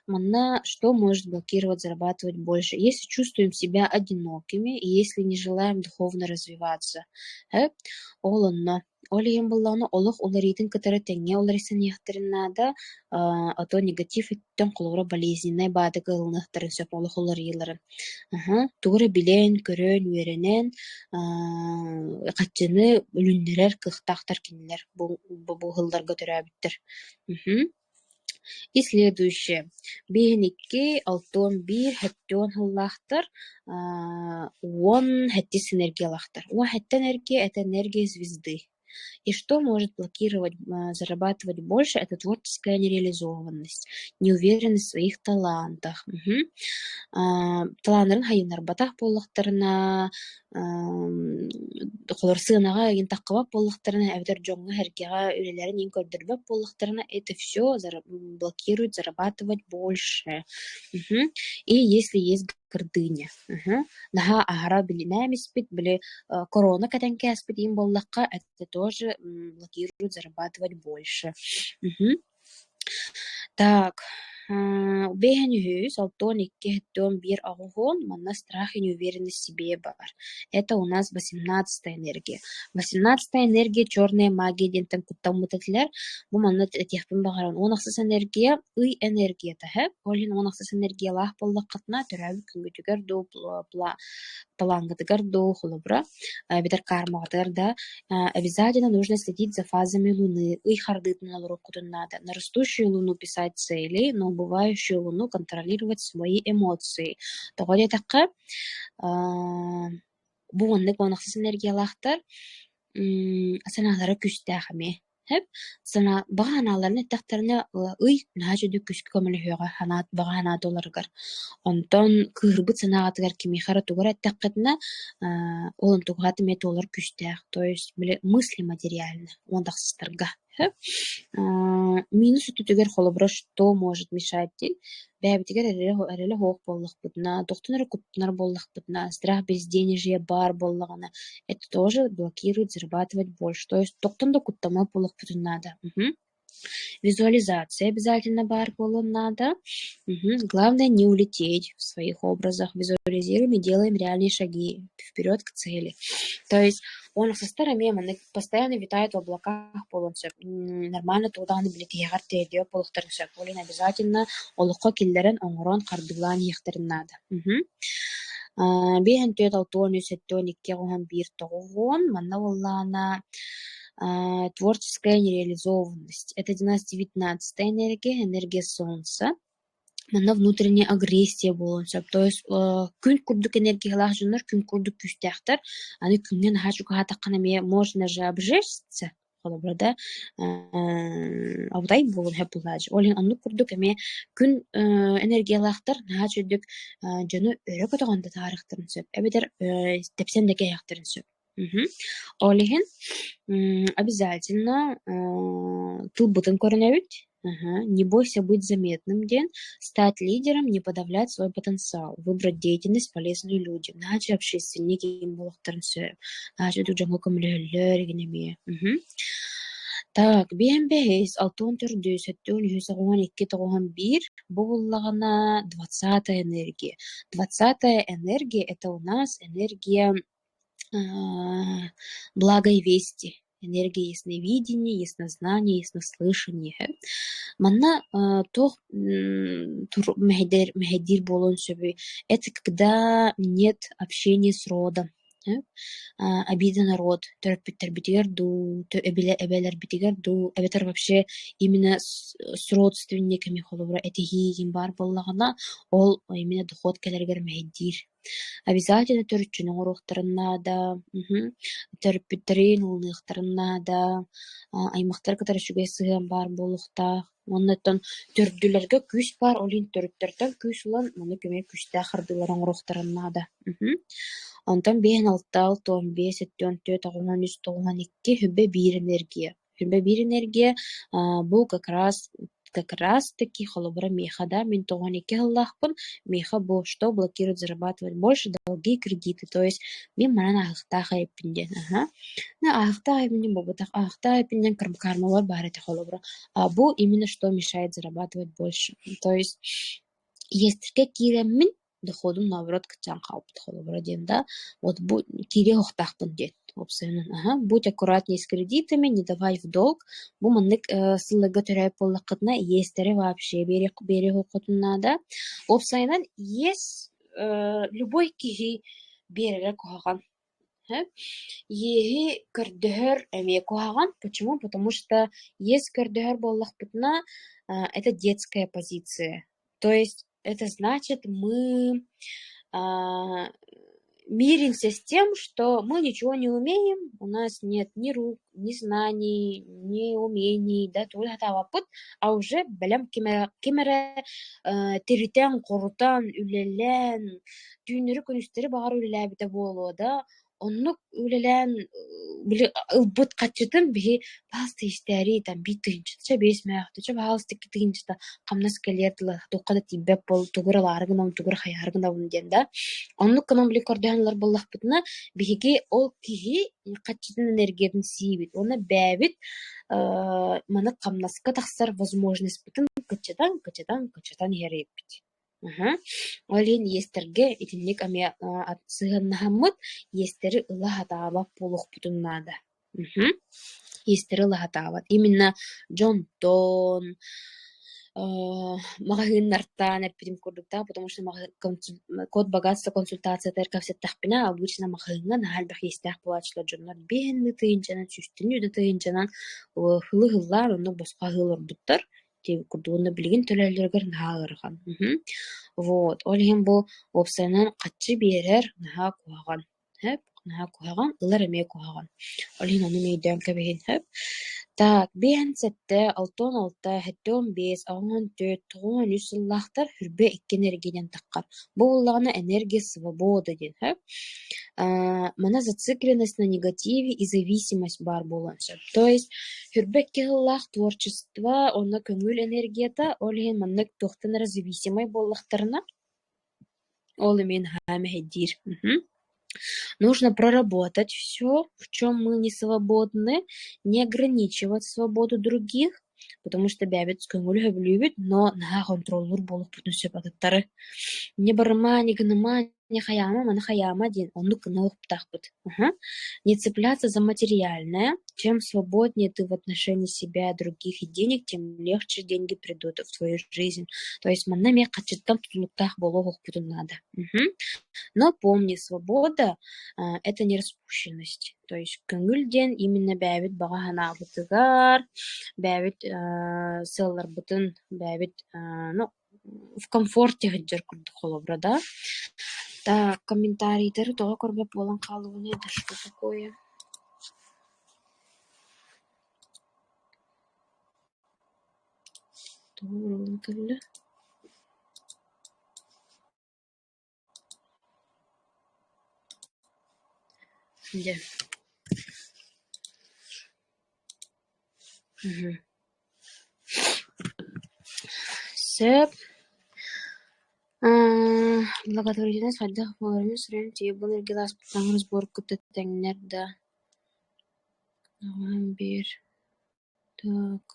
Манна что может блокировать, зарабатывать больше? Если чувствуем себя одинокими и если не желаем духовно развиваться, ол онно Ол иһин буоллаҕына олох уларыйыытын кытары тэҥҥэ уларыйсан иһиэхтэрин наада, а то негатив өттүн холобура болезненнай баадыга ылыныахтарын сөп олох уларыйыыларын. Аһа, тугу эрэ билэн, көрөн, үөрэнэн хаччыны үлүннэрэр кыахтаахтар кинилэр бу бу сылларга төрөөбүттэр. Мхм. И следующее. 52, 61, 70 сыллаахтар, 17 энергиялаахтар. 17 энергия – это энергия звезды. И что может блокировать зарабатывать больше – это творческая нереализованность, неуверенность в своих талантах. Мгм. Талааннарын хайыннарбатах буоллахтарына, холор сыанаҕа игин таххыбат буоллахтарына эбэтэр дьоҥҥо-сэргэҕэ үлэлэрин иһин көрдөрбөт буоллахтарына, это все блокирует зарабатывать больше. Мгм. И если есть гордыня. Мгм. Наһаа аһара билинэм испит, били корона кэтэн кээспит иһин буоллахха, это тоже блокирует зарабатывать больше. Мгм. Так, 53, 62, 71, 80, манна страх и неуверенность в себе баар. Это у нас 18-я энергия. 18-я энергия черная магия диэнтэн куттаммыт этилэр. Бу манна этиэхпин баҕарабын. 16 энергия ый энергията һэ. Ол иһин 16 энергиялаах буоллаххытына, төрөөбүт күҥҥүтүгэр дуу, талааҥҥытыгар дуу, холобура, эбэтэр кармаҕытыгар да обязательно нужно следить за фазами Луны. Ый хардыытынан олоруоххутун наада. На растущую Луну писать цели, на убывающую Луну контролировать свои эмоции. Тоҕо диэтэххэ, бу маннык 16 энергиялаахтар санаалара күүстээх эмиэ. Сөп. Санаа баҕа санааларын эттэхтэринэ, ый наһаа үчүгэй күүскэ көмөлөһүөҕэ санаат баҕа санаа туоларыгар. Онтон кыыһырбыт санааҕытыгар кимиэхэ эрэ тугу эрэ эттэххитинэ, ол онтугуһаат эмиэ туолар күүстээх. То есть били мысли материально уон тахсыстарга. Сөп. Минус өттүтүгэр холобура что может мешать диэн бэйэбитигэр эрэлэ суох буоллахпытына, туохтан эрэ куттанар буоллахпытына, страх безденежья баар буоллаҕына, это тоже блокирует зарабатывать больше. То есть туохтан да куттаммат буолуохпутун наада. Мгм. Визуализация обязательно баар буолуон наада. Мгм. Главное не улететь в своих образах. Визуализируем и делаем реальные шаги вперед к цели. То есть он ахсыстар эмиэ маннык постоянно витает в облаках буолуон сөп. Нормально тугу даҕаны били тиһэҕэр тиэрдиэ буолуохтарын сөп. Ол иһин обязательно олоххо киллэрэн, оҥорон, хардыылаан иһиэхтэрин наада. Мгм. Биэһэн түөрт, 63, 72, 81, 90. Манна буоллаҕына творческая нереализованность. Это у нас 19-я энергия, энергия солнца. Манна внутренняя агрессия буолуон сөп. То есть күн курдук энергиялаах дьоннор күн курдук күүстээхтэр. Аны күҥҥэ наһаа чугаһаатаххына эмиэ можно же обжечься, холобура да, абытай буолуон сөп буолааччы. Ол иһин оннук курдук эмиэ күн энергиялаахтар наһаа үчүгэйдик дьону өрө көтөҕөн да таһаарыахтарын сөп, эбэтэр тэпсэн да кээһиэхтэрин сөп. Мгм. Ол иһин обязательно тылбытын көрүнэбит. Ага. Не бойся быть заметным диэн, стать лидером, не подавлять свой потенциал, выбрать деятельность, полезную людям. Наһаа общественник игин буолуохтарын сөп. Наһаа дьоҥҥо көмөлөһөллөр игин эмиэ. Мгм. Так, биэһин бэһис, 64, 73, 82, 91. Бу буоллаҕына 20-я энергия. 20-я энергия это у нас энергия благой вести, энергия ясновидения, яснознания, яснослышания. Манна туох мэһэйдиир буолуон сөбүй? Это когда нет общения с родом. Обида на род төрөппүттэрбитигэр дуу, эбэлэрбитигэр дуу, эбэтэр вообще именно с родственниками холобура этиһии игин баар буоллаҕына, ол именно доход кэлэригэр мэһэйдиир. Обязательно төрүччүнү оҥоруохтарын наада, төрөппүттэрин ылыныахтарын наада, аймахтары кытары үчүгэй сыһыан баар буолуохтаах. Уонна оттон төрдүлэргэ күүс баар, ол иһин төрүттэртэн күүс ылан, маннык эмиэ күүстээх хардыылары оҥоруохтарын наада. Онтон биэһин алта, 65, 74, 93, 92 сүбэ биир энергия. Сүбэ биир энергия бу как раз таки холобура миэхэ да, мин 92 сыллаахпын, миэхэ бу что блокирует зарабатывать больше долги, кредиты, то есть мин манан ааһыахтаах эбиппин диэн, аха. Ааһыахтаах эбиппин диэн буолбатах, ааһыахтаах эбиппин диэн кармалар баар этэ холобура. А бу именно что мешает зарабатывать больше. То есть иэстэргэ киирэммин доходум наоборот кыччаан хаалбыт холобура диэн да, вот бу киириэх уохтаахпын диэн уопсайынан аха будь аккуратнее с кредитами, не давай в долг. Бу маннык сылларга төрөөбүт буоллаххытына иэстэри вообще биэриэх уоххутун наада. Уопсайынан иэс любой киһи биэрэрэ куһаҕан. Иэһи көрдөһөр эмиэ куһаҕан. Почему? Потому что иэс көрдөһөр буоллахпытына это детская позиция. То есть это значит, мы миримся с тем, что мы ничего не умеем, у нас нет ни рук, ни знаний, ни умений, да, тугу сатаабаппыт, а уже бэлэм ким эрэ тиритэн-хорутан, үлэлээн, түүннэри-күнүстэри баҕар үлэлээбитэ буолуо да, оннук үлэлээн били ылбыт хаччытын биһи паһаалыста истээри там биир тыһыынчата биэс мөөхтөчө паһаалыста икки тыһыынчата хамнас кэлиэр дылы туохха да тиийбэт буол тугу эрэ ылаары гынабын тугу эрэ хайаары гынабын диэн да оннук гынан били көрдөһөн ылар буоллахпытына биһиги ол киһи хаччытын энергиятын сиибит уонна бэйэбит маны хамнаска тахсар возможностьпытын кыччатан кыччатан кыччатан иһэр эбиппит. Аһа. Ол иһин иэстэргэ итинник эмиэ сыһыаннаһаммыт, иэстэри ыла сатаабат буолуохпутун наада. Мхм. Иэстэри ыла сатаабат. Именно дьонтон, маҕаһыыннартан эппитим курдук да, потому что код богатства консультациятыгар кэпсэттэхпинэ, обычно маҕаһыыҥҥа наһаа элбэх иэстээх буолааччылар дьоннор биэһиннии тыһыынчанан, сүүстэнии да тыһыынчанан ылы-ыллаан оннук босхо аһыы олорбуттар. Курдук уонна билигин төлөөллөрүгэр наһаа ыарахан. Вот, ол иһин бу уопсайынан хаччы биэрэр наһаа куһаҕан. Сөп, наһаа куһаҕан, ылар эмиэ куһаҕан. Ол иһин ону эмиэ өйдөөн кэбиһин, сөп. Так, 57, 66, 75, 84, 93 сыллаахтар хүрбэ икки энергиянан таххар. Бу буоллаҕына энергия свобода диэн, сөп. Манна зацикленность на негативе и зависимость баар буолуон сөп. То есть хүрбэ икки сыллаах творчество уонна көҥүл энергията, ол иһин маннык туохтан эрэ зависимай буоллахтарына, ол эмиэ наһаа мэһэйдиир. Нужно проработать все, в чем мы не свободны, не ограничивать свободу других. Потому что бэйэбит көҥүлү сөбүлүүбүт, но наһаа хонтуруоллуур буолуохпутун сөп атыттары. Не барыма, не гыныма, не хайаама, маны хайаама диэн оннук гына уһуктаахпыт. Не цепляться за материальное. Чем свободнее ты в отношении себя, других и денег, тем легче деньги придут в твою жизнь. То есть манна эмиэ хаччыттан тутулуктаах буолуохпутун надо. Но помни, свобода это не распущенность. То есть көҥүл диэн именно бэйэбит баҕа санаабытыгар, бэйэбит сыалларбытын, бэйэбит ну, в комфорте сылдьар курдук холобура да. Так, комментарийдары тоҕо көрбөт буолан хааллыбыный, это что такое? Тоҕо буолан кэллэ? Дьэ. Сөп. Благотворительность хайдах буоларын сүрүн тиийбин эргилэ ааспыттааҕар сбор кытта тэҥнэр да. Биир Так.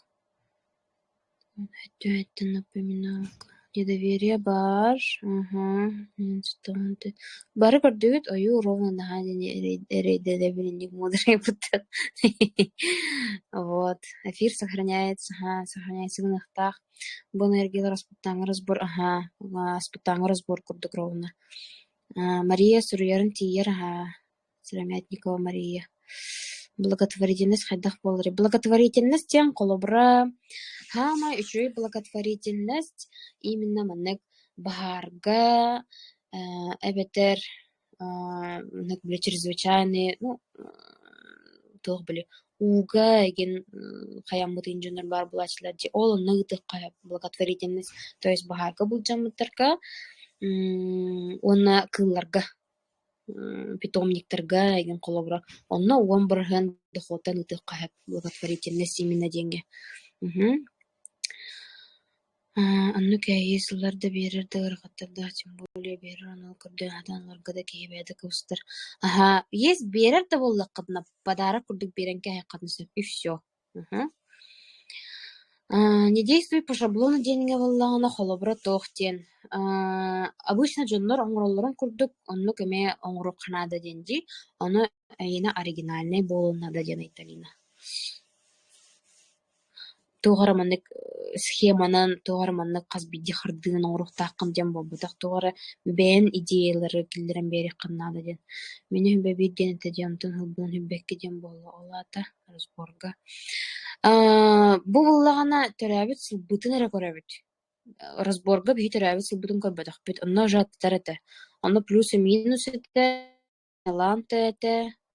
Это напоминалка. Недоверие баар. Бары көрдүгүт ойуу ровно наһаа эрэйдэнэбин инник мудрый будто. Вот. Эфир сохраняется, ага, сохраняется гыныахтаах. Бу энергиялар аспыттааҥы разбор, ага, аспыттааҥы разбор курдук ровно. Мария суруйарын тиийэр, ага, Сыромятникова Мария. Благотворительность хайдах буоларый? Благотворительность диэн холобура саамай үчүгэй благотворительность именно маннык баһаарга эбэтэр маннык били чрезвычайные ну туох били ууга игин хайаммытын дьоннор баар буолааччылар дии ол онно ыытыахха сөп благотворительность то есть баһаарга былдьаммыттарга уонна кыылларга питомниктарга эҥин холобура онно 10% дохуоттан ыытыахха сөп благотворительность именно диэҥҥэ. Оннук кээһии сыллар да биэрэр да ыарахаттардаах тем более биэрэр ону көрдөөн сатаан ыларга да киһи бэйэтэ кыбыстар. Аһаа есть биэрэр да буоллаххытына подарок курдук биэрэн кээһиэххитин сөп и все. Не действуй по шаблону диэҥҥэ буоллаҕына холобура туох диэн обычно дьоннор оҥороллорун курдук оннук эмиэ оҥоруохха наада диэн дии, ону эйиэнэ оригинальнай буолуон наада диэн Айталина. Туох эрэ маннык схеманан, туох эрэ маннык хас биирдии хардыынан оҥоруохтааххын диэн буолбатах, туох эрэ бэйэн идеялары киллэрэн биэриэххин наада диэн. Мин үһүбэ биир диэн этэ дии, онтон ылбын үһүбэккэ диэн буолла ол аата разборга. Бу буоллаҕына төрөөбүт сылбытын эрэ көрөбүт. Разборга биһи төрөөбүт сылбытын көрбөтөхпүт, онно уже аттар этэ. Онно плюс и минус этэ, таланты этэ,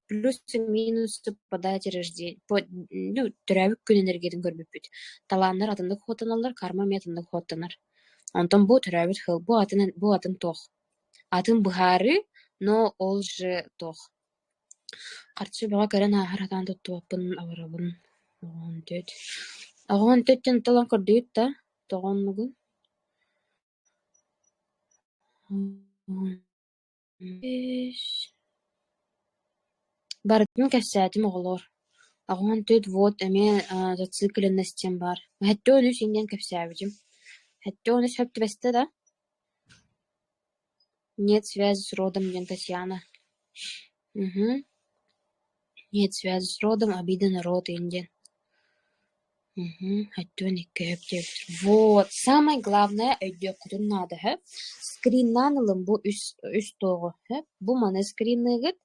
плюс и минус по дате рождения, по ну, төрөөбүт күн энергиятын көрбүппүт. Талааннар атыннык хуоттаналлар, карма эмиэ атыннык хуоттанар. Онтон бу төрөөбүт сыл, бу атын, бу атын туох. Атын быһаарыы, но ол же туох. Харчы бөҕө көрөн ааһар сатаан туттубаппын абарабын. Оҕон түөт. Оҕон түөт диэн талан көрдүгүт да, тоҕо оннугун? Барытын кэпсээтим оҕолоор. Оҕон түөт вот эмиэ зацикленность диэн баар. 73 иҥнэн кэпсээбитим. 73 сөп түбэстэ да? Нет связи с родом диэн Татьяна. Угу. Нет связи с родом, обида на род диэн. Угу. 72 сөп диэбит. Вот, самое главное өйдүөххүтүн наада сөп. Скриннаан ылын бу үс үс туоҕу сөп. Бу маны скринныыгыт.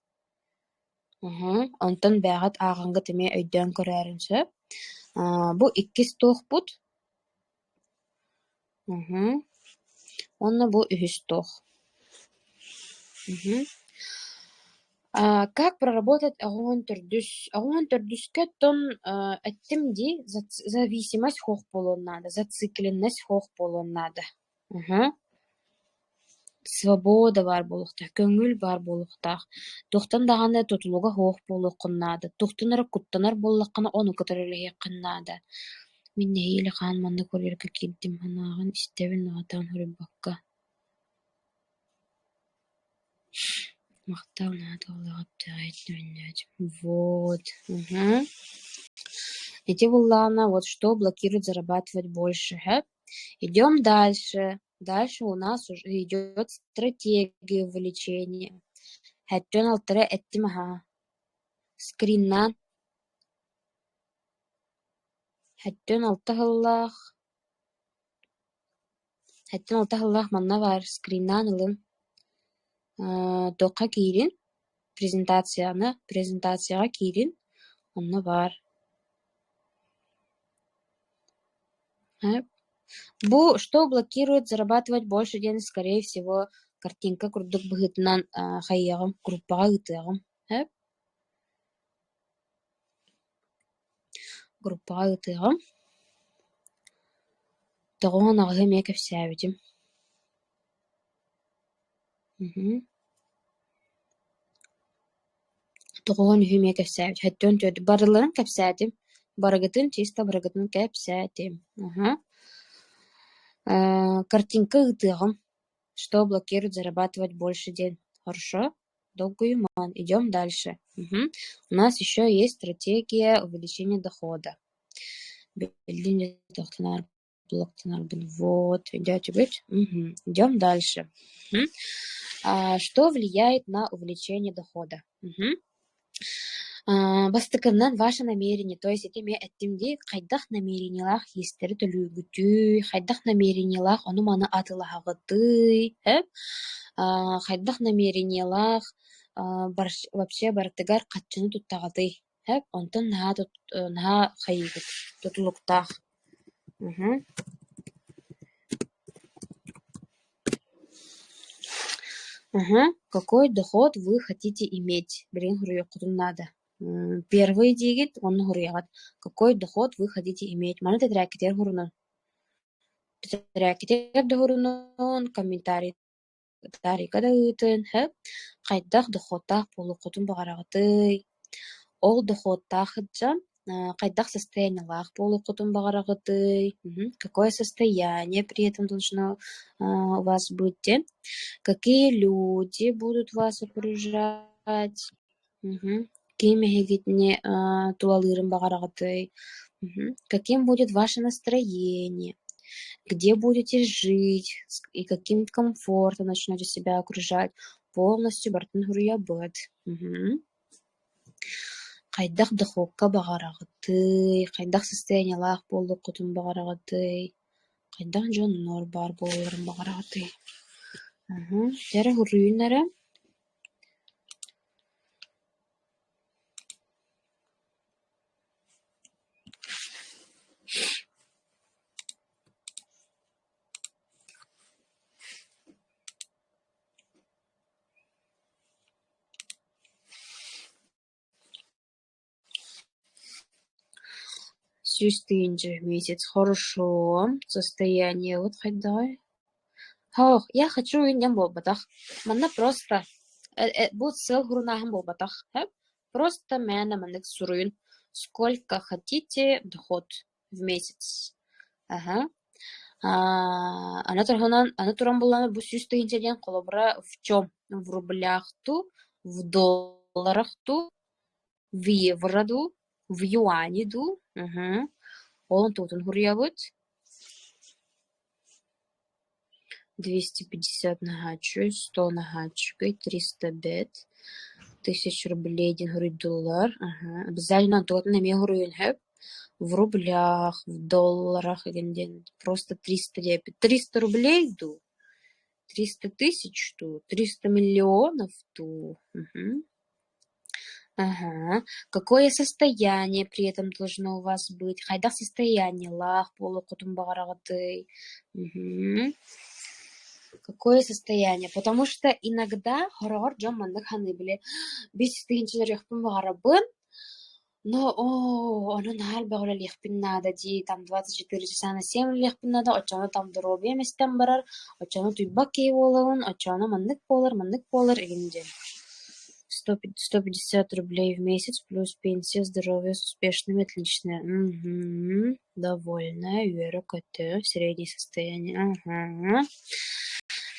Угу. Онтон бэйэҕит ааҕаҥҥыт эмиэ өйдөөн көрөөрүн сөп. Бу иккис туохпут. Угу. Уонна бу үһүс туох. Угу. Как проработать оҕоҥ төрдүс? Оҕоҥ төрдүскэ оттон эттим дии, зависимость суох буолуон наада, зацикленность суох буолуон наада. Угу. Свобода баар буолуохтаах, көҥүл баар буолуохтаах. Туохтан даҕаны тутулуга суох буолуоххун наада. Туохтан эрэ куттанар буоллаххына, ону кытары үлэлэһиэххин наада. Мин нэһиилэ хаан маннык хоруйарга киирдим, санааҕын истэбин, аҕатаан хоруйбакка Махтал наада Вот. Угу. Ити буоллаҕына вот что блокирует зарабатывать больше, һэ? Идем дальше. Дальше у нас уже идет стратегия увеличения. Хэттэн алтара эттим аһаа. Скриннаан. Хэттэн алта сыллаах Хэттэн алта сыллаах манна баар скриннаан ылын. Туохха киирин, презентацияны, презентацияҕа киирин, онно баар. Бу что блокирует зарабатывать больше диэн скорее всего картинка курдук быһыытынан хайыаҕым, группаҕа ыытыаҕым. Группаҕа ыытыаҕым. 98-ы эмиэ кэпсээбитим. 93-ү эмиэ кэпсээбитим. 74 барыларын кэпсээтим. Барыгытын чисто барыгытын кэпсээтим. Картинка ыытыаҕым. Что блокирует зарабатывать больше диэн. Хорошо? Долгуйуман. Идем дальше. У нас еще есть стратегия увеличения дохода. Вот, идете быть? Угу. Идем дальше. Угу. Что влияет на увеличение дохода? Угу. Бастакынан ваше намерение, то есть ити эмиэ эттим дии, хайдах намерениелаах иистэри төлүүгүтүй, хайдах намерениелаах ону-маны атыылаһаҕытый, хайдах намерениелаах вообще барытыгар хаччыны туттаҕытый, онтон наһаа наһаа хайыыгыт, тутулуктаах. Какой доход вы хотите иметь? Билигин суруйуоххутун наада. Первый диигит, онно суруйаҕыт. Какой доход вы хотите иметь? Маны тэтэрээккитигэр сурунун. Тэтэрээккитигэр да сурунун, комментарийга да ыытын, сөп. Хайдах дохуоттаах буолуоххутун баҕараҕытый? Ол дохуоттаах сылдьан хайдах состояниелаах буолуоххутун баҕараҕытый? Какое состояние при этом должно у вас быть диэн? Какие люди будут вас окружать? Ким эһигитини тулалыырын баҕараҕытый? Каким будет ваше настроение? Где будете жить и каким комфортом начнете себя окружать? Полностью барытын суруйабыт. Хайдах дохуокка баҕараҕытый, хайдах состояниелаах буолуоххутун баҕараҕытый, хайдах дьоннор баар буолалларын баҕараҕытый? Дьэ суруйун эрэ. Сүүс тыһыынча в месяц. Хорошо. Состояние вот хайдаҕый? Һоох, я хочу инньэн буолбатах. Манна просто бу сыал сурунаһын буолбатах. Просто мээнэ маннык суруйун. Сколько хотите доход в месяц. Аһа. Аны туран, аны туран буоллаҕына бу сүүс тыһыынча диэн холобура в чем? В рублях дуу, в долларах дуу, в евро дуу, в юани дуу? Ол онтубутун суруйабыт. 250 наһааччы, 100 наһааччыгый, 300 бэт, тысяч рублей диэн суруйдулар. Обязательно онтугутун эмиэ суруйун сөп. В рублях, в долларах игин диэн просто 300 диэбит. 300 рублей дуу, 300 тысяч дуу, 300 миллионов дуу. Ага. Какое состояние при этом должно у вас быть? Хайдах состояниелаах буолуоххутун баҕараҕытый? Какое состояние? Потому что иногда хороҕор дьон маннык саныы били биэс тыһыынчаларыахпын баҕарабын, но оо, ону наһаа элбэх үлэлиэхпин наада дии, там 24 часа на 7 үлэлиэхпин наада, оччоҕуна там доруобуйам эстэн барар, оччоҕуна утуйбат киһи буолабын, оччоҕуна маннык буолар, маннык буолар игин диэн. 150 рублей в месяц плюс пенсия, здоровье с успешными, отличное. Угу. Довольная, үөрэ-көтө, среднее состояние. Ага.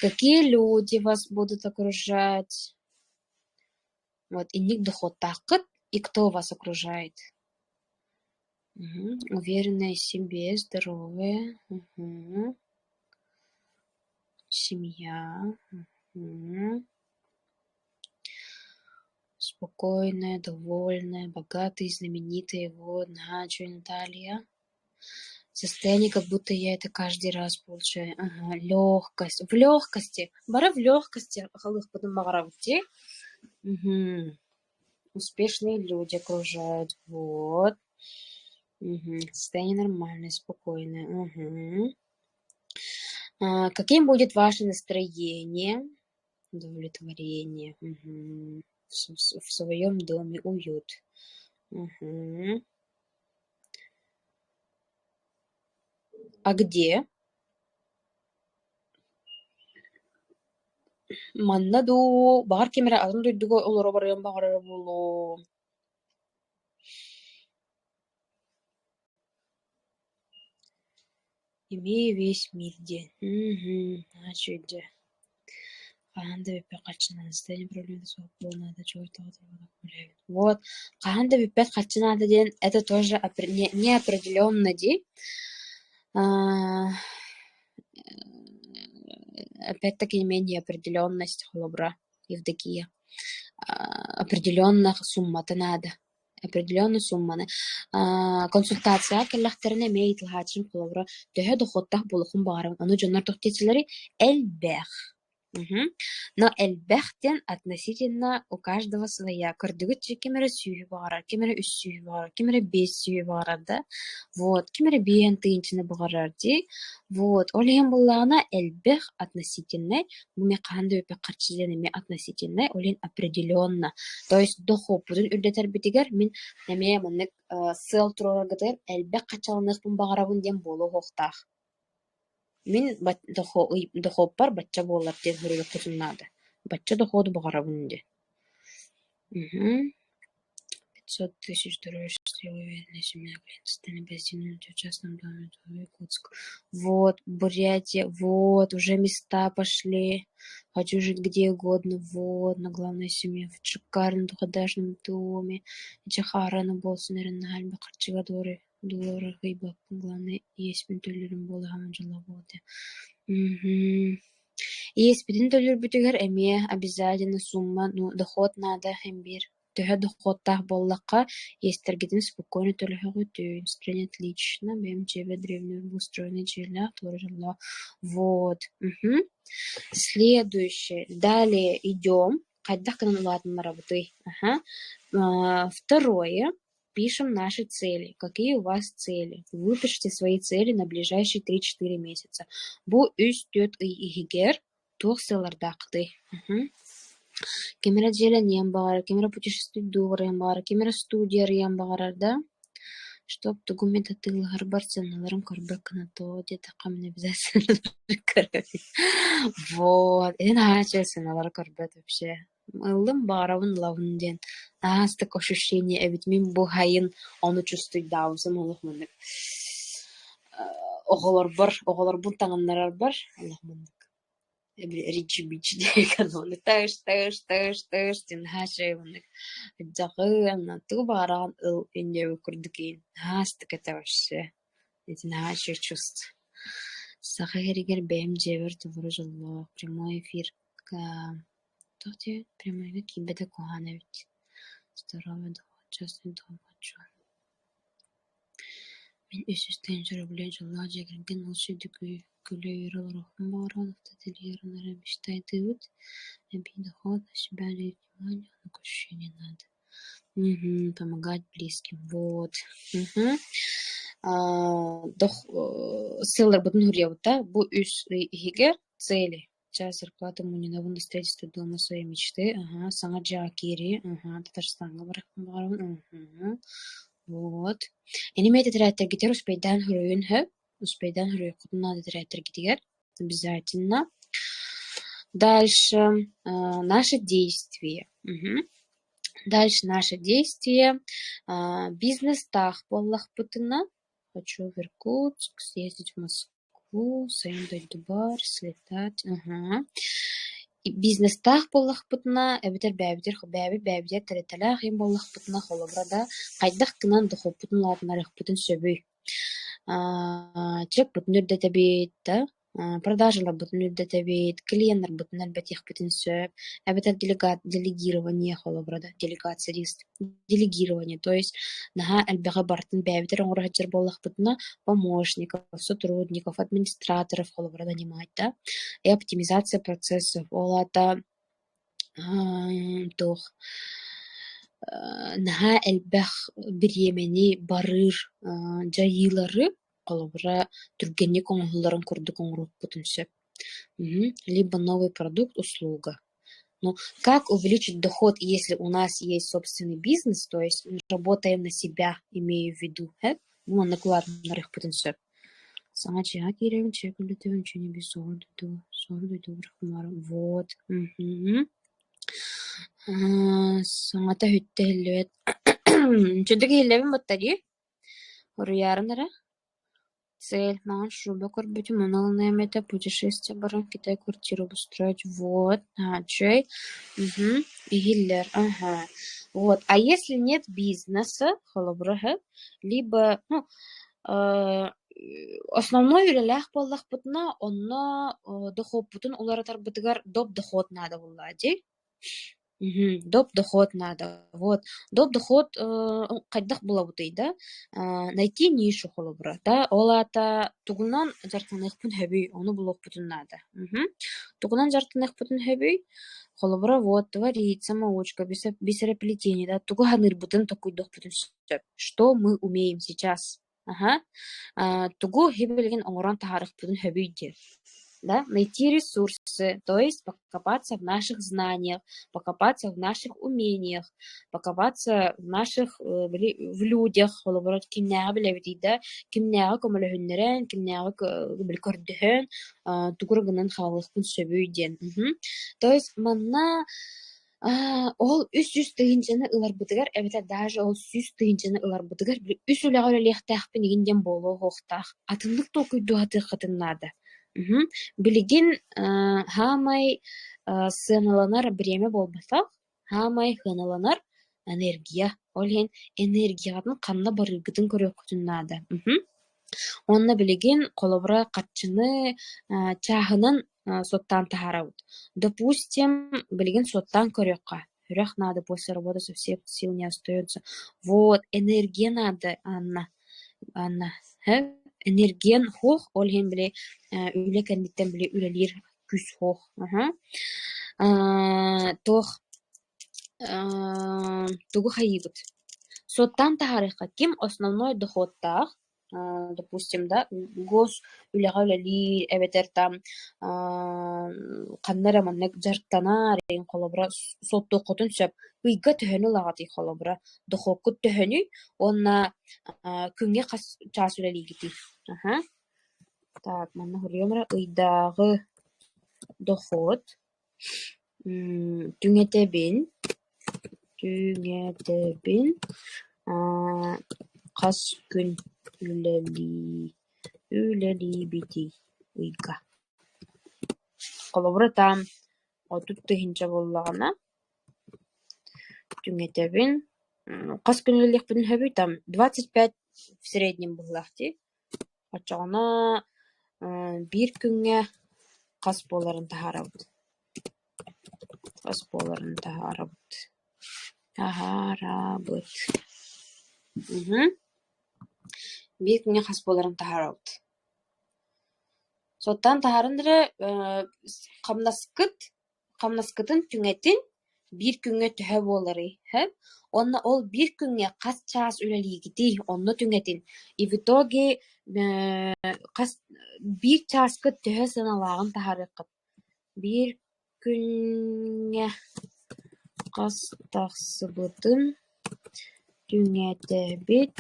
Какие люди вас будут окружать? Вот инник дохуоттааххыт и кто вас окружает? Мгм. Уверенная в себе, здоровая. Мгм. Семья. Мгм. Спокойная, довольная, богатая, знаменитая. Вот, Наһаа Наталья. Состояние, как будто я это каждый раз получаю. Ага, легкость. В легкости. Бары в легкости. Угу. Успешные люди окружают. Вот. Угу. Состояние нормальное, спокойное. Угу. А, каким будет ваше настроение? Удовлетворение. Угу. В своем доме уют. Угу. А где? Манна дуу, баҕар ким эрэ атын дойдуга олоро барыан баҕарара буолуо. Имею весь мир диэн. Мгм. Үчүгэй Хаһан да бүппэт харчы наада, проблемата суох буолуон наада, Вот, хаһан да бүппэт харчы наада диэн это тоже неопределенно дии. Опять-таки эмиэ неопределенность холобура Евдокия. Определенных суммата наада. Определенный сумманы. Консультацияҕа кэллэхтэринэ эмиэ ыйыталаһааччым холобура төһө доходтаах буолуоххун баҕарабын. Ону дьоннор туох диэччилэрий? Элбэх. Мгм. Но элбэх диэн относительно у каждого своя. Көрдүгүт ким эрэ сүүһү баҕарар, ким эрэ үс сүүһү баҕарар, ким эрэ биэс сүүһү баҕарар да. Вот, ким эрэ биэһин тыһыынчаны баҕарар дии. Вот, ол иһин буоллаҕына элбэх относительнай, бу эмиэ хаһан да бүппэт харчы диэн эмиэ относительнай, ол иһин определенно. То есть дохуоппутун үрдэтэрбитигэр мин эмиэ маннык сыал туруораргытыгар элбэх харчыланыахпын баҕарабын диэн буолуо суохтаах. Мин дохуоппар бачча буолар диэн суруйуохпутун наада. Бачча дохуоту баҕарабын диэн. Мгм. 500 000 здоровья, счастливая, уверенная семья, клиент позитивный, в частном доме, Якутск. Вот, Бурятия, вот, уже места пошли. Хочу жить где угодно, вот, но главное семья в шикарном двухэтажном доме. Чахараны буолсун эрэн харчыга доллары главное иэспин төлүүрүм буолла дьоллоох Мгм. Иэспитин төлүүрбүтүгэр эмиэ обязательно сумма, ну, доход надо биир. Төһө доходтаах буоллахха, иэстэргитин спокойно төлөһөҕүтүн. Настроение отлично, бэйэм дьиэбэр древний обустроенный дьиэлээх, туора дьоллоох. Вот. Мгм. Следующее. Далее идем. Хайдах гынан улаатыннарабытый? Ага. Второе. Пишем наши цели. Какие у вас цели? Выпишите свои цели на ближайшие 3-4 месяца. Бу үс түөрт ый иһигэр туох сыаллардааххытый? Ким эрэ дьиэлэниэн баҕарар, ким эрэ путешествуйдуу барыан баҕарар, ким эрэ студия арыйыан баҕарар да, чтоб тугу эмит атыылаһарбар сыаналарын көрбөт гына тоҕо диэтэххэ мин обязательно көрөбүн. Вот, эн наһаа үчүгэй сыаналары көрбөт вообще. Ыллым баҕарабын ылабын диэн аһаҕастык ощущение эбит. Мин бу сайын ону чувствуйдаабытым олох маннык оҕолорбор, оҕолорбун таҥыннарарбар олох маннык Ричи Бич диэн тыш тыш тыш тыш диэн наһаа үчүгэй маннык дьаҕыан тугу баҕараҕын ыл инньэ курдук иин наһаа астык этэ вообще ити наһаа үчүгэй чувство. Саха сиригэр бэйэм дьиэбэр толору дьоллоох прямой эфир туох диэбит прямойга киирбэтэ куһаҕан эбит. Здоровый доход, частный дом хочу. Мин үс тыһыынча рублей дьоллоох дьиэ кэргэн олус үрдүк күлэ-үөрэ олоруохпун баҕарабын, автоательерын эрэ мечтайдыыбыт, эбии доход, на себя уделить внимание, оннук ощущение надо. Мгм, помогать близким, вот. Мгм. Сыалларбытын суруйабыт да, бу үс ый иһигэр цели. Часть зарплаты мунньунабын на строительство дома своей мечты. Ага, саҥа дьиэҕэ киирии. Ага, Татарстаҥҥа барыахпын баҕарабын. Мгм. Вот. Ини эмиэ тэтэрээттэргитигэр успейдаан суруйун сөп. Успейдаан суруйуоххутун наада тэтэрээттэргитигэр. Обязательно. Дальше наши действия. Мгм. Дальше наши действия. Бизнестаах буоллахпытына хочу в Иркутск, съездить в Москву, сайын дойдубар, слетать. Ага. Бизнестаах буоллахпытына, эбэтэр бэйэбитигэр бэйэбит бэйэбитигэр тэрилтэлээх иһин буоллахпытына, холобура да, хайдах гынан дохуоппутун улаатыннарыахпытын сөбүй? Чекпытын үрдэтэбит да, продажаларбытын үрдэтэбит, клиеннарбытын элбэтиэхпитин сөп, эбэтэр делегирование холобура да, делегация делегирование, то есть наһаа элбэҕи барытын бэйэбит эрэ оҥоро сылдьар буоллахпытына, помощников, сотрудников, администраторов холобура нанимать да, и оптимизация процессов, ол аата туох наһаа элбэх бириэмэни барыыр дьайыылары холобура түргэнник оҥоһулларын курдук оҥоруохпутун сөп. Либо новый продукт, услуга. Ну, как увеличить доход, если у нас есть собственный бизнес, то есть мы работаем на себя, имею в виду, Маннык улаатыннарыахпытын сөп. Саҥа дьиэҕэ киирэбин, чэй көрдөтөбүн, чэй соҕуруу дойду Вот. Саҥата бүттэ иһиллибэт. Үчүгэйдик иһиллэбин батта дии. Уруйаарын эрэ. Цель маҥан шуба көрбүтүм, ону ылыныам этэ, путешествие баран Китай квартиру обустроить. Вот, үчүгэй. Иһиллэр, ага. Вот. А если нет бизнеса, холобура, либо, ну, основной үлэлээх буоллахпытына, онно дохуоппутун уларытарбытыгар доп доход наада буоллаҕа дии. Доп доход надо. Вот. Доп доход хайдах булабытый да? Найти нишу холобура, да? Ол аата тугунан дьарыктаныахпын сөбүй, ону булуохпутун наада. Тугунан дьарыктаныахпытын сөбүй? Холобура, вот, творить, самоучка, бисероплетение, да, тугу саныырбытын толкуйдуохпутун сөп. Что мы умеем сейчас? Аха. Тугу билигин оҥорон таһаарыахпытын сөбүй диэн. Да? Найти ресурсы, то есть покопаться в наших знаниях, покопаться в наших умениях, покопаться в наших в людях, холобура кимнээҕи билэбитий да, кимнээҕи көмөлөһүннэрэн, кимнээҕи били көрдөһөн, тугу эрэ гынан хаалыахпын сөбүй диэн. То есть манна Ол 300 тыһыынчаны ыларбытыгар эбэтэр даже ол 100 тыһыынчаны ыларбытыгар үс үлэҕэ үлэлиэхтээхпин игин диэн буолуо суохтаах. Атыннык толкуйдуу сатыаххытын наада. Билигин саамай сыаналанар бириэмэ буолбатах, саамай сыаналанар энергия. Ол иһин энергияҕытын ханна барыыргытын көрүөххүтүн наада. Уонна билигин холобура харчыны чааһынан суоттаан таһаарабыт. Допустим, билигин суоттаан көрүөххэ. Үрэх надо после работы совсем сил не остается. Вот, энергия надо, Анна. Анна, энергиян суох, ол иһин били үлэ кэнниттэн били үлэлиир күүс суох. Туох тугу хайыыбыт? Суоттаан таһаарыахха ким основной доходтаах, допустим, да, гос үлэҕэ үлэлиир эбэтэр там ханна эрэ маннык дьарыктанар холобура суоттуоххутун сөп. Ыйга төһөнү ылаҕытый холобура? Дохуоккут төһөнүй уонна күҥҥэ хас чаас үлэлиигитий? Аха. Так, манна суруйуом эрэ ыйдааҕы доход түҥэтэбин, түҥэтэбин, хас күн үлэлии үлэлиибитий ыйга. Холобура там 30 тыһыынча буоллаҕына түҥэтэбин, хас күн үлэлиэхпитин сөбүй там 25 в среднем быһыылаах дии. Оччоҕуна биир күҥҥэ хас буоларын таһаарабыт. Хас буоларын таһаарабыт. Таһаарабыт. Биир күҥҥэ хас буоларын таһаарабыт. Суоттаан таһааран эрэ хамнаскыт хамнаскытын түҥэтин биир күҥҥэ төһө буоларый һэ? Уонна ол биир күҥҥэ хас чаас үлэлиигитий онно түҥэтин. И в итоге хас биир чааскыт төһө сыаналааҕын таһаарыаххыт. Биир күҥҥэ хас тахсыбытын түҥэтэбит,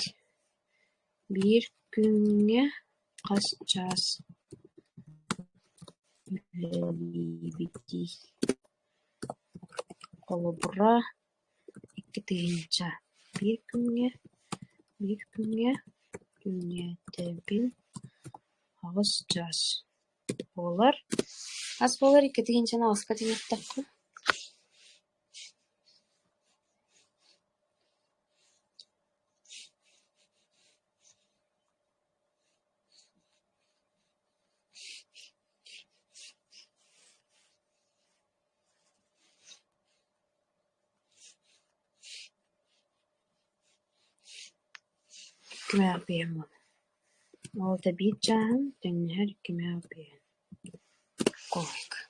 биир күҥҥэ хас чаас үлэлиибитий? Холобура, 2000 биир күҥҥэ түҥэтэбин 8 чаас. Буолар. Хас буолар 2 тыһыынчаны аҕыска түҥэттэххэ? Кимээх биэһин буолар. Ол да биир чааһын тэҥнэһэр кимээх биэһин. Койка.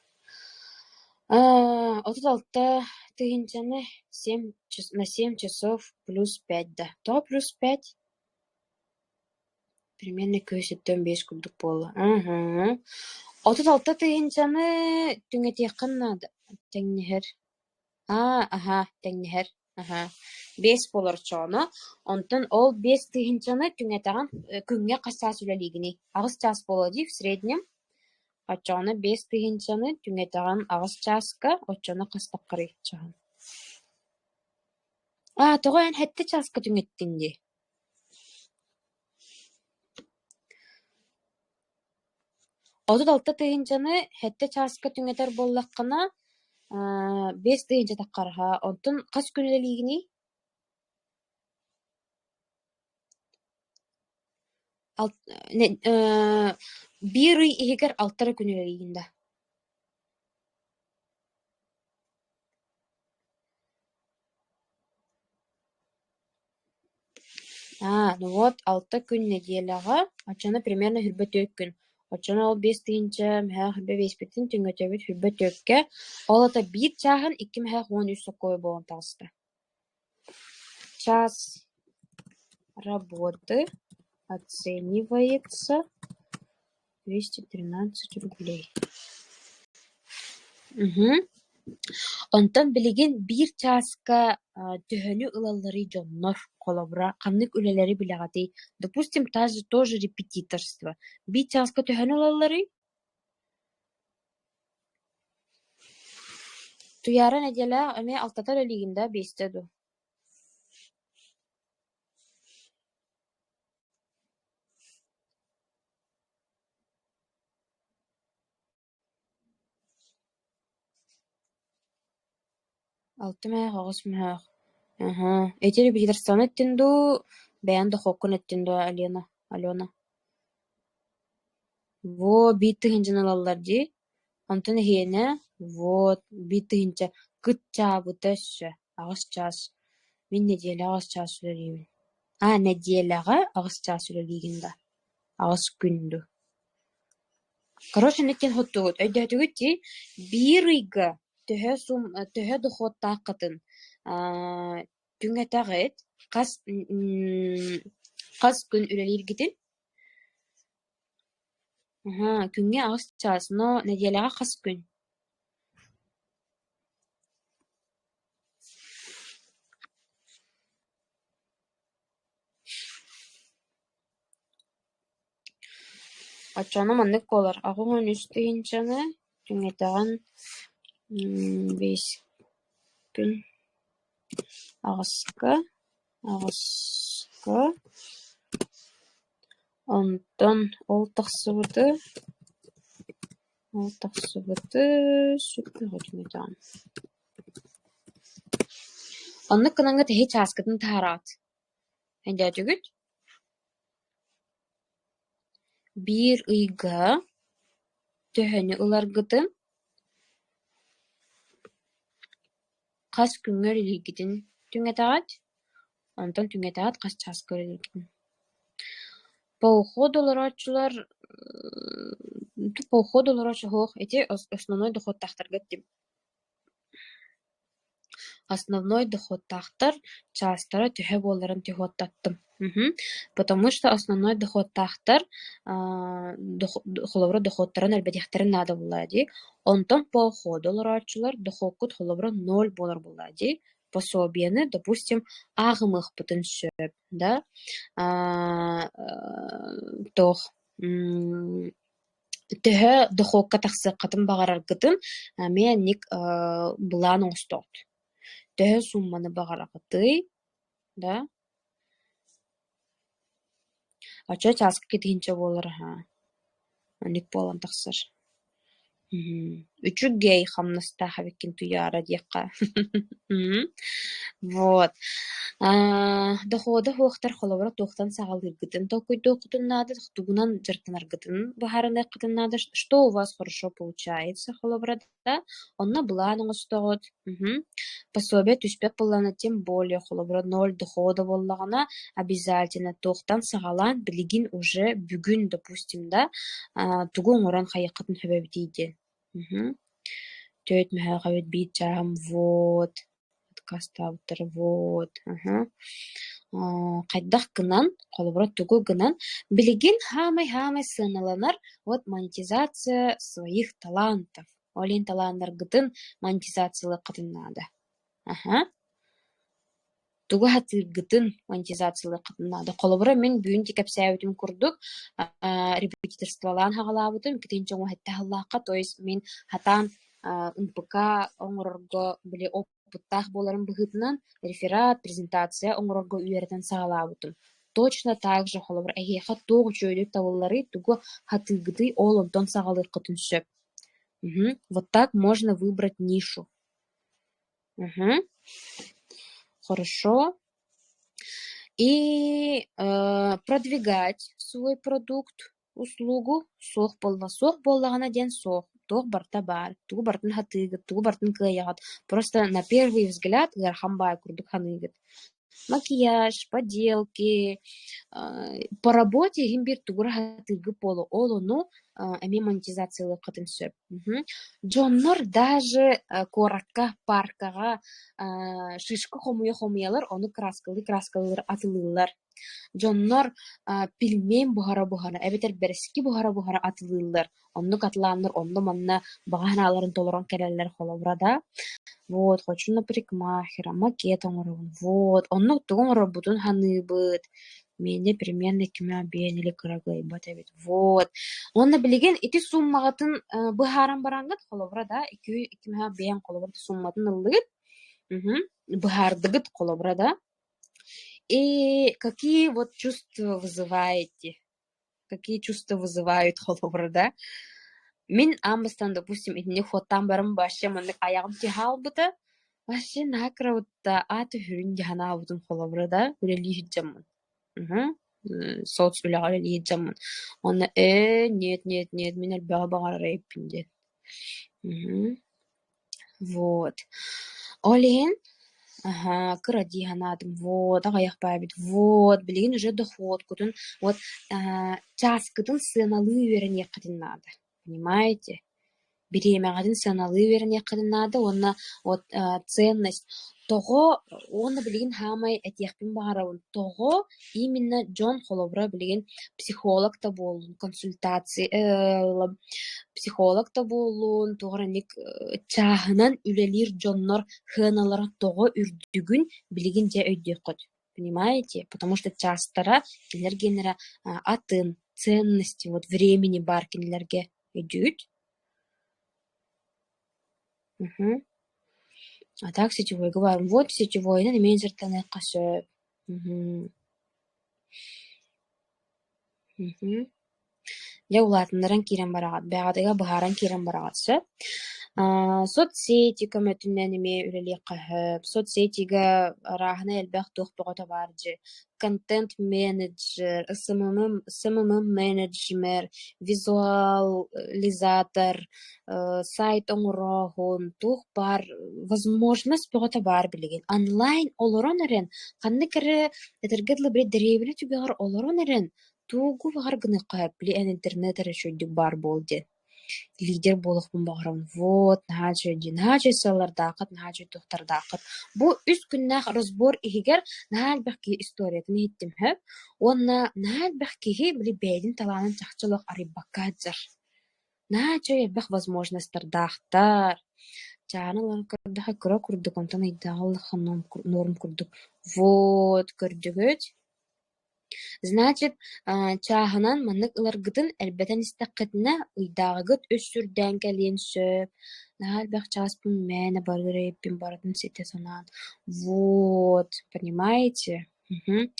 36 тыһыынчаны на 7 часов плюс 5 да. Тоҕо плюс 5? Примерно күүс 75 курдук буолла. Уһу. 36 тыһыынчаны түҥэтиэххин наада. Тэҥнэһэр. Аа, аһа, тэҥнэһэр. Аһа. 5 буолар оччоҕуна. Онтон ол 5 тыһыынчаны түҥэтэҕин күҥҥэ хас чаас үлэлиигиний? 8 чаас буолуо дии в среднем. Оччоҕуна 5 тыһыынчаны түҥэтэҕин 8 чааска, оччоҕуна хас таххарый чаһын? Аа, тоҕо эн 7 чааска түҥэттиҥ дии? 36 тыһыынчаны 7 чааска түҥэтэр буоллаххына, 5 тыһыынча таххарыһа. Онтон хас күн үлэлиигиний? Биир ый иһигэр 6 эрэ күн үлэлиигин да? Аа, ну вот 6 күн нэдиэлэҕэ, оччону примерно 24 күн. Оччону ол 5 тыһыынча мөһөөх 25-питин түҥэтөбүт 24-кэ, ол ата биир чааһын 2 мөһөөх 13 сокуой буолан таҕыста. Час работы оценивается 213 рублей. Угу. Онтон билигин биир чааска төһөнү ылалларый дьоннор, холобура, ханнык үлэлэри билэҕитий? Допустим, та же тоже репетиторство. Биир чааска төһөнү ылалларый? Туйаара нэдиэлэҕэ эмиэ алтата үлэлиигин да, биэстэ дуу? 6 мөһөөх, 8 мөһөөх. Аһа. Ити репетиторствоны эттин дуу, бэйэҥ дохуоккун эттин дуу, Алена, Алена? Во, 1 тыһыынчаны ылаллар дии. Онтон эһиэнэ, вот, 1 тыһыынча кыччаабыта өссө, 8 чаас. Мин нэдиэлэҕэ 8 чаас үлэлиибин. Аа, нэдиэлэҕэ 8 чаас үлэлиигин да? 8 күн дуу? Короче, иккиэн хоттугут. Өйдөөтүгүт дии, биир ыйга төһө сум төһө дохуоттааххытын түҥэтэҕит, хас хас күн үлэлииргитин? Аһаа, күҥҥэ 8 чаас, но нэдиэлэҕэ хас күн? Оччоҕуна маннык буолар: 83 тыһыынчаны түҥэтэҕин 5 күн аҕыска, аҕыска, онтон ол тахсыбыты, ол тахсыбыты сүрдээх түҥэтэҕин. Оннук гынаҥҥыт эһи чааскытын таһаараҕыт. Өйдөөтүгүт? Биир ыйга төһөнү ыларгытын, хас күҥҥэ үлэлииргитин түҥэтэҕит, онтон түҥэтэҕит хас чааска үлэлииргитин. По уходу олорооччулар, по уходу олорооччу суох, ити основной дохуоттаахтарга эттим. Основной дохуоттаахтар чаастара төһө буоларын дохуоттаттым. Потому что основной дохуоттаахтар холобура дохуоттарын элбэтиэхтэрин наада буоллаҕа дии. Онтон по уходу олорооччулар дохуоккут холобура ноль буолар буоллаҕа дии. Пособиены, допустим, ааҕымыахпытын сөп, да? Туох төһө дохуокка тахсыаххытын баҕараргытын эмиэ инник былаан оҥостоҕут. Төһө суумманы баҕараҕытый, да? Оччо чааска кэтиһинчэ буолар аһаа. Оннук буолан тахсар. Үчүгэй хамнастаах эбиккин Туйаара диэххэ. Вот. Дохода суохтар холобура туохтан саҕалыыргытын толкуйдуоххутун наада, тугунан дьарыктанаргытын быһаарыныаххытын наада, что у вас хорошо получается холобура да, онно былаан оҥостоҕут. Пособие түспэт буоллаҕына, тем более холобура ноль дохода буоллаҕына, обязательно туохтан саҕалаан билигин уже бүгүн, допустим да, тугу оҥорон хайыаххытын сөп эбитий диэн. Төрт мөһөөх эбит биир чааһым вот отказтаабыттара вот хайдах гынан, холобура тугу гынан билигин саамай-саамай сыаналанар вот монетизация своих талантов. Ол иһин талааннаргытын монетизациялыаххытын наада. Аһа. Тугу сатыыргытын монетизациялыаххытын наада. Холобура, мин бүгүн кэпсээбитим курдук, репетиторстволаан саҕалаабытым, иккитинчи оҥоһуттан сыллаахха, то есть мин сатаан НПК оҥорорго били опыттаах буоларым быһыытынан реферат, презентация оҥорорго үөрэтэн саҕалаабытым. Точно так же, холобура, эһиэхэ туох үчүгэйдик табылларый, тугу сатыыргытый, ол онтон саҕалыаххытын сөп. Вот так можно выбрать нишу. Хорошо. И продвигать свой продукт, услугу суох буолла. Суох буоллаҕына диэн суох. Туох барыта баар, тугу барытын сатыыгыт, тугу барытын кыайаҕыт. Просто на первый взгляд ыарахан баай курдук саныыгыт. Макияж, поделки, по работе иһин биир тугу эрэ сатыыргыт буолуо, ол ону эмиэ монетизациялыаххытын сөп. Дьоннор даже куоракка, паркаҕа шишка хомуйа-хомуйалар, ону краскалыы-краскалыыр атылыыллар. Дьоннор пельмень буһара-буһара эбэтэр бэрэски буһара-буһара атылыыллар. Оннук атылааннар онно-манна баҕа санааларын толорон кэлэллэр холобура да. Вот, хочу на парикмахера, макет оҥоробун, вот, оннук тугу оҥорорбутун саныыбыт. Миэнэ примерно кимэ биэн или кыра кыайбат эбит, вот. Уонна билигин ити сууммаҕытын быһааран бараҥҥыт, холобура да, икки икки бэйэҥ холобура суумматын ыллыгыт, быһаардыгыт холобура да. И какие вот чувства вызываете? Какие чувства вызывают холобура да? Мин аан бастаан, допустим, итинник хуоттаан баран вообще маннык айаҕым тиһаалбыта, вообще наһаа кырабытта ааты сүрүн дии санаабытым холобура да, үлэлии сылдьаммын. Соц үлэҕэ үлэлии сылдьаммын. Уонна ээ, нет, нет, нет, мин элбэҕи баҕарар эбиппин диэн. Вот. Ол иһин аһаа, кыра дии санаатым, вот, аҕыйах баайбыт, вот, билигин уже дохуоткутун, вот, чааскытын сыаналыы үөрэниэххитин наада, понимаете? Бириэмэҕитин сыаналыы үөрэниэххитин наада уонна вот ценность тоҕо уонна билигин саамай этиэхпин баҕарабын, тоҕо именно дьон холобура билигин психолог да буоллун, консультация психолог да буоллун, туох эрэ инник чааһынан үлэлиир дьоннор сыаналара тоҕо үрдүгүн билигин дьэ өйдүөххүт. Понимаете? Потому что чаастара кинилэр гиэннэрэ атын, ценности, вот времени баар кинилэргэ өйдүүгүт? А так сетевойга баар. Вот сетевойунан эмиэ дьарыктаныахха сөп. Дьэ улаатыннаран киирэн бараҕыт, бэйэҕитигэр быһааран киирэн бараҕыт сөп. Соцсети көмөтүнэн эмиэ үлэлиэххэ сөп. Соцсетигэ арааһынай элбэх туох бөҕөтө баар дьи. Контент-менеджер, СММ, СММ-менеджмер, визуализатор, сайт оҥорооһун, туох баар возможность бөҕөтө баар билигин. Онлайн олорон эрэн, ханнык эрэ этэргэ дылы били дэриэбинэ түгэҕэр олорон эрэн тугу баҕар гыныахха сөп, били эн интернет эрэ үчүгэйдик баар буол диэн. Лидер буолуохпун баҕарабын. Вот, наһаа үчүгэй дии, наһаа үчүгэй сыаллардааххыт, наһаа үчүгэй туохтардааххыт. Бу үс күннээх разбор иһигэр наһаа элбэх киһи историятын иһиттим сөп. Уонна наһаа элбэх киһи били бэйэтин талаанын чахчы олох арыйбакка сылдьар. Наһаа үчүгэй элбэх возможностардаахтар. Чааны ылан көрдөххө кыра курдук, онтон ыйдааҕы ыллахха норм курдук. Вот, көрдүгүт? Значит, чааһынан маннык ыларгытын элбэтэн истэххитинэ, ыйдааҕыгыт үс сүрдээн кэлиэн сөп. Наһаа элбэх чааспын мээнэ барыыр эбиппин барытын ситэ санаан. Вот, понимаете? Мгм.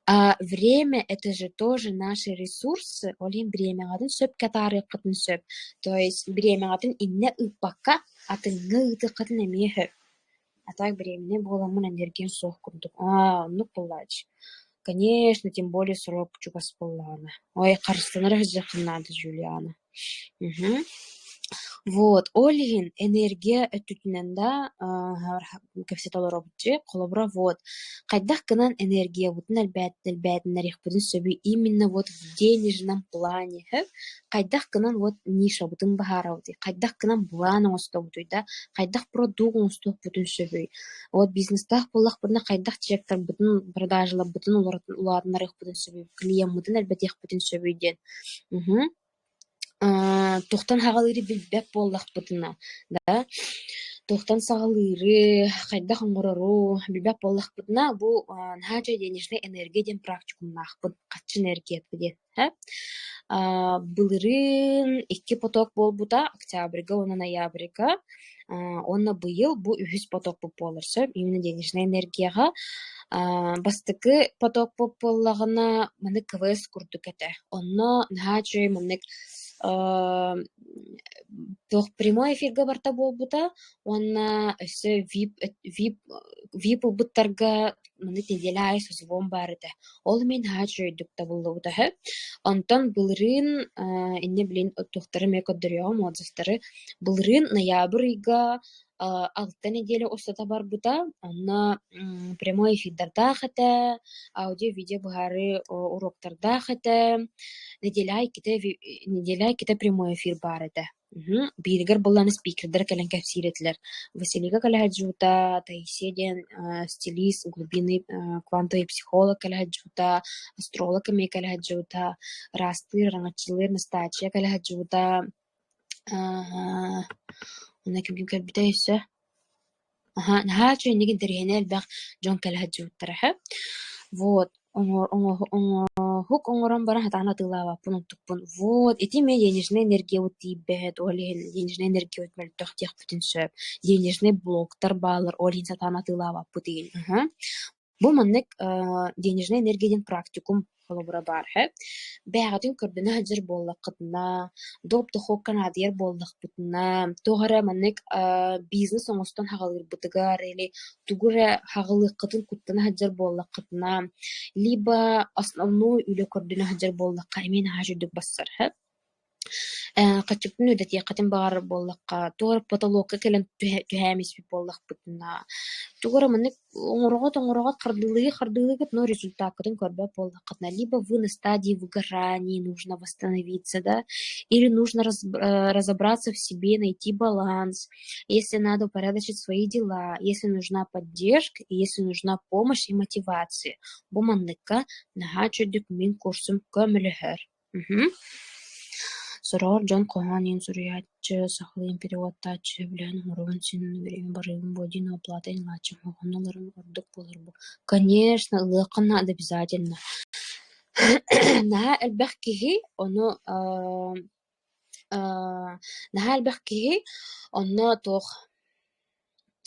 А время это же тоже наши ресурсы, ол иһин бириэмэҕитин сөпкө атаарыаххытын сөп. То есть бириэмэҕитин иннэ ыыппакка, атыҥҥа ыытыаххытын эмиэ сөп. А так беременна буоламмын энергиям суох курдук. Аа, оннук буоллааччы. Конечно, тем более срок чугас буоллаҕына. Ой, харыстанара сылдьыаххын наада, Джулиана. Мгм. Вот, ол иһин энергия өттүтүнэн да кэпсэтэ олоробут дии. Холобура, вот, хайдах гынан энергиябытын элбээтиннэриэхпитин сөбүй именно вот в денежном плане сөп? Хайдах гынан вот нишабытын быһаарабытый, хайдах гынан былаан оҥостобутуй да, хайдах продукт оҥостуохпутун сөбүй? Вот бизнестаах буоллахпытына хайдах чектарбытын, продажаларбытын улаатыннарыахпытын сөбүй, клиеммытын элбэтиэхпитин сөбүй диэн. Мгм. Туохтан саҕалыыры билбэт буоллахпытына да, туохтан саҕалыыры, хайдах оҥорору билбэт буоллахпытына, бу наһаа үчүгэй денежная энергия диэн практикумнаахпын, харчы энергията диэн ээ. Былырыын икки поток буолбута, октябрьга уонна ноябрьга. Уонна быйыл бу үһүс потокпут буолар сөп, именно денежная энергияҕа. Бастакы потокпут буоллаҕына, маннык КВС курдук этэ. Онно наһаа үчүгэй маннык туох прямой эфиргэ барта буолбута уонна өссө VIP VIP VIP ылбыттарга маннык нэдиэлэ аайы созвон баар этэ. Ол эмиэ наһаа үчүгэйдик табыллыбыта үһү. Онтон былырыын инньэ билин туохтары эмиэ көрдөрүөҕүм отзывтары. Былырыын ноябрь ыйга алта нэдиэлэ устата барбыта. Онно прямой эфирдардаах этэ, аудио-видео быһаарыы уруоктардаах этэ. Нэдиэлэ иккитэ нэдиэлэ иккитэ прямой эфир баар этэ. Бииригэр буоллаҕына спикердэр кэлэн кэпсиир этилэр. Василиса Калаһадьута, Таисия диэн стилист, глубинный квантовый психолог Калаһадьута, астролог эмиэ Калаһадьута, ыраастыыр, араҥаччылыыр Настааччыйа Калаһадьута, онно ким ким кэлбитэй өссө? Аһаа, наһаа үчүгэй инники интэриэһинэй элбэх дьон кэлэ сылдьыбыттара үһү. Вот, оҥоһук оҥорон баран сатаан атыылаабаппын онтукпун. Вот, ити эмиэ денежнай энергиябыт тиийбэт, ол иһин денежнай энергиябыт мөлтөх диэхпитин сөп. Денежнай блоктар бааллар, ол иһин сатаан атыылаабаппыт игин. Аһа. Бу маннык денежнай энергия диэн практикум холобура баар үһү. Бэйэҕитин көрдөнө сылдьар буоллаххытына, доп дохуокка наадыйар буоллахпытына, туох эрэ маннык бизнес оҥостон саҕалыырбытыгар или тугу эрэ саҕалыаххытын куттана сылдьар буоллаххытына, либо основной үлэ көрдөнө сылдьар буоллахха эмиэ наһаа үчүгдүк барсар үһү. Хаччыбытын үрдэтиэххитин баҕарар буоллахха, туох эрэ потолокка кэлэн түһээн испит буоллахпытына, тугу эрэ маннык оҥороҕут-оҥороҕут, хардыылыы-хардыылыыгыт, но результаккытын көрбөт буоллаххытына, либо вы на стадии выгорания, нужно восстановиться, да, или нужно разобраться в себе, найти баланс, если надо упорядочить свои дела, если нужна поддержка, если нужна помощь и мотивация. Бу манныкка наһаа үчүгдүк мин курсум көмөлөһөр. Сороҕор дьон хоһоон иһин суруйааччы, сахалыы переводтааччы сөбүлээн оҥоробун син бириэмэ барыыбын буо диэн оплата ылааччым хоһоон ыларым ордук буолар буо. Конечно, ылыахха наада обязательно. Наһаа элбэх киһи ону наһаа элбэх киһи онно туох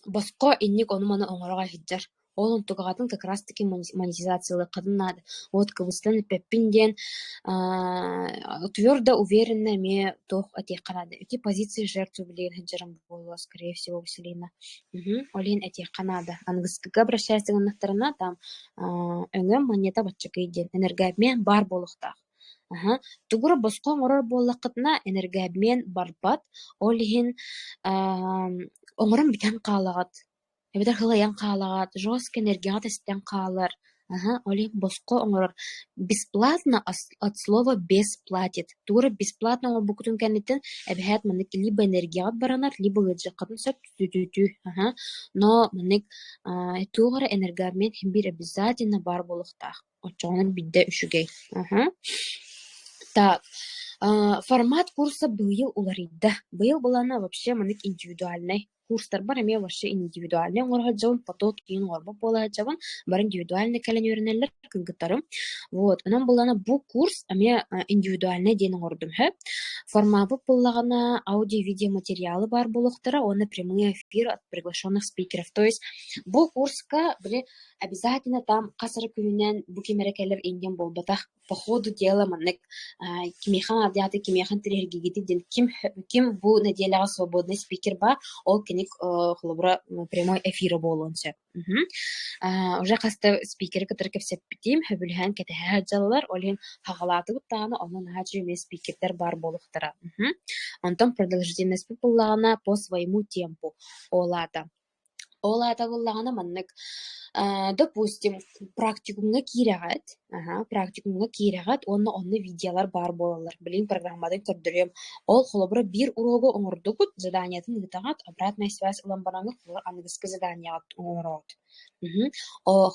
Босхо инник ону-маны оҥоро сылдьар. Ол онтукаҕытын как раз таки монетизациялыаххытын наада. Вот кыбыстан эппэппин диэн твердо уверенно эмиэ туох этиэххэ наада. Ити позиция жертвы билигин сылдьарым буолуо, скорее всего, Василина. Ол иһин этиэххэ наада. Аныгыскыга обращайся гыннахтарына там өҥөм монета баччакый диэн энергообмен баар буолуохтаах. Аһа, тугу эрэ босхо оҥорор буоллаххытына, энергообмен барбат, ол иһин оҥорон бүтэн хаалаҕыт, эбэтэр сылайан хаалаҕыт, жестко энергияҕыт эстэн хаалар. Аһа, ол иһин босхо оҥорор бесплатно от слова без платит. Тугу эрэ бесплатно оҥорбуккутун кэнниттэн эбэһээт маннык либо энергияҕыт баранар, либо ыалдьыаххытын сөп тү-тү-тү аһа. Но маннык туох эрэ энергообмен син биир обязательно баар буолуохтаах. Оччоҕуна биирдэ үчүгэй. Аһа. Так, формат курса быйыл уларыйда. Быйыл былаана вообще маннык индивидуальнай. курстарбар эмиэ вообще индивидуальнай оҥоро сылдьабын, поток киин оҥорбот буола сылдьабын, бары индивидуальнай кэлэн үөрэнэллэр кыргыттарым. Вот, онон буоллаҕына бу курс эмиэ индивидуальнай диэн оҥордум сөп. Формабыт буоллаҕына аудио-видео материалы баар буолуохтара уонна прямые эфиры от приглашенных спикеров. То есть бу курска били обязательно там хас эрэ күнүнэн бу ким эрэ кэлэр иннин буолбатах. По ходу дела маннык кимиэхэ наадыйааты, кимиэхэ интэриэһиргиигитий диэн ким ким бу нэдиэлэҕэ свободный спикер баар, ол кини холобура прямой эфира буолуон сөп. Уже хаста спикери кытары кэпсэппитим, сөбүлэһэн кэтэһэ сылдьаллар, ол иһин хаҕалаатыбыт даҕаны, онно наһаа үчүгэй эмиэ спикердэр баар буолуохтара. Онтон продолжительность буоллаҕына по своему темпу ол аата. Ол аата буоллаҕына маннык, допустим, практикумҥа киирэҕит, практикумҥа киирэҕит уонна онно видеолар баар буолаллар. Билигин программатын көрдөрүөм. Ол холобура биир уруогу оҥордугут, заданиетын ыытаҕыт, обратная связь ылан бараҥҥыт холобура аныгыскы заданиеҕыт оҥороҕут.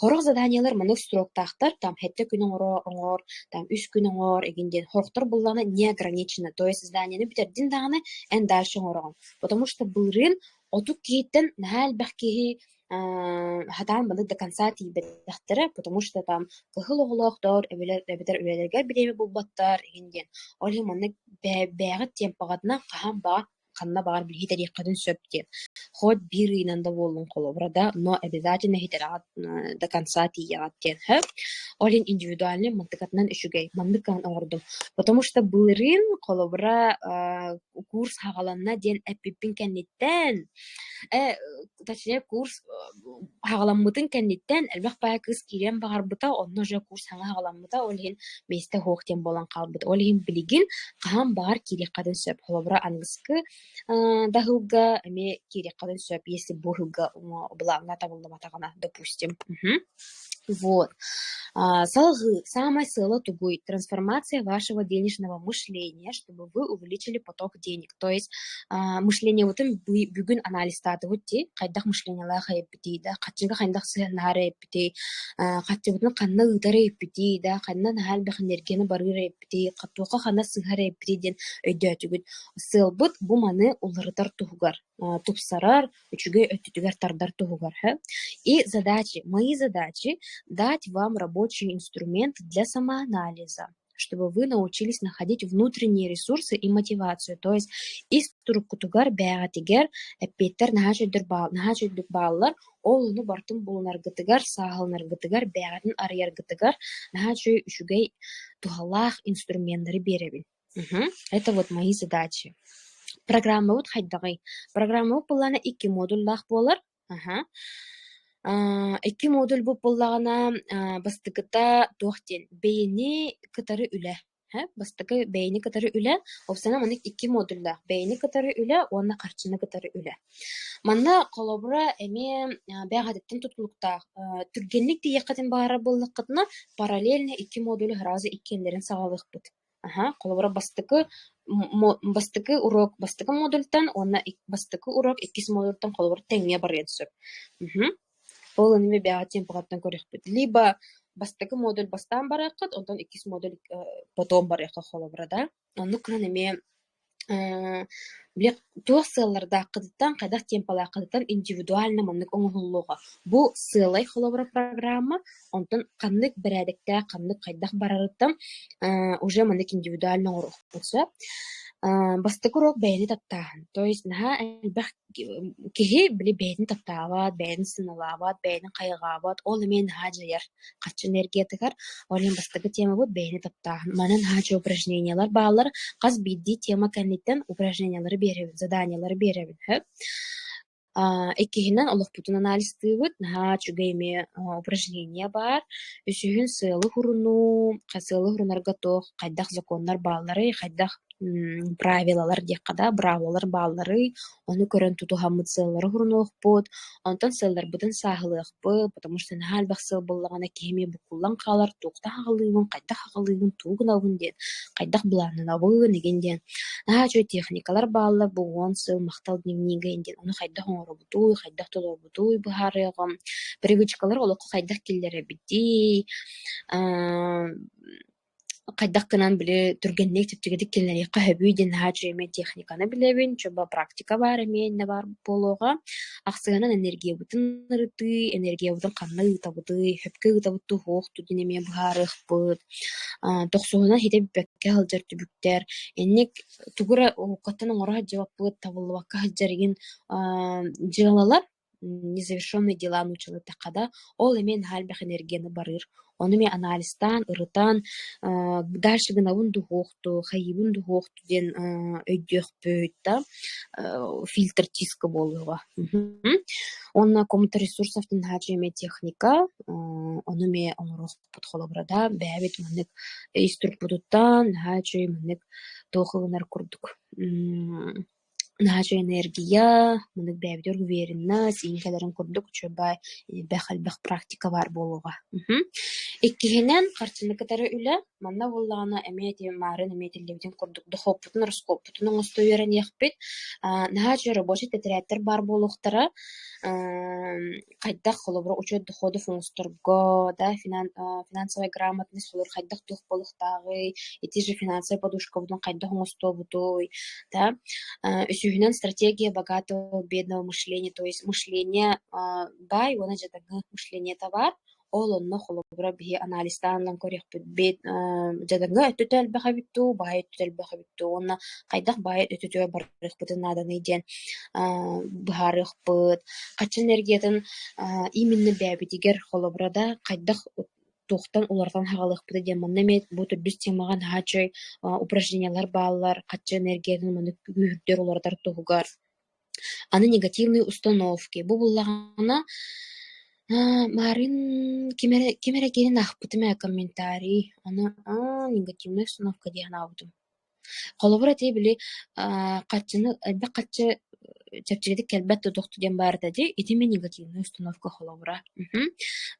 Сорох заданиелар маннык сроктаахтар, там сэттэ күн оҥор, там үс күн оҥор игин диэн. Сорохтор буоллаҕына неограничено, то есть заданиены бүтэрдин даҕаны эн дальше оҥороҕун. Потому что былырыын Отут киһиттэн наһаа элбэх киһи сатаан балык до конца тиийбэтэхтэрэ, потому что там кыһыл оҕолоохтор эбэтэр үлэлэригэр бириэмэ булбаттар игин диэн. Ол иһин маннык бэйэҕит темпаҕытынан хаһан баҕар ханна баҕар билиһи тэриэххитин сөп диэн. Хоть биир ыйынан да буоллун холобура да, но обязательно иһитэрэҕит до конца тиийэҕит диэн сөп. Ол иһин индивидуальнай мантыкатынан үчүгэй. Маннык гынан оҥордум. Потому что былырыын холобура курс саҕаланна диэн эппиппин кэнниттэн, точнее курс саҕаламмытын кэнниттэн элбэх баайа кыыс киириэн баҕарбыта, онно уже курс саҥа саҕаламмыта, ол иһин миэстэ суох диэн буолан хаалбыт. Ол иһин билигин хаһан баҕар киириэххитин сөп. Холобура, аныгыскы да сылга эмиэ киириэххитин сөп, если бу сылга былааҥҥа табыллыбатаҕына, допустим. Вот. Салгыы, саамай сыала тугуй? Трансформация вашего денежного мышления, чтобы вы увеличили поток денег. То есть мышлениебытын бүгүн анализтаатыбыт дии, хайдах мышлениелаах эбиппитий да, хаччыга хайдах сыһыаннаһар эбиппитий, хаччыбытын ханна ыытар эбиппитий да, ханна наһаа элбэх энергияны барыыр эбиппитий, туохха ханна сыһар эбиппитий диэн өйдөөтүгүт. Сыалбыт бу маны уларытар туһугар, тупсарар, үчүгэй өттүтүгэр тардар туһугар И задачи, мои задачи дать вам рабочий инструмент для самоанализа, чтобы вы научились находить внутренние ресурсы и мотивацию. То есть ис туруккутугар бэйэҕитигэр эппиэттэр наһаа үчүгэй бааллар, ол ону барытын булунаргытыгар, сааһыланаргытыгар, бэйэҕитин арыйаргытыгар наһаа үчүгэй туһалаах инструменнары биэрэбин. Это вот мои задачи. Программабыт хайдаҕый? Программабыт буоллаҕына икки модуллаах буолар. Аһа. Икки модуль бу буоллаҕына бастакыта туох диэн бэйэни кытары үлэ. Бастакы бэйэни кытары үлэ. Уопсайынан маннык икки модуллаах. Бэйэни кытары үлэ уонна харчыны кытары үлэ. Манна холобура эмиэ бэйэҕититтэн тутулуктаах. Түргэнник тиийиэххитин баҕарар буоллаххытына параллельно икки модулу сразу иккиэннэрин саҕалыахпыт. Аһа, холобура бастакы бастакы уруок бастакы модультан уонна бастакы уруок иккис модультан холобур тэҥҥэ барыан сөп. Ол эмиэ бэйэҕэ темпаҕыттан көрүөхпүт. Либо бастакы модуль бастаан барыаххыт, онтон иккис модуль потом барыахха холобура да. Оннук гынан эмиэ били туох сыаллардааххытыттан, хайдах темпалааххытыттан индивидуально маннык оҥоһуллуоҕа. Бу сыалай холобура программа, онтон ханнык бэрээдэктээх, ханнык хайдах барарыттан уже маннык индивидуально оҥоруохпут сөп. Бастакы уруок бэйэни таптааһын. То есть наһаа элбэх киһи били бэйэтин таптаабат, бэйэтин сыаналаабат, бэйэтин хайҕаабат, ол эмиэ наһаа дьайар харчы энергиятыгар. Ол иһин бастакы темабыт бэйэни таптааһын. Манан наһаа үчүгэй упражнениелар бааллар. Хас биирдии тема кэнниттэн упражнениелары биэрэбин, заданиелары биэрэбин. Сөп. Иккиһинэн олохпутун анализтыыбыт, наһаа үчүгэй эмиэ упражнение баар. Үсүһүн сыалы хурунуу, сыалы хурунарга туох, хайдах законнар баалларый, хайдах правилалар диэххэ да, быраабылалар баалларый, ону көрөн тутуһаммыт сыаллары хурунуохпут, онтон сыалларбытын сааһылыахпыт, потому что наһаа элбэх сыал буоллаҕына киһи эмиэ буккуллан хаалар, туохтан аҕалыыбын, хайдах аҕалыыбын, тугу гынабын диэн, хайдах былааннанабын игин диэн. Наһаа үчүгэй техникалар бааллар, бу уон сыл махтал дневнигэ диэн, ону хайдах оҥоробутуй, хайдах толорбутуй быһаарыаҕым, привычкалары олоххо хайдах киллэрэбитий. Хайдах гынан били түргэнник, чэпчэкитик киллэриэххэ сөбүй диэн наһаа үчүгэй эмиэ техниканы билэбин, чуба практика баар эмиэ иннэ баар буолуоҕа. Ахсыанан энергиябытын ырытыы, энергиябытын ханна ыытабытый, сөпкө ыытабыт дуу, суох дуу диэн эмиэ быһаарыахпыт. Тохсуһунан хитэ бүппэккэ сылдьар түбүктэр, инник тугу эрэ уруккуттан оҥоро сылдьыбаппыт, табыллыбакка сылдьар игин дьыалалар незавершенные дела нууччалыы эттэххэ да, ол эмиэ наһаа элбэх энергияны барыыр. Ону эмиэ анализтаан, ырытан, дальше гынабын дуу, суох дуу, хайыыбын дуу, суох дуу диэн өйдүөхпүт да, фильтр чистка буолуоҕа. Уонна комната ресурсов диэн наһаа үчүгэй эмиэ техника, ону эмиэ оҥоруохпут холобура да, бэйэбит маннык ис турукпутуттан наһаа үчүгэй маннык туох ылынар курдук Наһаа үчүгэй энергия, маннык бэйэбитигэр уверенность, иҥ кэлэрин курдук үчүгэй элбэх-элбэх практика баар буолуоҕа. Иккиһинэн, харчыны кытары үлэ. Манна буоллаҕына эмиэ ити маарын эмиэ этиллибитин курдук дохуоппутун, ороскуоппутун оҥосто үөрэниэхпит. Наһаа үчүгэй рабочай тэтэрээттэр баар буолуохтара. Хайдах холобура учет доходов оҥосторго, да, финансовая грамотность холобур хайдах туох буолуохтааҕый, ити же финансовая подушкабытын хайдах оҥостуобутуй, да. Үсүһүнэн стратегия богатого бедного мышления, то есть мышление баай уонна дьадаҥы мышлениета баар. Ол онно холобура биһи анализтаан ылан көрүөхпүт дьадаҥы өттүтэ элбэх эбит дуу, баай өттүтэ элбэх эбит дуу уонна хайдах баай өттүтүгэр барыахпытын нааданый диэн быһаарыахпыт. Хаччы энергиятын именно бэйэбитигэр холобура да хайдах туохтан уларытан хаалыахпыт диэн манна эмиэ бу төрдүс темаҕа наһаа үчүгэй упражнениелар бааллар хаччы энергиятын маннык күүһүрдэр уларытар туһугар. Аны негативные установки. Бу буллаҕына маарыын ким эрэ ким эрэ киирэн аахпытым ээ комментарий. Аны негативная установка дии санаабытым. Холобура ити били хаччыны элбэх хаччы чэпчэкитик кэлбэт да тохту диэн баар этэ дии, ити эмиэ негативная установка холобура.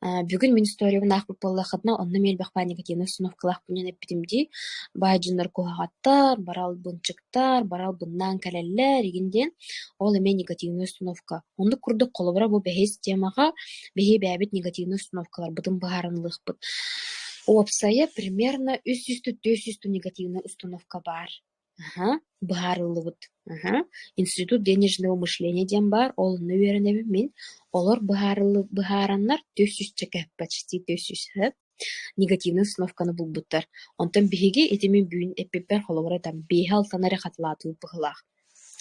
Бүгүн мин историябын аахпыт буоллаххытына, онно эмиэ элбэх баар негативнай установкалаахпын диэн эппитим дии. Баай дьоннор куһаҕаттар, барал бынчыктар, барал быннаан кэлэллэр игин диэн. Ол эмиэ негативная установка. Оннук курдук холобура бу бэһис темаҕа биһи бэйэбит негативнай установкаларбытын быһааран ылыахпыт. Уопсайа примерно үс сүүс 400 негативнай установка баар. Аһа, быһаарыллыбыт. Аһа. Институт денежного мышления диэн баар, ол онно үөрэнэбин мин. Олор быһаараннар 400-чэкэ, почти 400 негативнай установканы булбуттар. Онтон биһиги ити мин бүгүн эппиппэр холобура там биэһи-алтаны эрэ хатылаатыбыт быһыылаах.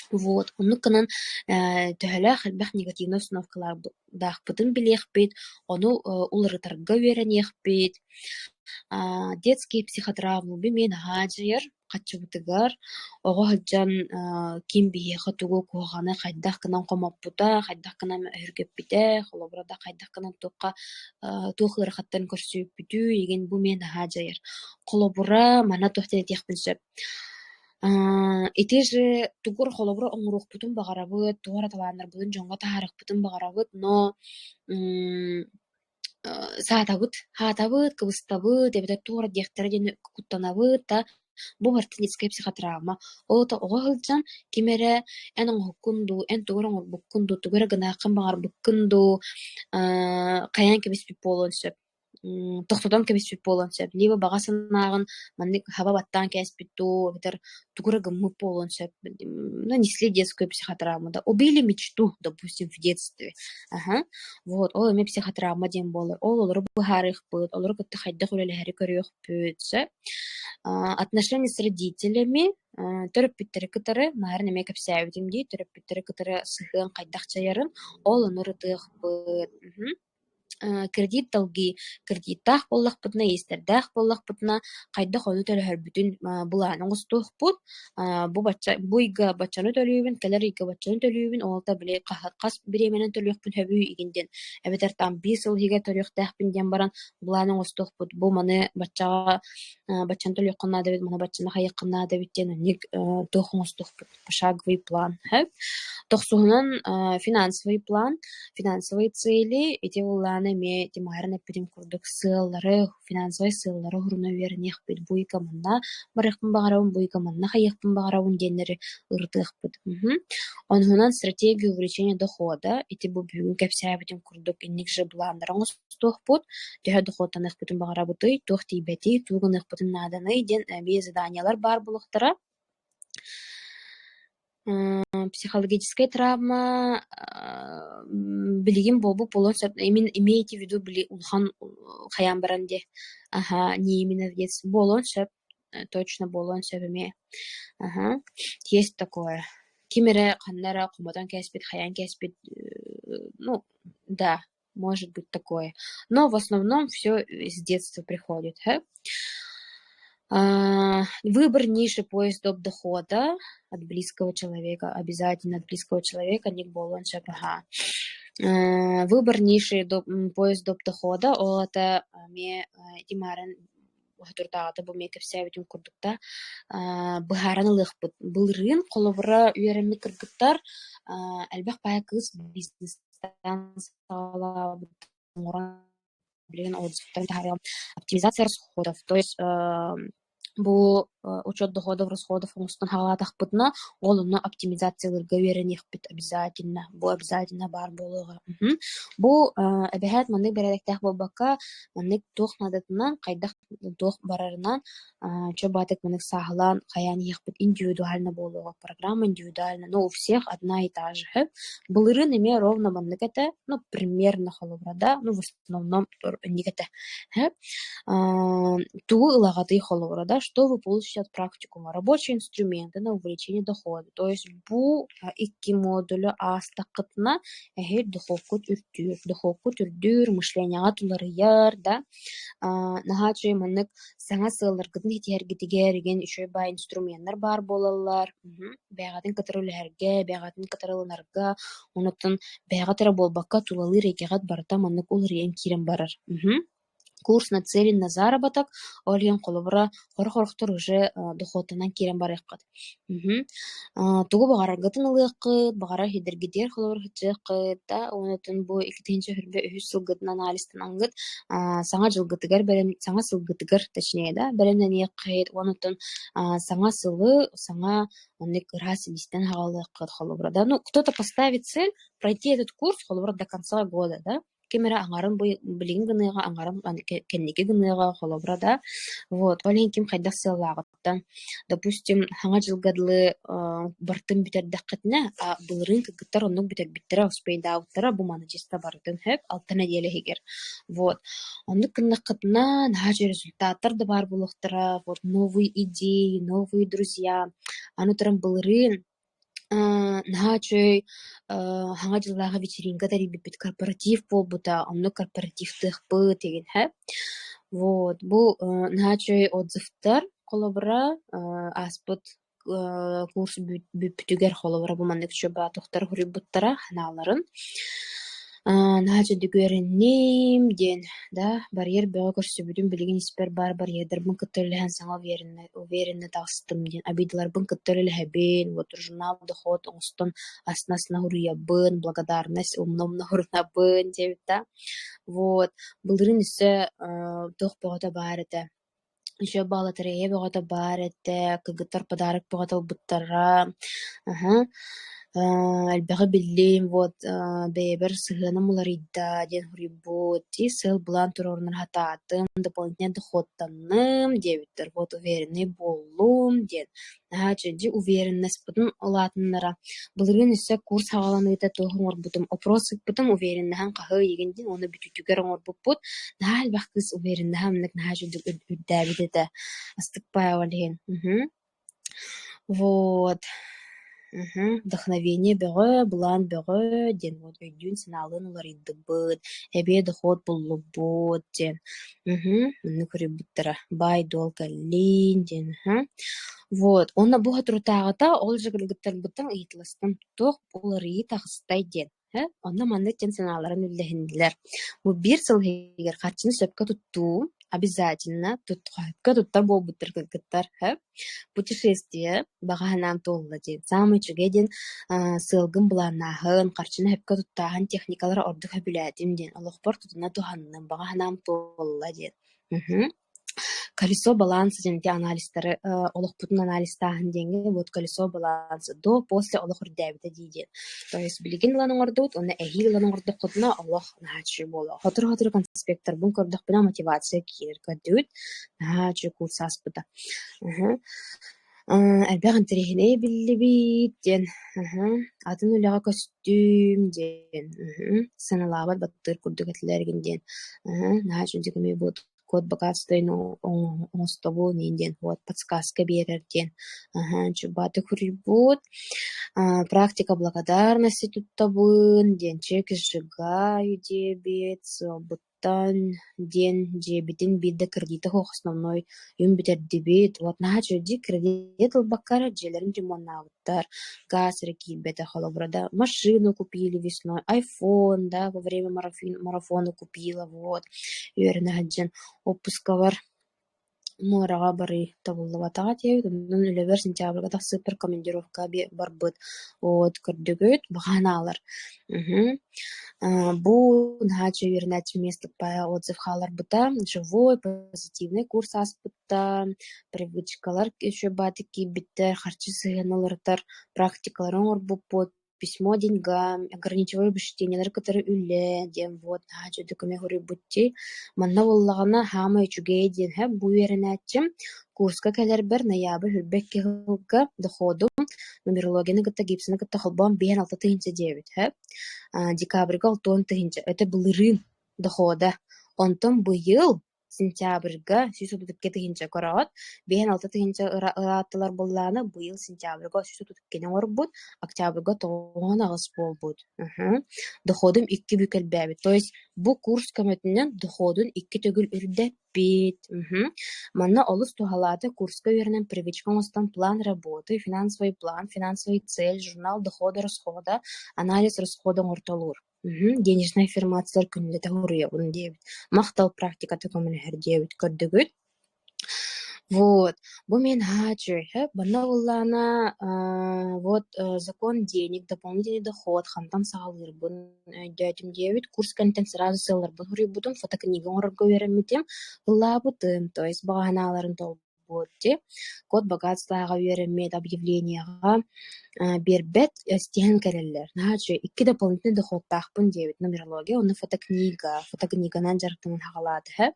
Вот, оннук гынан төһөлөөх элбэх негативнай установкалардаахпытын билиэхпит, ону уларытарга үөрэниэхпит. Детские психотравмы эмиэ наһаа дьайар хаччыбытыгар. Оҕо сылдьан ким биһиэхэ тугу куһаҕаны хайдах гынан хомоппута, хайдах гынан өһүргэппитэ, холобура да хайдах гынан туохха туох ыарахаттарын көрсүбүппүтүй игин бу эмиэ наһаа дьайар. Холобура, манна туох диэн этиэхпин сөп. Ити же тугу эрэ холобура оҥоруохпутун баҕарабыт, туох эрэ талааннарбытын дьоҥҥо таһаарыахпытын баҕарабыт, но саатабыт, хаатабыт, кыбыстабыт эбэтэр туох эрэ диэхтэрэ диэн куттанабыт да, бу барыта детская психотравма. Ол аата оҕо сылдьан ким эрэ эн оҥоһуккун дуу, эн тугу эрэ оҥорбуккун дуу, тугу эрэ гыныаххын баҕарбыккын дуу, хайаан кэбиспит буолуон сөп. Тохтотон кэбиспит буолуон сөп, либо баҕа санааҕын маннык хаба баттаан кээспит дуу, эбэтэр тугу эрэ гыммыт буолуон сөп. Нанесли детскую психотравму, да, убили мечту, допустим, в детстве. Аха. Вот, ол эмиэ психотравма диэн буолар. Ол олору быһаарыахпыт, олору кытта хайдах үлэлэһэри көрүөхпүт, сөп. Отношения с родителями, төрөппүттэри кытары, маарын эмиэ кэпсээбитим дии, төрөппүттэри кытары сыһыан хайдах дьайарын, ол ону ырытыахпыт. Кредит долги кредиттаах буоллахпытына, иэстэрдээх буоллахпытына, хайдах ону төлөһөрбүтүн былаан оҥостуохпут. Бу бачча бу ыйга баччаны төлүүбүн, кэлэр ыйга баччаны төлүүбүн, ол аата били хас бириэмэнэн төлүөхпүн сөбүй игин диэн эбэтэр там биир сыл иһигэр төлүөхтээхпин диэн баран былаан оҥостуохпут. Бу маны баччаҕа баччаны төлүөххүн наада эбит, маны баччаны хайыаххын наада эбит диэн оннук туох оҥостуохпут пошаговый план. Тохсуһунан финансовый план, финансовые цели ити буоллаҕына. Светлана эмиэ Тимарин эппитин курдук сыаллары, финансовай сыаллары уһуруна үөрэниэхпит. Бу ыйга манна барыахпын баҕарабын, бу ыйга манна хайыахпын баҕарабын диэннэри ырытыахпыт. Онуһунан стратегия увеличения дохода ити бу бүгүн кэпсээбитим курдук инник же былааннары оҥостуохпут, төһө дохуоттаныахпытын баҕарабытый, туох тиийбэтий, тугу гыныахпытын нааданый диэн эмиэ заданиелар баар буолуохтара. Психологическая травма билигин буолбут буолуон сөп. Именно имеете в виду били улахан хайаан баран диэ. Аха, не именно в детстве. Буолуон сөп, точно буолуон сөп эмиэ. Аха, есть такое. Ким эрэ ханна эрэ хомотон кээспит, хайаан кээспит, ну, да, может быть такое. Но в основном все с детства приходит. Выбор ниши поиск доп дохода от близкого человека, обязательно от близкого человека, ник буолуон сөп аһаа. Выбор ниши поиск доп дохода ол это эмиэ ити маарын соторутааҕыта бу эмиэ кэпсээбитим курдук да быһааран ылыахпыт. Былырыын холобура үөрэммит кыргыттар элбэх баай кыыс бизнестан саҕалаабыт оҥорон билигин отзывтарын таһаарыам. Оптимизация расходов, то есть бу учет доходов, расходов оҥостон хаалаатахпытына, ол онно оптимизациялыырга үөрэниэхпит обязательно. Бу обязательно баар буолуоҕа. Бу эбэһээт маннык бэрээдэктээх буолбакка, маннык туох наадатынан, хайдах туох барарынан чө баатык маннык сааһылаан хайаан иһиэхпит индивидуально буолуоҕа. Программа индивидуально, но у всех одна и та же. Былырыын эмиэ ровно маннык этэ, ну примерно холобура да, ну в основном инник этэ. Тугу ылаҕытый холобура да, что вы получите от практикума? Рабочие инструменты на увеличение дохода. То есть бу икки модулю аастаххытына эһир дохуоккут үрдүүр. Дохуоккут үрдүүр, мышлениеҕа уларыйар да. Наһаа үчүгэй маннык саҥа сыалларгытын ситиһэргитигэр игин үчүгэй баай инструменнар баар буолаллар. Бэйэҕитин кытары үлэһэргэ, бэйэҕитин кытары ылынарга, онуттан бэйэҕит эрэ буолбакка тулалыыр эйгэҕит барыта маннык уларыйан киирэн барар. Курс нацелен на заработок, ол иһин холобура сорох-сорохтор уже дохуоттанан киирэн барыаххыт. Тугу баҕараргытын ылыаххыт, баҕарар сирдэргитигэр холобур сылдьыаххыт да, уонна бу 2023 сылгытын анализтанаҥҥыт саҥа дьылгытыгар бэлэм саҥа сылгытыгар точнее да бэлэмнэниэххит уонна саҥа сылы саҥа оннук ыраас илиистэн аҕалыаххыт холобура да. Ну, кто-то поставит цель пройти этот курс холобура до конца года, да. Ким эрэ аҥарын билигин гыныаҕа, аҥарын кэнники гыныаҕа, холобура да. Вот, ол иһин ким хайдах сыаллааҕыттан. Допустим, саҥа дьылга дылы барытын бүтэрдэххитинэ, а былырыын кыргыттар оннук бүтэрбиттэрэ, успейдаабыттара, бу маны чисто барытын сөп, алта нэдиэлэ иһигэр. Вот. Оннук гыннаххытына, наһаа үчүгэй результаттар да баар буолуохтара, вот новые идеи, новые друзья. Аны туран былырыын Наһаа үчүгэй Саҥа дьыллааҕы вечеринка тэрийбиппит, корпоратив буолбута, онно корпоративтыахпыт игин һэ. Вот бу наһаа үчүгэй отзывтар холобура ааспыт курс бүппүтүгэр холобура бу маннык үчүгэй баатыхтар суруйбуттара санааларын. Наһаа үчүгэйдик үөрэнним диэн да барьер бөҕө көрсүбүтүм билигин испэр баар барьердарбын кытта үлэлэһэн саҥа уверенно таҕыстым диэн обидаларбын кытта үлэлэһэбин вот журнал доход оҥостон астына-астына суруйабын благодарность умна-умна сурунабын диэбит да вот былырыын өссө туох бөҕөтө баар этэ еще лотерея бөҕөтө баар этэ, кыргыттар подарок бөҕөтө ылбыттара. Аһа элбэҕи биллим, вот бэйэбэр сыһыаным уларыйда диэн суруйбут. Дии сыал-былаан туруорунар сатаатым, дополнительно доходтанным диэбиттэр. Вот уверенный буоллум диэн. Наһаа үчүгэй уверенностьпытын улаатыннара. Былырыын өссө курс саҕаланыыта туох оҥорбутум, опрос ыыппытым уверенноһын хаһыы ыйыгын диэн уонна бүтүүтүгэр оҥорбуппут. Наһаа элбэх кыыс уверенноһа маннык наһаа үчүгэй үрдээбит этэ. Астыкпай ол иһин. Вот. Вдохновение бөҕө, былаан бөҕө диэн вот өйдүүн-санаалыын уларыйдыбыт, эбиэ дохуот буллубут диэн. Маннык суруйбуттара. Баай-дуол кэллин диэн. Вот. Уонна бу соторутааҕыта ол же кыргыттарбыттан ыйыталастым, туох уларыйыы таҕыстай диэн. Онно маннык диэн санааларын үллэһиннилэр. Бу биир сыл иһигэр харчыны сөпкө туттуу, Обязательно сөпкө туттар буолбуттар кыргыттар сөп. Путешествие баҕа санаам туолла диэн. Саамай үчүгэй диэн сыалгын былааннааһын, харчыны сөпкө туттааһын техникалара ордук сөбүлээтим диэн. Олохпор тутуна туһанным, баҕа санаам туолла диэн. Колесо баланса диэн ити анализтары олохпутун анализтааһын диэҥҥэ вот колесо баланса до после олох үрдээбитэ дии диэн. То есть билигин ылан оҥордубут уонна эһиил ылан оҥордоххутуна олох наһаа үчүгэй буолуо. Сотору-сотору конспекторбун көрдөхпүнэ мотивация киирэр көрдүгүт. Наһаа үчүгэй курс ааспыта. Элбэх интэриэһинэй биллибит диэн, атын үлэҕэ көстүүм диэн, сыаналаабат баттыыр курдук этилэр диэн, наһаа үчүгэй эмиэ код богатствойун оҥостобун диэн вот подсказка биэрэр диэн чубааты суруйбут. Практика благодарности туттабын диэн чек сжигаю диэбит, сыалбыт диэн дьиэбитин биир да кредитэ суох основной үн бүтэрдибит. Вот наһаа үчүгэй кредит ылбакка эрэ дьиэлэрин ремоннаабыттар, газ эрэ киирбэтэ холобура да, машину купили весной, айфон да во время марафона купила вот үөрэнэ сылдьан отпускабар муораҕа барыы табыллыбатаҕа диэбит, онон үлэбэр сентябрьга тахсыыппар командировка барбыт вот көрдүгүт баҕанаалар Бу наһаа үчүгэй үөрэнээччи место отзыв хаалларбыта, живой, позитивный курс ааспыта, привычкалар үчүгэй баҕайытык киирбиттэр, харчы сыһыана уларытар практикалары оҥорбуппут, письмо деньгам, ограничивай обещетениелары кытары үлэ диэн вот наһаа үчүгэйдик көмө суруйбут дии. Манна буоллаҕына саамай үчүгэйэ диэн һэ бу үөрэнээччим курска кэлэрбэр ноябрь 22 сылга доходум нумерологияны кытта гипсаны кытта холбоон 56 тыһыынча диэбит һэ. Декабрьга 60 тыһыынча, это былырыын дохода. Онтон быйыл сентябрьга 132 тыһыынча көрөҕүт, 56 тыһыынча ырааттылар буоллаҕына, быйыл сентябрьга 132-ни оҥорбут, октябрьга 98 буолбут. Доходум икки бүк элбээбит. То есть бу курс көмөтүнэн доходун икки төгүл үрдэппит. Манна олус туһалаата курска үөрэнэн привычка оҥостон план работы, финансовый план, финансовый цель, журнал дохода-расхода, анализ расхода оҥортолуур. Денежнай аффирмациялар күннэтэ суруйабын диэбит. Махтал практиката көмөлөһөр диэбит көрдүгүт. Вот. Бу мин наһаа үчүгэй сөп. Манна буоллаҕына вот закон денег, дополнительный доход хантан саҕалыырбын өйдөөтүм диэбит. Курс кэнниттэн сразу сыалларбын суруйбутум, фотокнига оҥорорго үөрэммитим, ыллаабытым, то есть баҕа санааларын толорбут дии. Код богатствоҕа үөрэммит, объявлениеҕа биэрбэт, истиһэн кэлэллэр. Наһаа үчүгэй. Икки дополнительный доходтаахпын диэбит. Нумерология уонна фотокнига. Фотокниганан дьарыктанан саҕалаата үһү.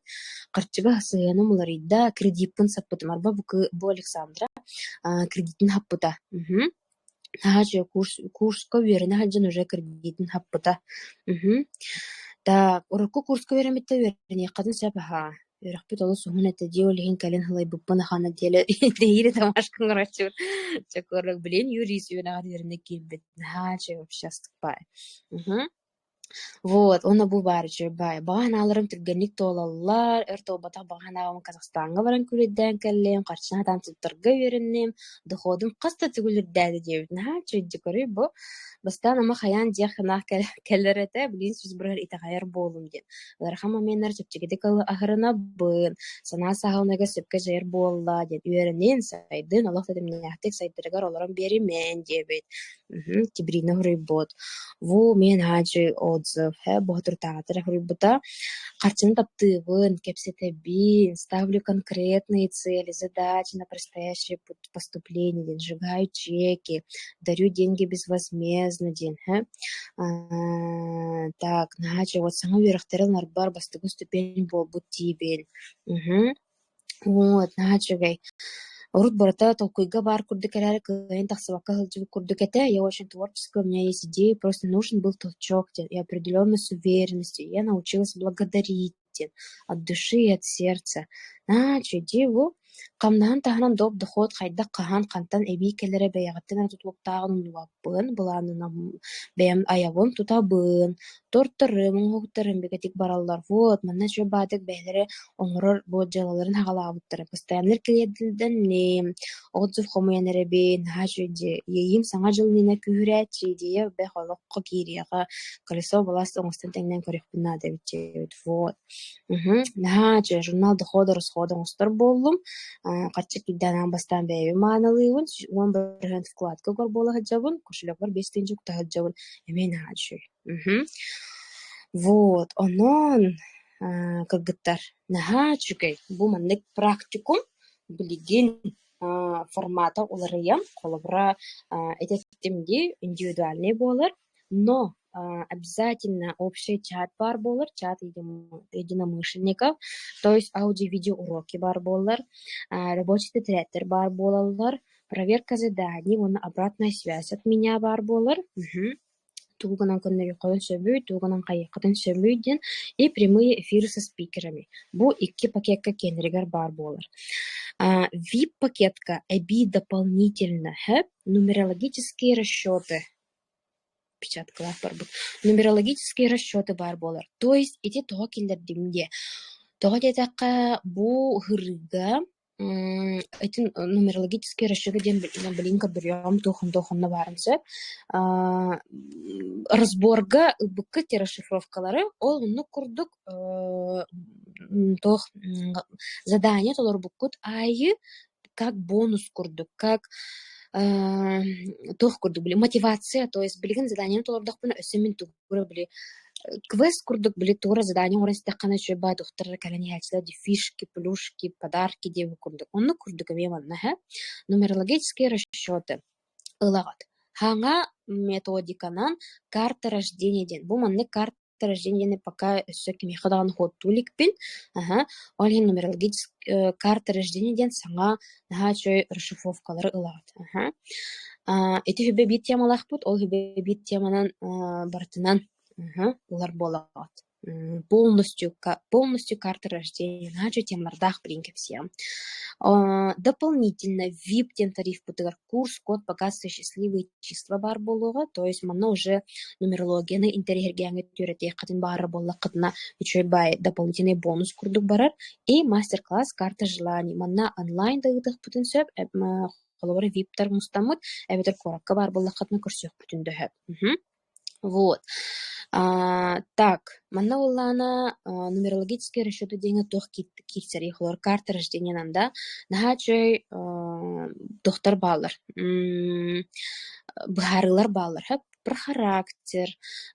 Харчыга сыһыаным уларыйда, кредиппин саппытым. Арба бу, бу Александра кредитин саппыта. Наһаа үчүгэй курс, курска үөрэнэ сылдьан уже кредитин саппыта. Так, урукку курска үөрэммиттэр үөрэниэххитин сөп аһаа. Үөрэхпит олус уһун этэ дии, ол иһин кэлин сылайбыппын ахан нэдиэлэ нэһиилэ домашка оҥорооччубун. Чэ, курдук, блин, юрист үөрэҕэр үөрэнэ киирбит. Наһаа үчүгэй вообще астык Мгм. Вот, уонна бу баар үчүгэй баай. Баҕа санааларым түргэнник туолаллар, өр туолбатах баҕа санаабын Казахстаҥҥа баран күүлэйдээн кэллим, харчыны сатаан туттарга үөрэнним, доходум хас да төгүл үрдээтэ диэбит. Наһаа үчүгэйдик көрүй бу. Бастаан ама хайаан дьиэх санаах кэлэр этэ, билигин сүүс бырыһыан итэҕэйэр буоллум диэн. Ыарахан моменнар чэпчэкитик аһарынабын, санаа сааһыланыыга сөпкө дьайар буолла диэн үөрэнин, сайдын, олох тэтимнээхтик сайдарыгар олорон биэримэн диэбит. Тибрина суруйбут. Ву мен хаачы отзыв һэ боотуртааҕытар суруйбута. Харчыны таптыыбын, кэпсэтэбин, ставлю конкретные цели, задачи на предстоящее поступление диэн, сжигаю чеки, дарю деньги безвозмездно диэн һэ. Так, наһаа вот саҥа үөрэхтэри ылынарбар бастакы ступень буолбут диибин. Вот, наһаа үчүгэй. Урут барыта толкуйга баар курдук эрээри кыайан тахсыбакка сылдьыбыт курдук этэ. Я очень творческая, у меня есть идеи, просто нужен был толчок диэн, и определенность с уверенностью. Я научилась благодарить диэн, от души и от сердца. Наһаа үчүгэй дии бу. Хамнаһын таһынан доп дохуот хайдах хаһан хантан эбии кэлэрэ бэйэҕиттэн эрэ тутулуктааҕын умнубаппын, былаанынан бэйэм айабын, тутабын, тортарым, оҥоһуктарым бигэтик бараллар. Вот, манна үчүгэй баҕайытык бэйэлэрэ оҥорор бу дьыалаларын саҕалаабыттара. Постоянно клиеннэрдэнним, отзыв хомуйан эрэбин, наһаа үчүгэй дьиэ. Иэйиим Саҥа дьыл иннинэ күүһүрээччи, идея бэх олоххо киириэҕэ, колесо власти оҥостон тэҥнээн көрүөхпүн наада эбит диэбит. Вот. Наһаа үчүгэй журнал дохода расхода оҥостор буоллум. Харчы киирдээн аан бастаан бэйэбин маанылыыбын, 10% вкладка угар буола сылдьабын, кошелекпар 5 000 укта сылдьабын, эмиэ наһаа үчүгэй. Вот, онон кыргыттар, наһаа үчүгэй. Бу маннык практикум билигин формата уларыйан, холобура, этиттим дии, индивидуальный буолар, но обязательно общий чат баар буолар, чат единомышленников, то есть аудио-видео уроки баар буолар, рабочий тетрадьтар баар буолаллар, проверка заданий уонна обратная связь от меня баар буолар. Тугу гынан көннөрүөххүтүн сөбүй, тугу гынан хайыаххытын сөбүй диэн и прямые эфиры со спикерами. Бу икки пакекка киэннэригэр баар буолар. VIP-пакетка эбии дополнительно нумерологические расчеты печаткалаах барбыт. Нумерологические расчеты баар буолар. То есть ити тоҕо киллэрдим диэ. Тоҕо диэтэххэ, бу ыһырыыга ити нумерологические расчеты диэн билигин көрдөрүөҕүм туох-ханна баарын сөп. Разборга ылбыккыт те расшифровкалары ол оннук курдук туох задание толорбуккут аайы как бонус курдук, как туох курдук били мотивация, то есть билигин заданиены толордохпуна өссө мин тугу били квест курдук били тугу задание оҥорон истэххинэ үчүгэй баҕайы духтар кэлэн иһээччилэр дии фишки, плюшки, подарки диэбит курдук. Оннук курдук эмиэ манна һэ. Нумерологические расчеты ылаҕыт. Хаҥа методиканан карта рождения диэн. Бу маннык карта рождения пока өссө кимиэхэ даҕаны суоттуу иликпин. Аһа. Ол иһин нумерологическая карта рождения диэн саҥа наһаа үчүгэй расшифровкалары ылаҕыт. Аһа. Ити сүбэ биир темалаахпыт, ол сүбэ биир теманан барытынан ылар буолаҕыт. Полностью, полностью карта рождения, наһаа үчүгэй темалардаах билигин кэпсиэҕим. Дополнительно VIP диэн тарифпытыгар курс код богатства счастливые числа баар буолуоҕа, то есть манна уже нумерологияны интэриэһиргээҥҥит үөрэтиэххитин баҕарар буоллаххытына үчүгэй баай дополнительный бонус курдук барар. И мастер-класс карта желаний. Манна онлайн да ыытыахпытын сөп, холобура VIP-тар мустаммыт, эбэтэр куоракка баар буоллаххытына көрсүөхпүтүн да сөп. Вот. Так, манна буоллаҕына нумерологические расчеты диэҥҥэ туох киирсэрий? Холобур, карта рождениянан да наһаа үчүгэй туохтар бааллар, быһаарыылар бааллар сөп. Про характер,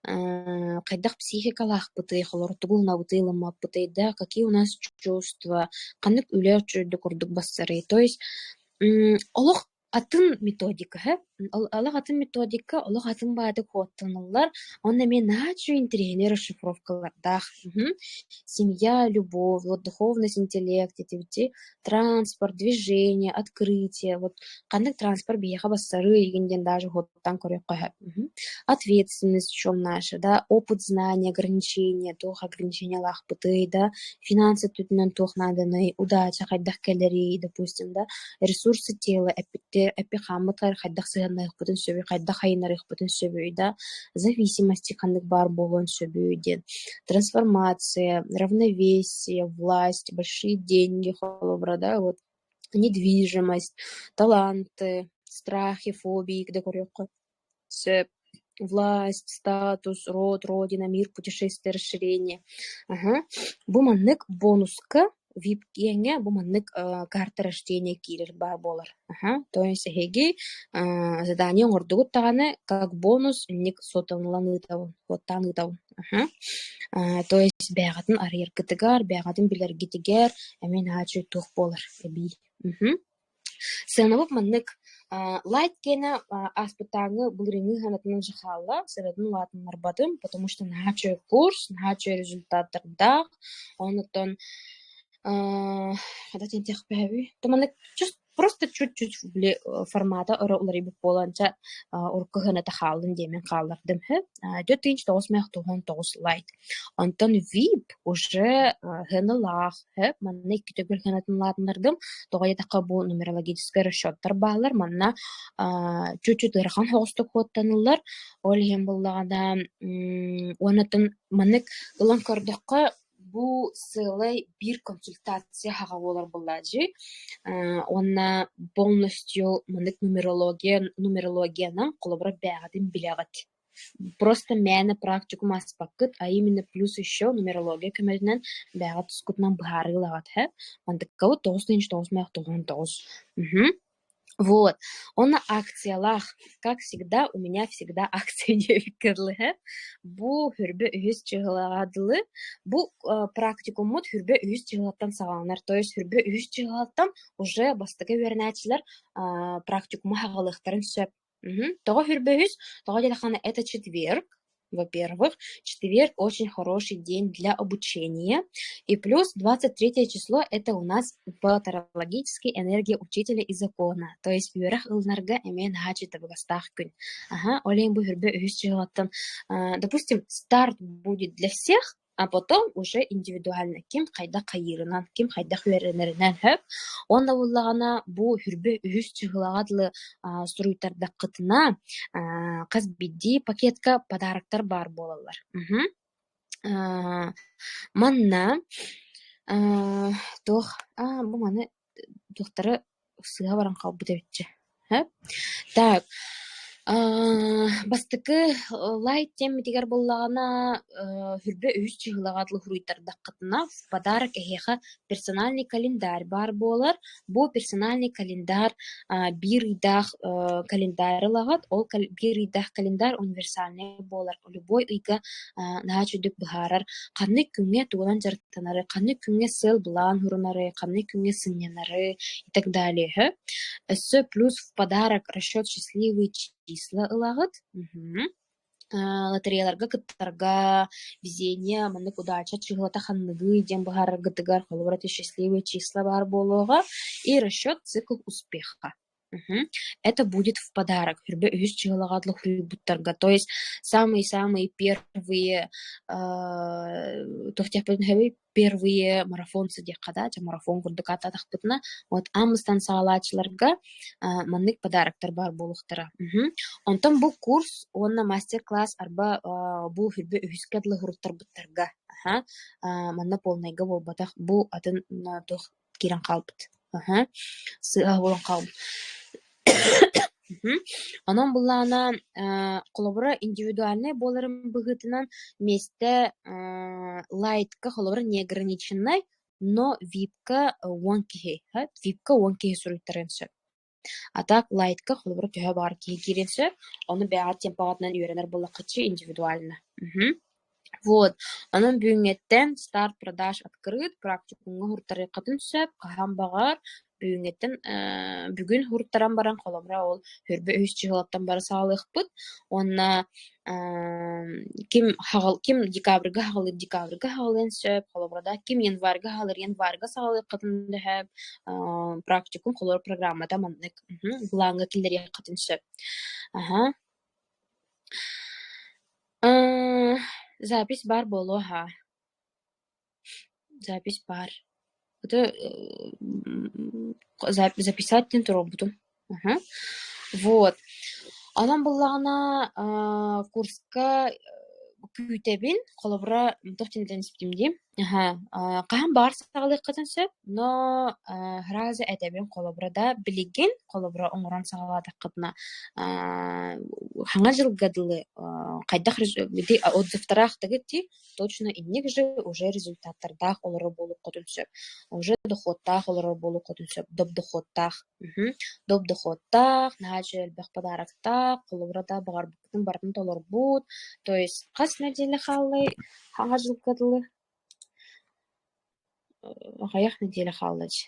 хайдах психикалаахпытый, холобур, тугу ылынабытый, ылыммаппытый да, какие у нас чувства, ханнык үлэ үчүгэйдик курдук бассарый. То есть олох Атын методика һэ, олох атын методика, олох атын баҕайытык суоттаналлар, уонна эмиэ наһаа үчүгэй интэриэһинэй расшифровкалардаах. Семья, любовь, вот духовность, интеллект этибити, транспорт, движение, открытие, вот ханнык транспорт биһиэхэ бассарыы игин диэн даже суоттаан көрүөххэ сөп. Ответственность в чем наша, да, опыт, знания, ограничения, туох ограничениелаахпытый, да, финансы өттүнэн туох нааданый, удача хайдах кэлэрий, допустим, да, ресурсы тела эппиттэр эппи-хааммытыгар хайдах сыһыаннаһыахпытын сөбүй, хайдах айыннарыахпытын сөбүй да, зависимости ханнык баар буолуон сөбүй диэн. Трансформация, равновесие, власть, большие деньги холобура, да, вот недвижимость, таланты, страхи, фобии да көрүөххэ сөп. Власть, статус, род, родина, мир, путешествие, расширение. Аха. Бу маннык бонуска VIP диэҥҥэ бу маннык карта рождения киирэр баар буолар. Аха. То есть эһиги задание оҥордугут даҕаны как бонус инник суоттанылан ыытабын, суоттаан ыытабын. Аха. То есть бэйэҕитин арыйаргытыгар, бэйэҕитин билэргитигэр эмиэ наһаа үчүгэй туох буолар эбии. Мхм. Сыанабыт маннык: лайт киэнэ ааспыттааҥҥы былырыыҥҥы сыанатынан же хаалла, сыанатын улаатыннарбатым, потому что наһаа үчүгэй курс, наһаа үчүгэй результаттардаах, оннуттан хата диэн этиэхпэһэбий, то маннык Просто чуть-чуть били формата өрө уларыйбыт буолан чэ урукку сыаната хааллын диэмин хааллардым үһү. 4999 лайт. Онтон VIP уже сыаналаах үһү. Манна икки төгүл сыанатын улаатыннардым. Тоҕо диэтэххэ бу нумерологическай расчеттар бааллар. Манна чуть-чуть ыарахан соҕустук суоттаныллар. Ол иһин буоллаҕына уонна маннык ылан көрдөххө бу сыалай биир консультация хаҕа буолар буоллааччы уонна полностью маннык нумерология нумерологиянан холобура бээҕитин билэҕит. Просто мээнэ практикум ааспаккыт, а именно плюс еще нумерология көмөтүнэн бээҕит тускутунан быһаарыы ылаҕыт һэ. Мантыккабыт 9 999. Мгм. Вот. Уонна акциялаах. Как всегда, у меня всегда акция диэбиккэ дылы Бу хүрбэ үһүс чыһылаҕа дылы бу практикуммут хүрбэ үһүс чыһылаттан саҕаланар. То есть хүрбэ үһүс чыһылаттан уже бастакы үөрэнээччилэр практикуму хаҕалыахтарын сөп. Тоҕо хүрбэ үһүс? Тоҕо диэтэххинэ, это четверг, во-первых, четверг очень хороший день для обучения. И плюс 23 число это у нас по тарологической энергии учителя и закона. То есть үөрэх ылынарга эмиэ наһаа табыгастаах күн. Ага, ол иһин бу хүрбэ үһүс чыһылаттан, допустим, старт будет для всех, а потом уже индивидуально ким хайдах хайыырынан, ким хайдах үөрэнэринэн сөп. Уонна буоллаҕына бу хүрбэ үһүс чыһылаҕа дылы суруйтардаххытына хас биирдии пакетка подароктар баар буолаллар. Манна туох бу маны туохтары сыыһа баран хаалбыт эбит сөп. Так, бастакы лайт диэммитигэр буоллаҕына хүрбэ үһүс чыһылаҕа дылы суруйтардаххытына в подарок эһиэхэ персональный календарь баар буолар. Бу персональный календарь биир ыйдаах календарь ылаҕыт. Ол биир ыйдаах календарь универсальный буолар. Любой ыйга наһаа үчүгдүк быһаарар ханнык күҥҥэ тугунан дьарыктанары, ханнык күҥҥэ сыал-былаан сурунары, ханнык күҥҥэ сынньанары и так далее. Өссө плюс в подарок расчет счастливые числа ылаҕыт. Лотереяларга кыттарга, везение, маннык удача чыһыата ханныгый диэн быһаараргытыгар холобур ити счастливые числа баар буолуоҕа и расчет цикл успеха. Это будет в подарок. Хүрбэ үһүс чыһылаҕа суруйбуттарга. То есть самые-самые первые туох диэхпитин первые марафонцы диэххэ да, дьэ марафон курдук ааттаатахпытына, вот аан саҕалааччыларга маннык подароктар баар буолуохтара. Онтон бу курс уонна мастер-класс арба бу хүрбэ үһүскэ дылы суруттарбыттарга манна полнайга буолбатах, бу атын туох киирэн хаалбыт. Сыыһа буолан хаалбыт. Онон былаана холобура индивидуальнай буоларын быһыытынан миэстэ лайтка холобура неограниченнай, но випка 10 киһи, випка 10 киһи суруйтарыан сөп. А так лайтка холобура төһө баҕар киһи киириэн сөп, ону бэйэҕит темпаҕытынан үөрэнэр буоллаххытчы индивидуально. Вот, онон бүгүҥҥэттэн старт продаж открыт, практикумҥа уһуртарыаххытын сөп, хаһан баҕар бүгүҥҥэттэн бүгүн уһуртаран баран холобура ол хүрбэ үһүс чыһылаттан бары саҕалыахпыт уонна ким хаҕал ким декабрьга хаҕалыыр декабрьга хаҕалыан сөп, холобура да ким январьга хаҕалыыр январьга саҕалыаххытын да сөп, практикум холобура программата маннык былааҥҥа киллэриэххитин сөп. Аһа. Запись баар буолуо аһаа. Запись баар. Это записать диэн туруорбутум. Вот. Онон буллаҕына курска күүтэбин, холобура туох диэн испитим дии. Хаһан баҕар саҕалыаххытын сөп, но сразу этэбин холобура да билигин холобура оҥорон саҕалаатаххытына хаҥа дьылга дылы хайдах отзывтараах дии точно инник же уже результаттардаах олорор буолуоххутун сөп, уже дохуоттаах олорор буолуоххутун сөп, доп дохуоттаах доп дохуоттаах, наһаа үчүгэй элбэх подароктаах, холобура да баҕарбыккытын барытын толорбут, то есть хас нэдиэлэ хааллай хаҥа дьылга дылы аҕыйах нэдиэлэ хаалла дии.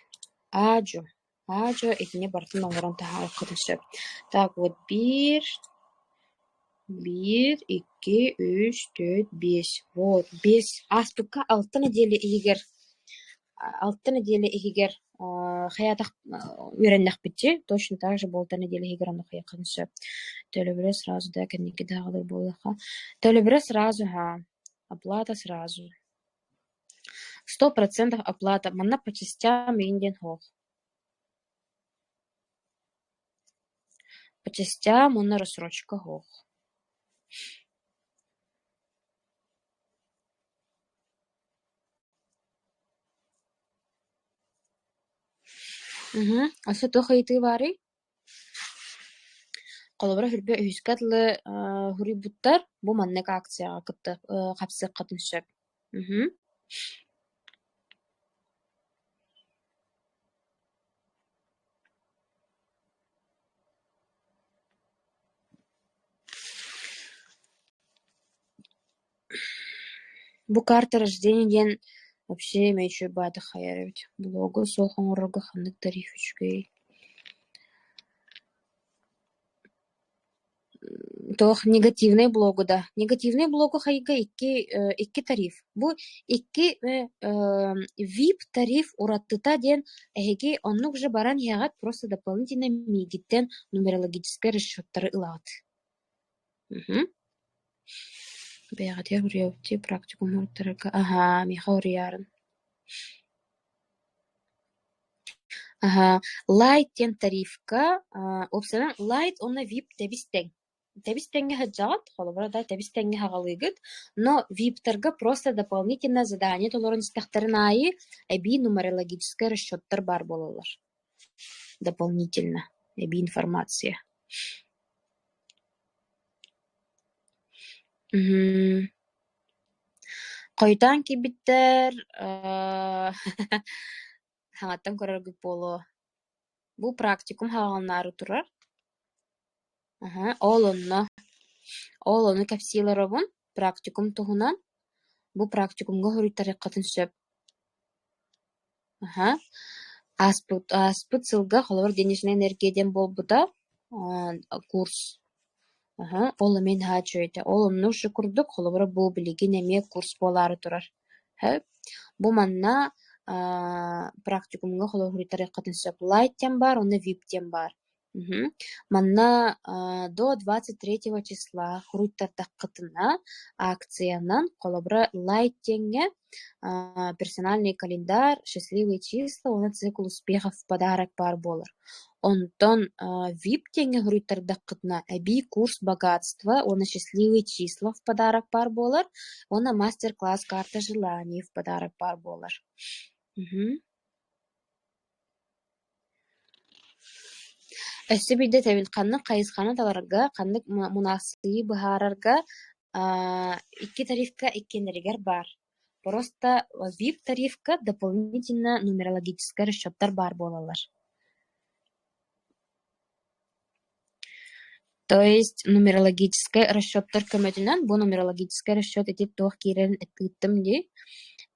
Аа-дьуо, аа-дьуо итини барытын оҥорон таһаарыаххытын сөп. Так вот биир, биир, икки, үс, түөрт, биэс. Вот, биэс. Ааспыкка алта нэдиэлэ иһигэр. Алта нэдиэлэ иһигэр хайаатах үөрэннэхпитчи, точно так же бу алта нэдиэлэ иһигэр онно хайыаххын сөп. Төлөбүрэ сразу да кэнники даҕалыы буоллахха. Төлөбүрэ сразу haa, оплата сразу. 100% оплата. Манна по частям игин диэн суох. По частям уонна рассрочка суох. Мм Өссө туох ыйытыы баарый? Холобура, сүүрбэ үһүскэ дылы суруйбуттар, бу маннык акцияҕа кытта хапсыаххытын сөп. Мм Бу карта рождения диэн вообще эмиэ үчүгэй баҕайытык хайар эбит. Блогу суох оҥорорго ханнык тариф үчүгэй? Туох негативнай блогу да? Негативнай блогу хайга икки икки тариф. Бу икки VIP тариф уратыта диэн эһиги оннук же баран иһэҕит, просто дополнительно миигиттэн нумерологическай расчеттары ылаҕыт. Мгм. Бэйэҕитигэр уруйабыт дии практикум оҥортарарга. Аһаа, миэхэ уруйаарын. Аһаа, лайт диэн тарифка, уопсайынан лайт уонна VIP тэбис-тэҥ. Тэбис-тэҥҥэ сылдьаҕыт, холобура да тэбис-тэҥҥэ саҕалыыгыт, но VIP-тарга просто дополнительно задание толорон истэхтэрин аайы эбии нумерологическай расчеттар баар буолаллар. Дополнительно эбии информация. Мм Хойутаан киирбиттэр хаҥаттан көрөргүт буолуо. Бу практикум хааланаары турар. Аһа, ол онно ол ону кэпсии олоробун практикум туһунан. Бу практикумҥа суруйтарыаххытын сөп. Аһа, ааспыт ааспыт сылга холобур денежная энергия диэн буолбута курс. Аһа, ол эмиэ наһаа үчүгэй этэ. Ол онно ушу курдук холобура бу билигин эмиэ курс буолаары турар. Сөп. Бу манна практикумҥа холобур суруйтарыаххытын сөп. Лайт диэн баар уонна вип диэн баар. Мгм. Манна до 23 числа суруйтардаххытына акциянан, холобура, лайт диэҥҥэ персональный календарь, счастливые числа уонна цикл успехов в подарок баар буолар. Онтон VIP диэҥҥэ суруйтардаххытына эбии курс богатства уонна счастливые числа в подарок баар буолар уонна мастер-класс карта желаний в подарок баар буолар. Мгм. Өссө биирдэ этэбин, ханнык хайысханы таларга, ханнык мунаахсыйыы быһаарарга икки тарифка иккиэннэригэр баар. Просто VIP тарифка дополнительно нумерологическай расчеттар баар буолаллар. То есть нумерологическай расчеттар көмөтүнэн бу нумерологическай расчет ити туох киирэрин ыыттым дии.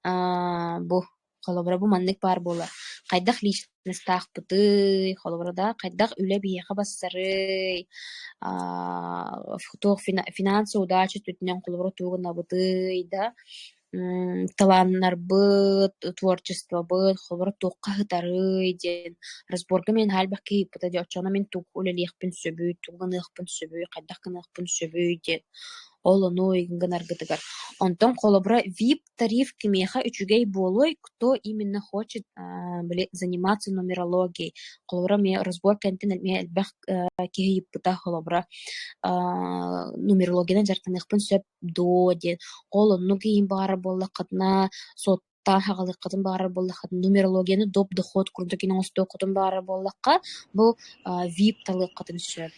Бу Холобура, бу маннык баар буолар: хайдах личностаахпытый, холобура да, хайдах үлэ биһиэхэ барсарый, туох финансовый удача өттүнэн холобура тугу гынабытый да, талааннарбыт, творчествобыт, холобура туохха сытарый диэн разборга мин наһаа элбэх киһи ыйыппыта дии, оччоҕуна мин тугу үлэлиэхпин сөбүй, тугу гыныахпын сөбүй, хайдах гыныахпын сөбүй диэн. Ол ону гынаргытыгар. Онтон холобура VIP тариф кимиэхэ үчүгэй буолуой, кто именно хочет били заниматься нумерологией. Холобура эмиэ разбор кэнниттэн эмиэ элбэх киһи ыйыппыта холобура нумерологиянан дьарыктаныахпын сөп дуо диэн. Ол оннук иһин баҕарар буоллаххытына суоттаан хаҕалыаххытын баҕарар буоллаххытына нумерологияны доп доход курдук оҥостуоххутун баҕарар буоллахха бу VIP талыаххытын сөп.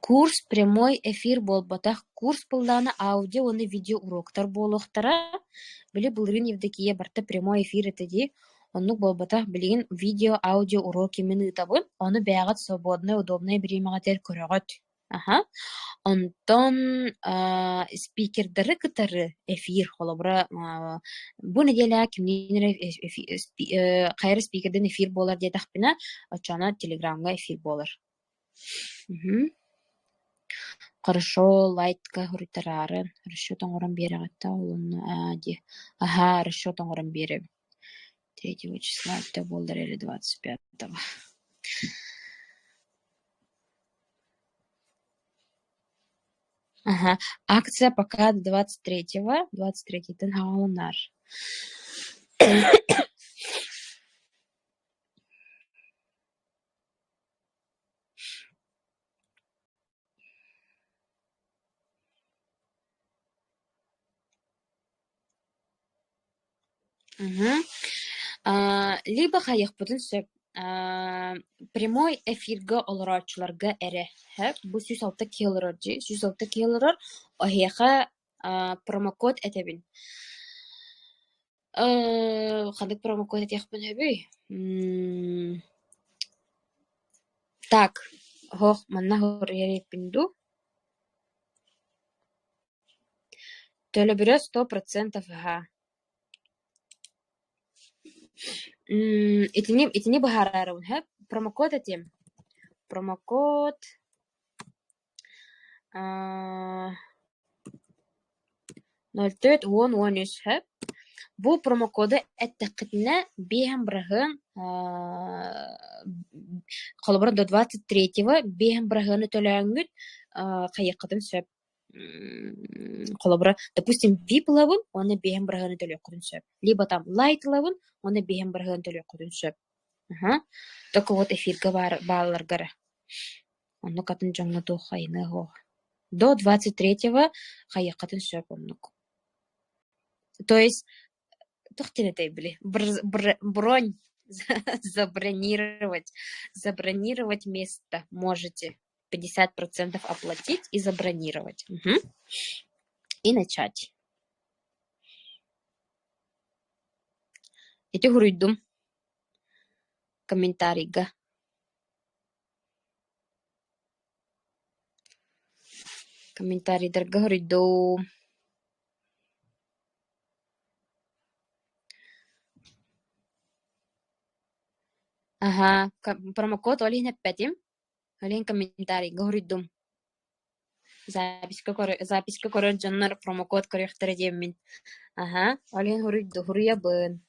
Курс прямой эфир буолбатах, курс буоллаҕына аудио уонна видео уруоктар буолуохтара. Били былырыын Евдокия барыта прямой эфир этэ дии, оннук буолбатах, билигин видео, аудио уроки мин ыытабын, ону бэйэҕит свободнай, удобнай бириэмэҕитигэр көрөҕүт. Аха. Онтон спикердары кытары эфир, холобура, бу нэдиэлэҕэ кимниин эрэ хайа эрэ спикердэн эфир буолар диэтэхпинэ, оччоҕуна телеграмҥа эфир буолар. Мгм. Хорошо, лайтка суруйтараарын, расчет оҥорон биэрэҕит да ол онно аа дии, аһаа расчет оҥорон биэрэбин. Третьего числа это буоллар или 25-го. Ага, акция пока до 23-го, 23-тэн саҕаланар. Мгм. Либо хайыахпытын сөп, прямой эфиргэ олорооччуларга эрэ сөп. Бу 106 киһи олорор дии, 106 киһи олорор, эһиэхэ промокод этэбин. Ханнык промокод этиэхпин сөбүй? Так, оһох манна суруйар эбиппин дуу? Төлөбүрэ 100% аһаа. Итини итини быһаарарыбын сөп. Промокод этиэм. Промокод 04 10 13 сөп. Бу промокоду эттэххитинэ биэһэн быраһыан холобура до 23-го биэһэн быраһыаны төлөөҥҥүт хайыаххытын сөп. Холобура, допустим, VIP ылабын уонна биэһэн быраһыаны төлүөххүтүн сөп. Либо там Light ылабын уонна биэһэн быраһыаны төлүөххүтүн сөп. Аха. Только вот эфиргэ баар баалларга эрэ. Оннук атын дьоҥҥо туох айыныа суох. До 23-го хайыаххытын сөп оннук. То есть туох диэн этэй били бронь забронировать забронировать место можете 50% оплатить и забронировать. Угу. И начать. Ити суруйдум комментарийга. Комментарийдарга суруйдум. Аһаа, промокод ол иһин эппэтим. Ол иһин комментарийга суруйдум. Записька көрө записька көрөр дьоннор промокод көрүөхтэрэ диэммин. Аһаа, ол иһин суруйду суруйабын.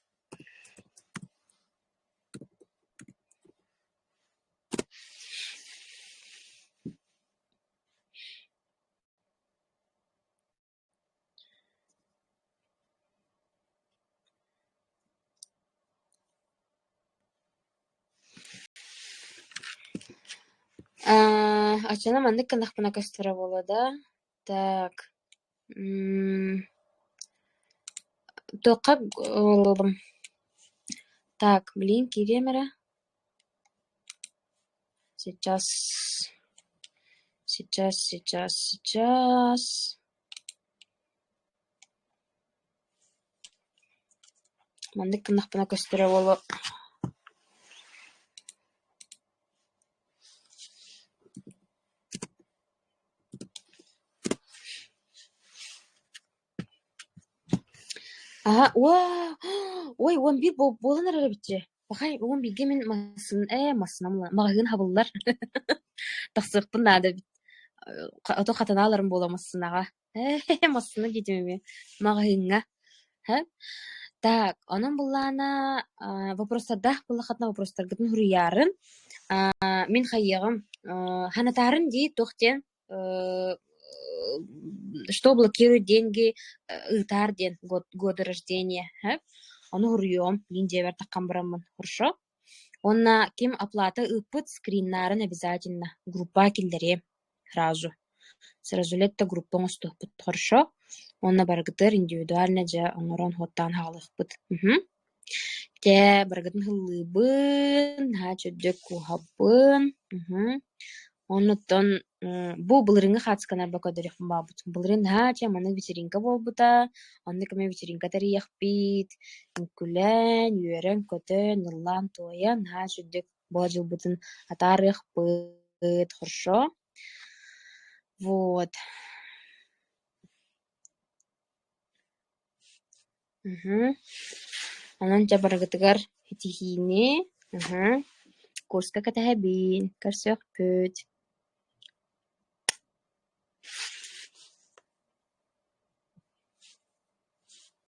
Оччоно маннык гыннахпына көстөрө буолуо да? Так, туохха так, блин, киириэм эрэ. Сейчас, сейчас, сейчас, сейчас. Маннык гыннахпына көстөрө буолуо. Аһа, уа, ой, 11 буолан эрэр эбит дии. Пахай, 11-гэ мин массыына ээ, массыынам маҕаһыын хабыллар. Тахсыахпын наада эбит. Ото хатанааларым буола массыынаҕа. Ээ, массыына диэтим эмиэ. Маҕаһыыҥҥа. Һэ? Так, онон былаана вопростардаах буоллаххытына вопростаргытын суруйаарын. Мин хайыаҕым, ханатаарын дии туох диэн что блокирует деньги ыытаар диэн год года рождения һэ? Ону суруйуом, мин дьиэбэр таххан бараммын хорошо? Уонна ким оплата ыыппыт скриннаарын обязательно группа киллэриэм сразу. Сразу летто группа оҥостуохпут хорошо? Уонна барыгытыгар индивидуально дьэ оҥорон суоттаан хаалыахпыт. Мхм. Дьэ барыгытын һыллыыбын, наһаа чөбдө кууһабын. Мхм. Оннуттан бу былырыыҥҥы хаацканарба көрдөрүөхпүн баҕарбытым. Былырыын наһаа чэ маннык вечеринка буолбута, оннук эмиэ вечеринка тэрийиэхпит, үҥкүүлээн, үөрэн-көтөн, ыллаан-туойан наһаа үчүгдүк бу дьылбытын атаарыахпыт, хорошо? Вот. Мгм. Онон дьэ барыгытыгар ситиһиини, мхм, курска кэтэһэбин, көрсүөхпүт.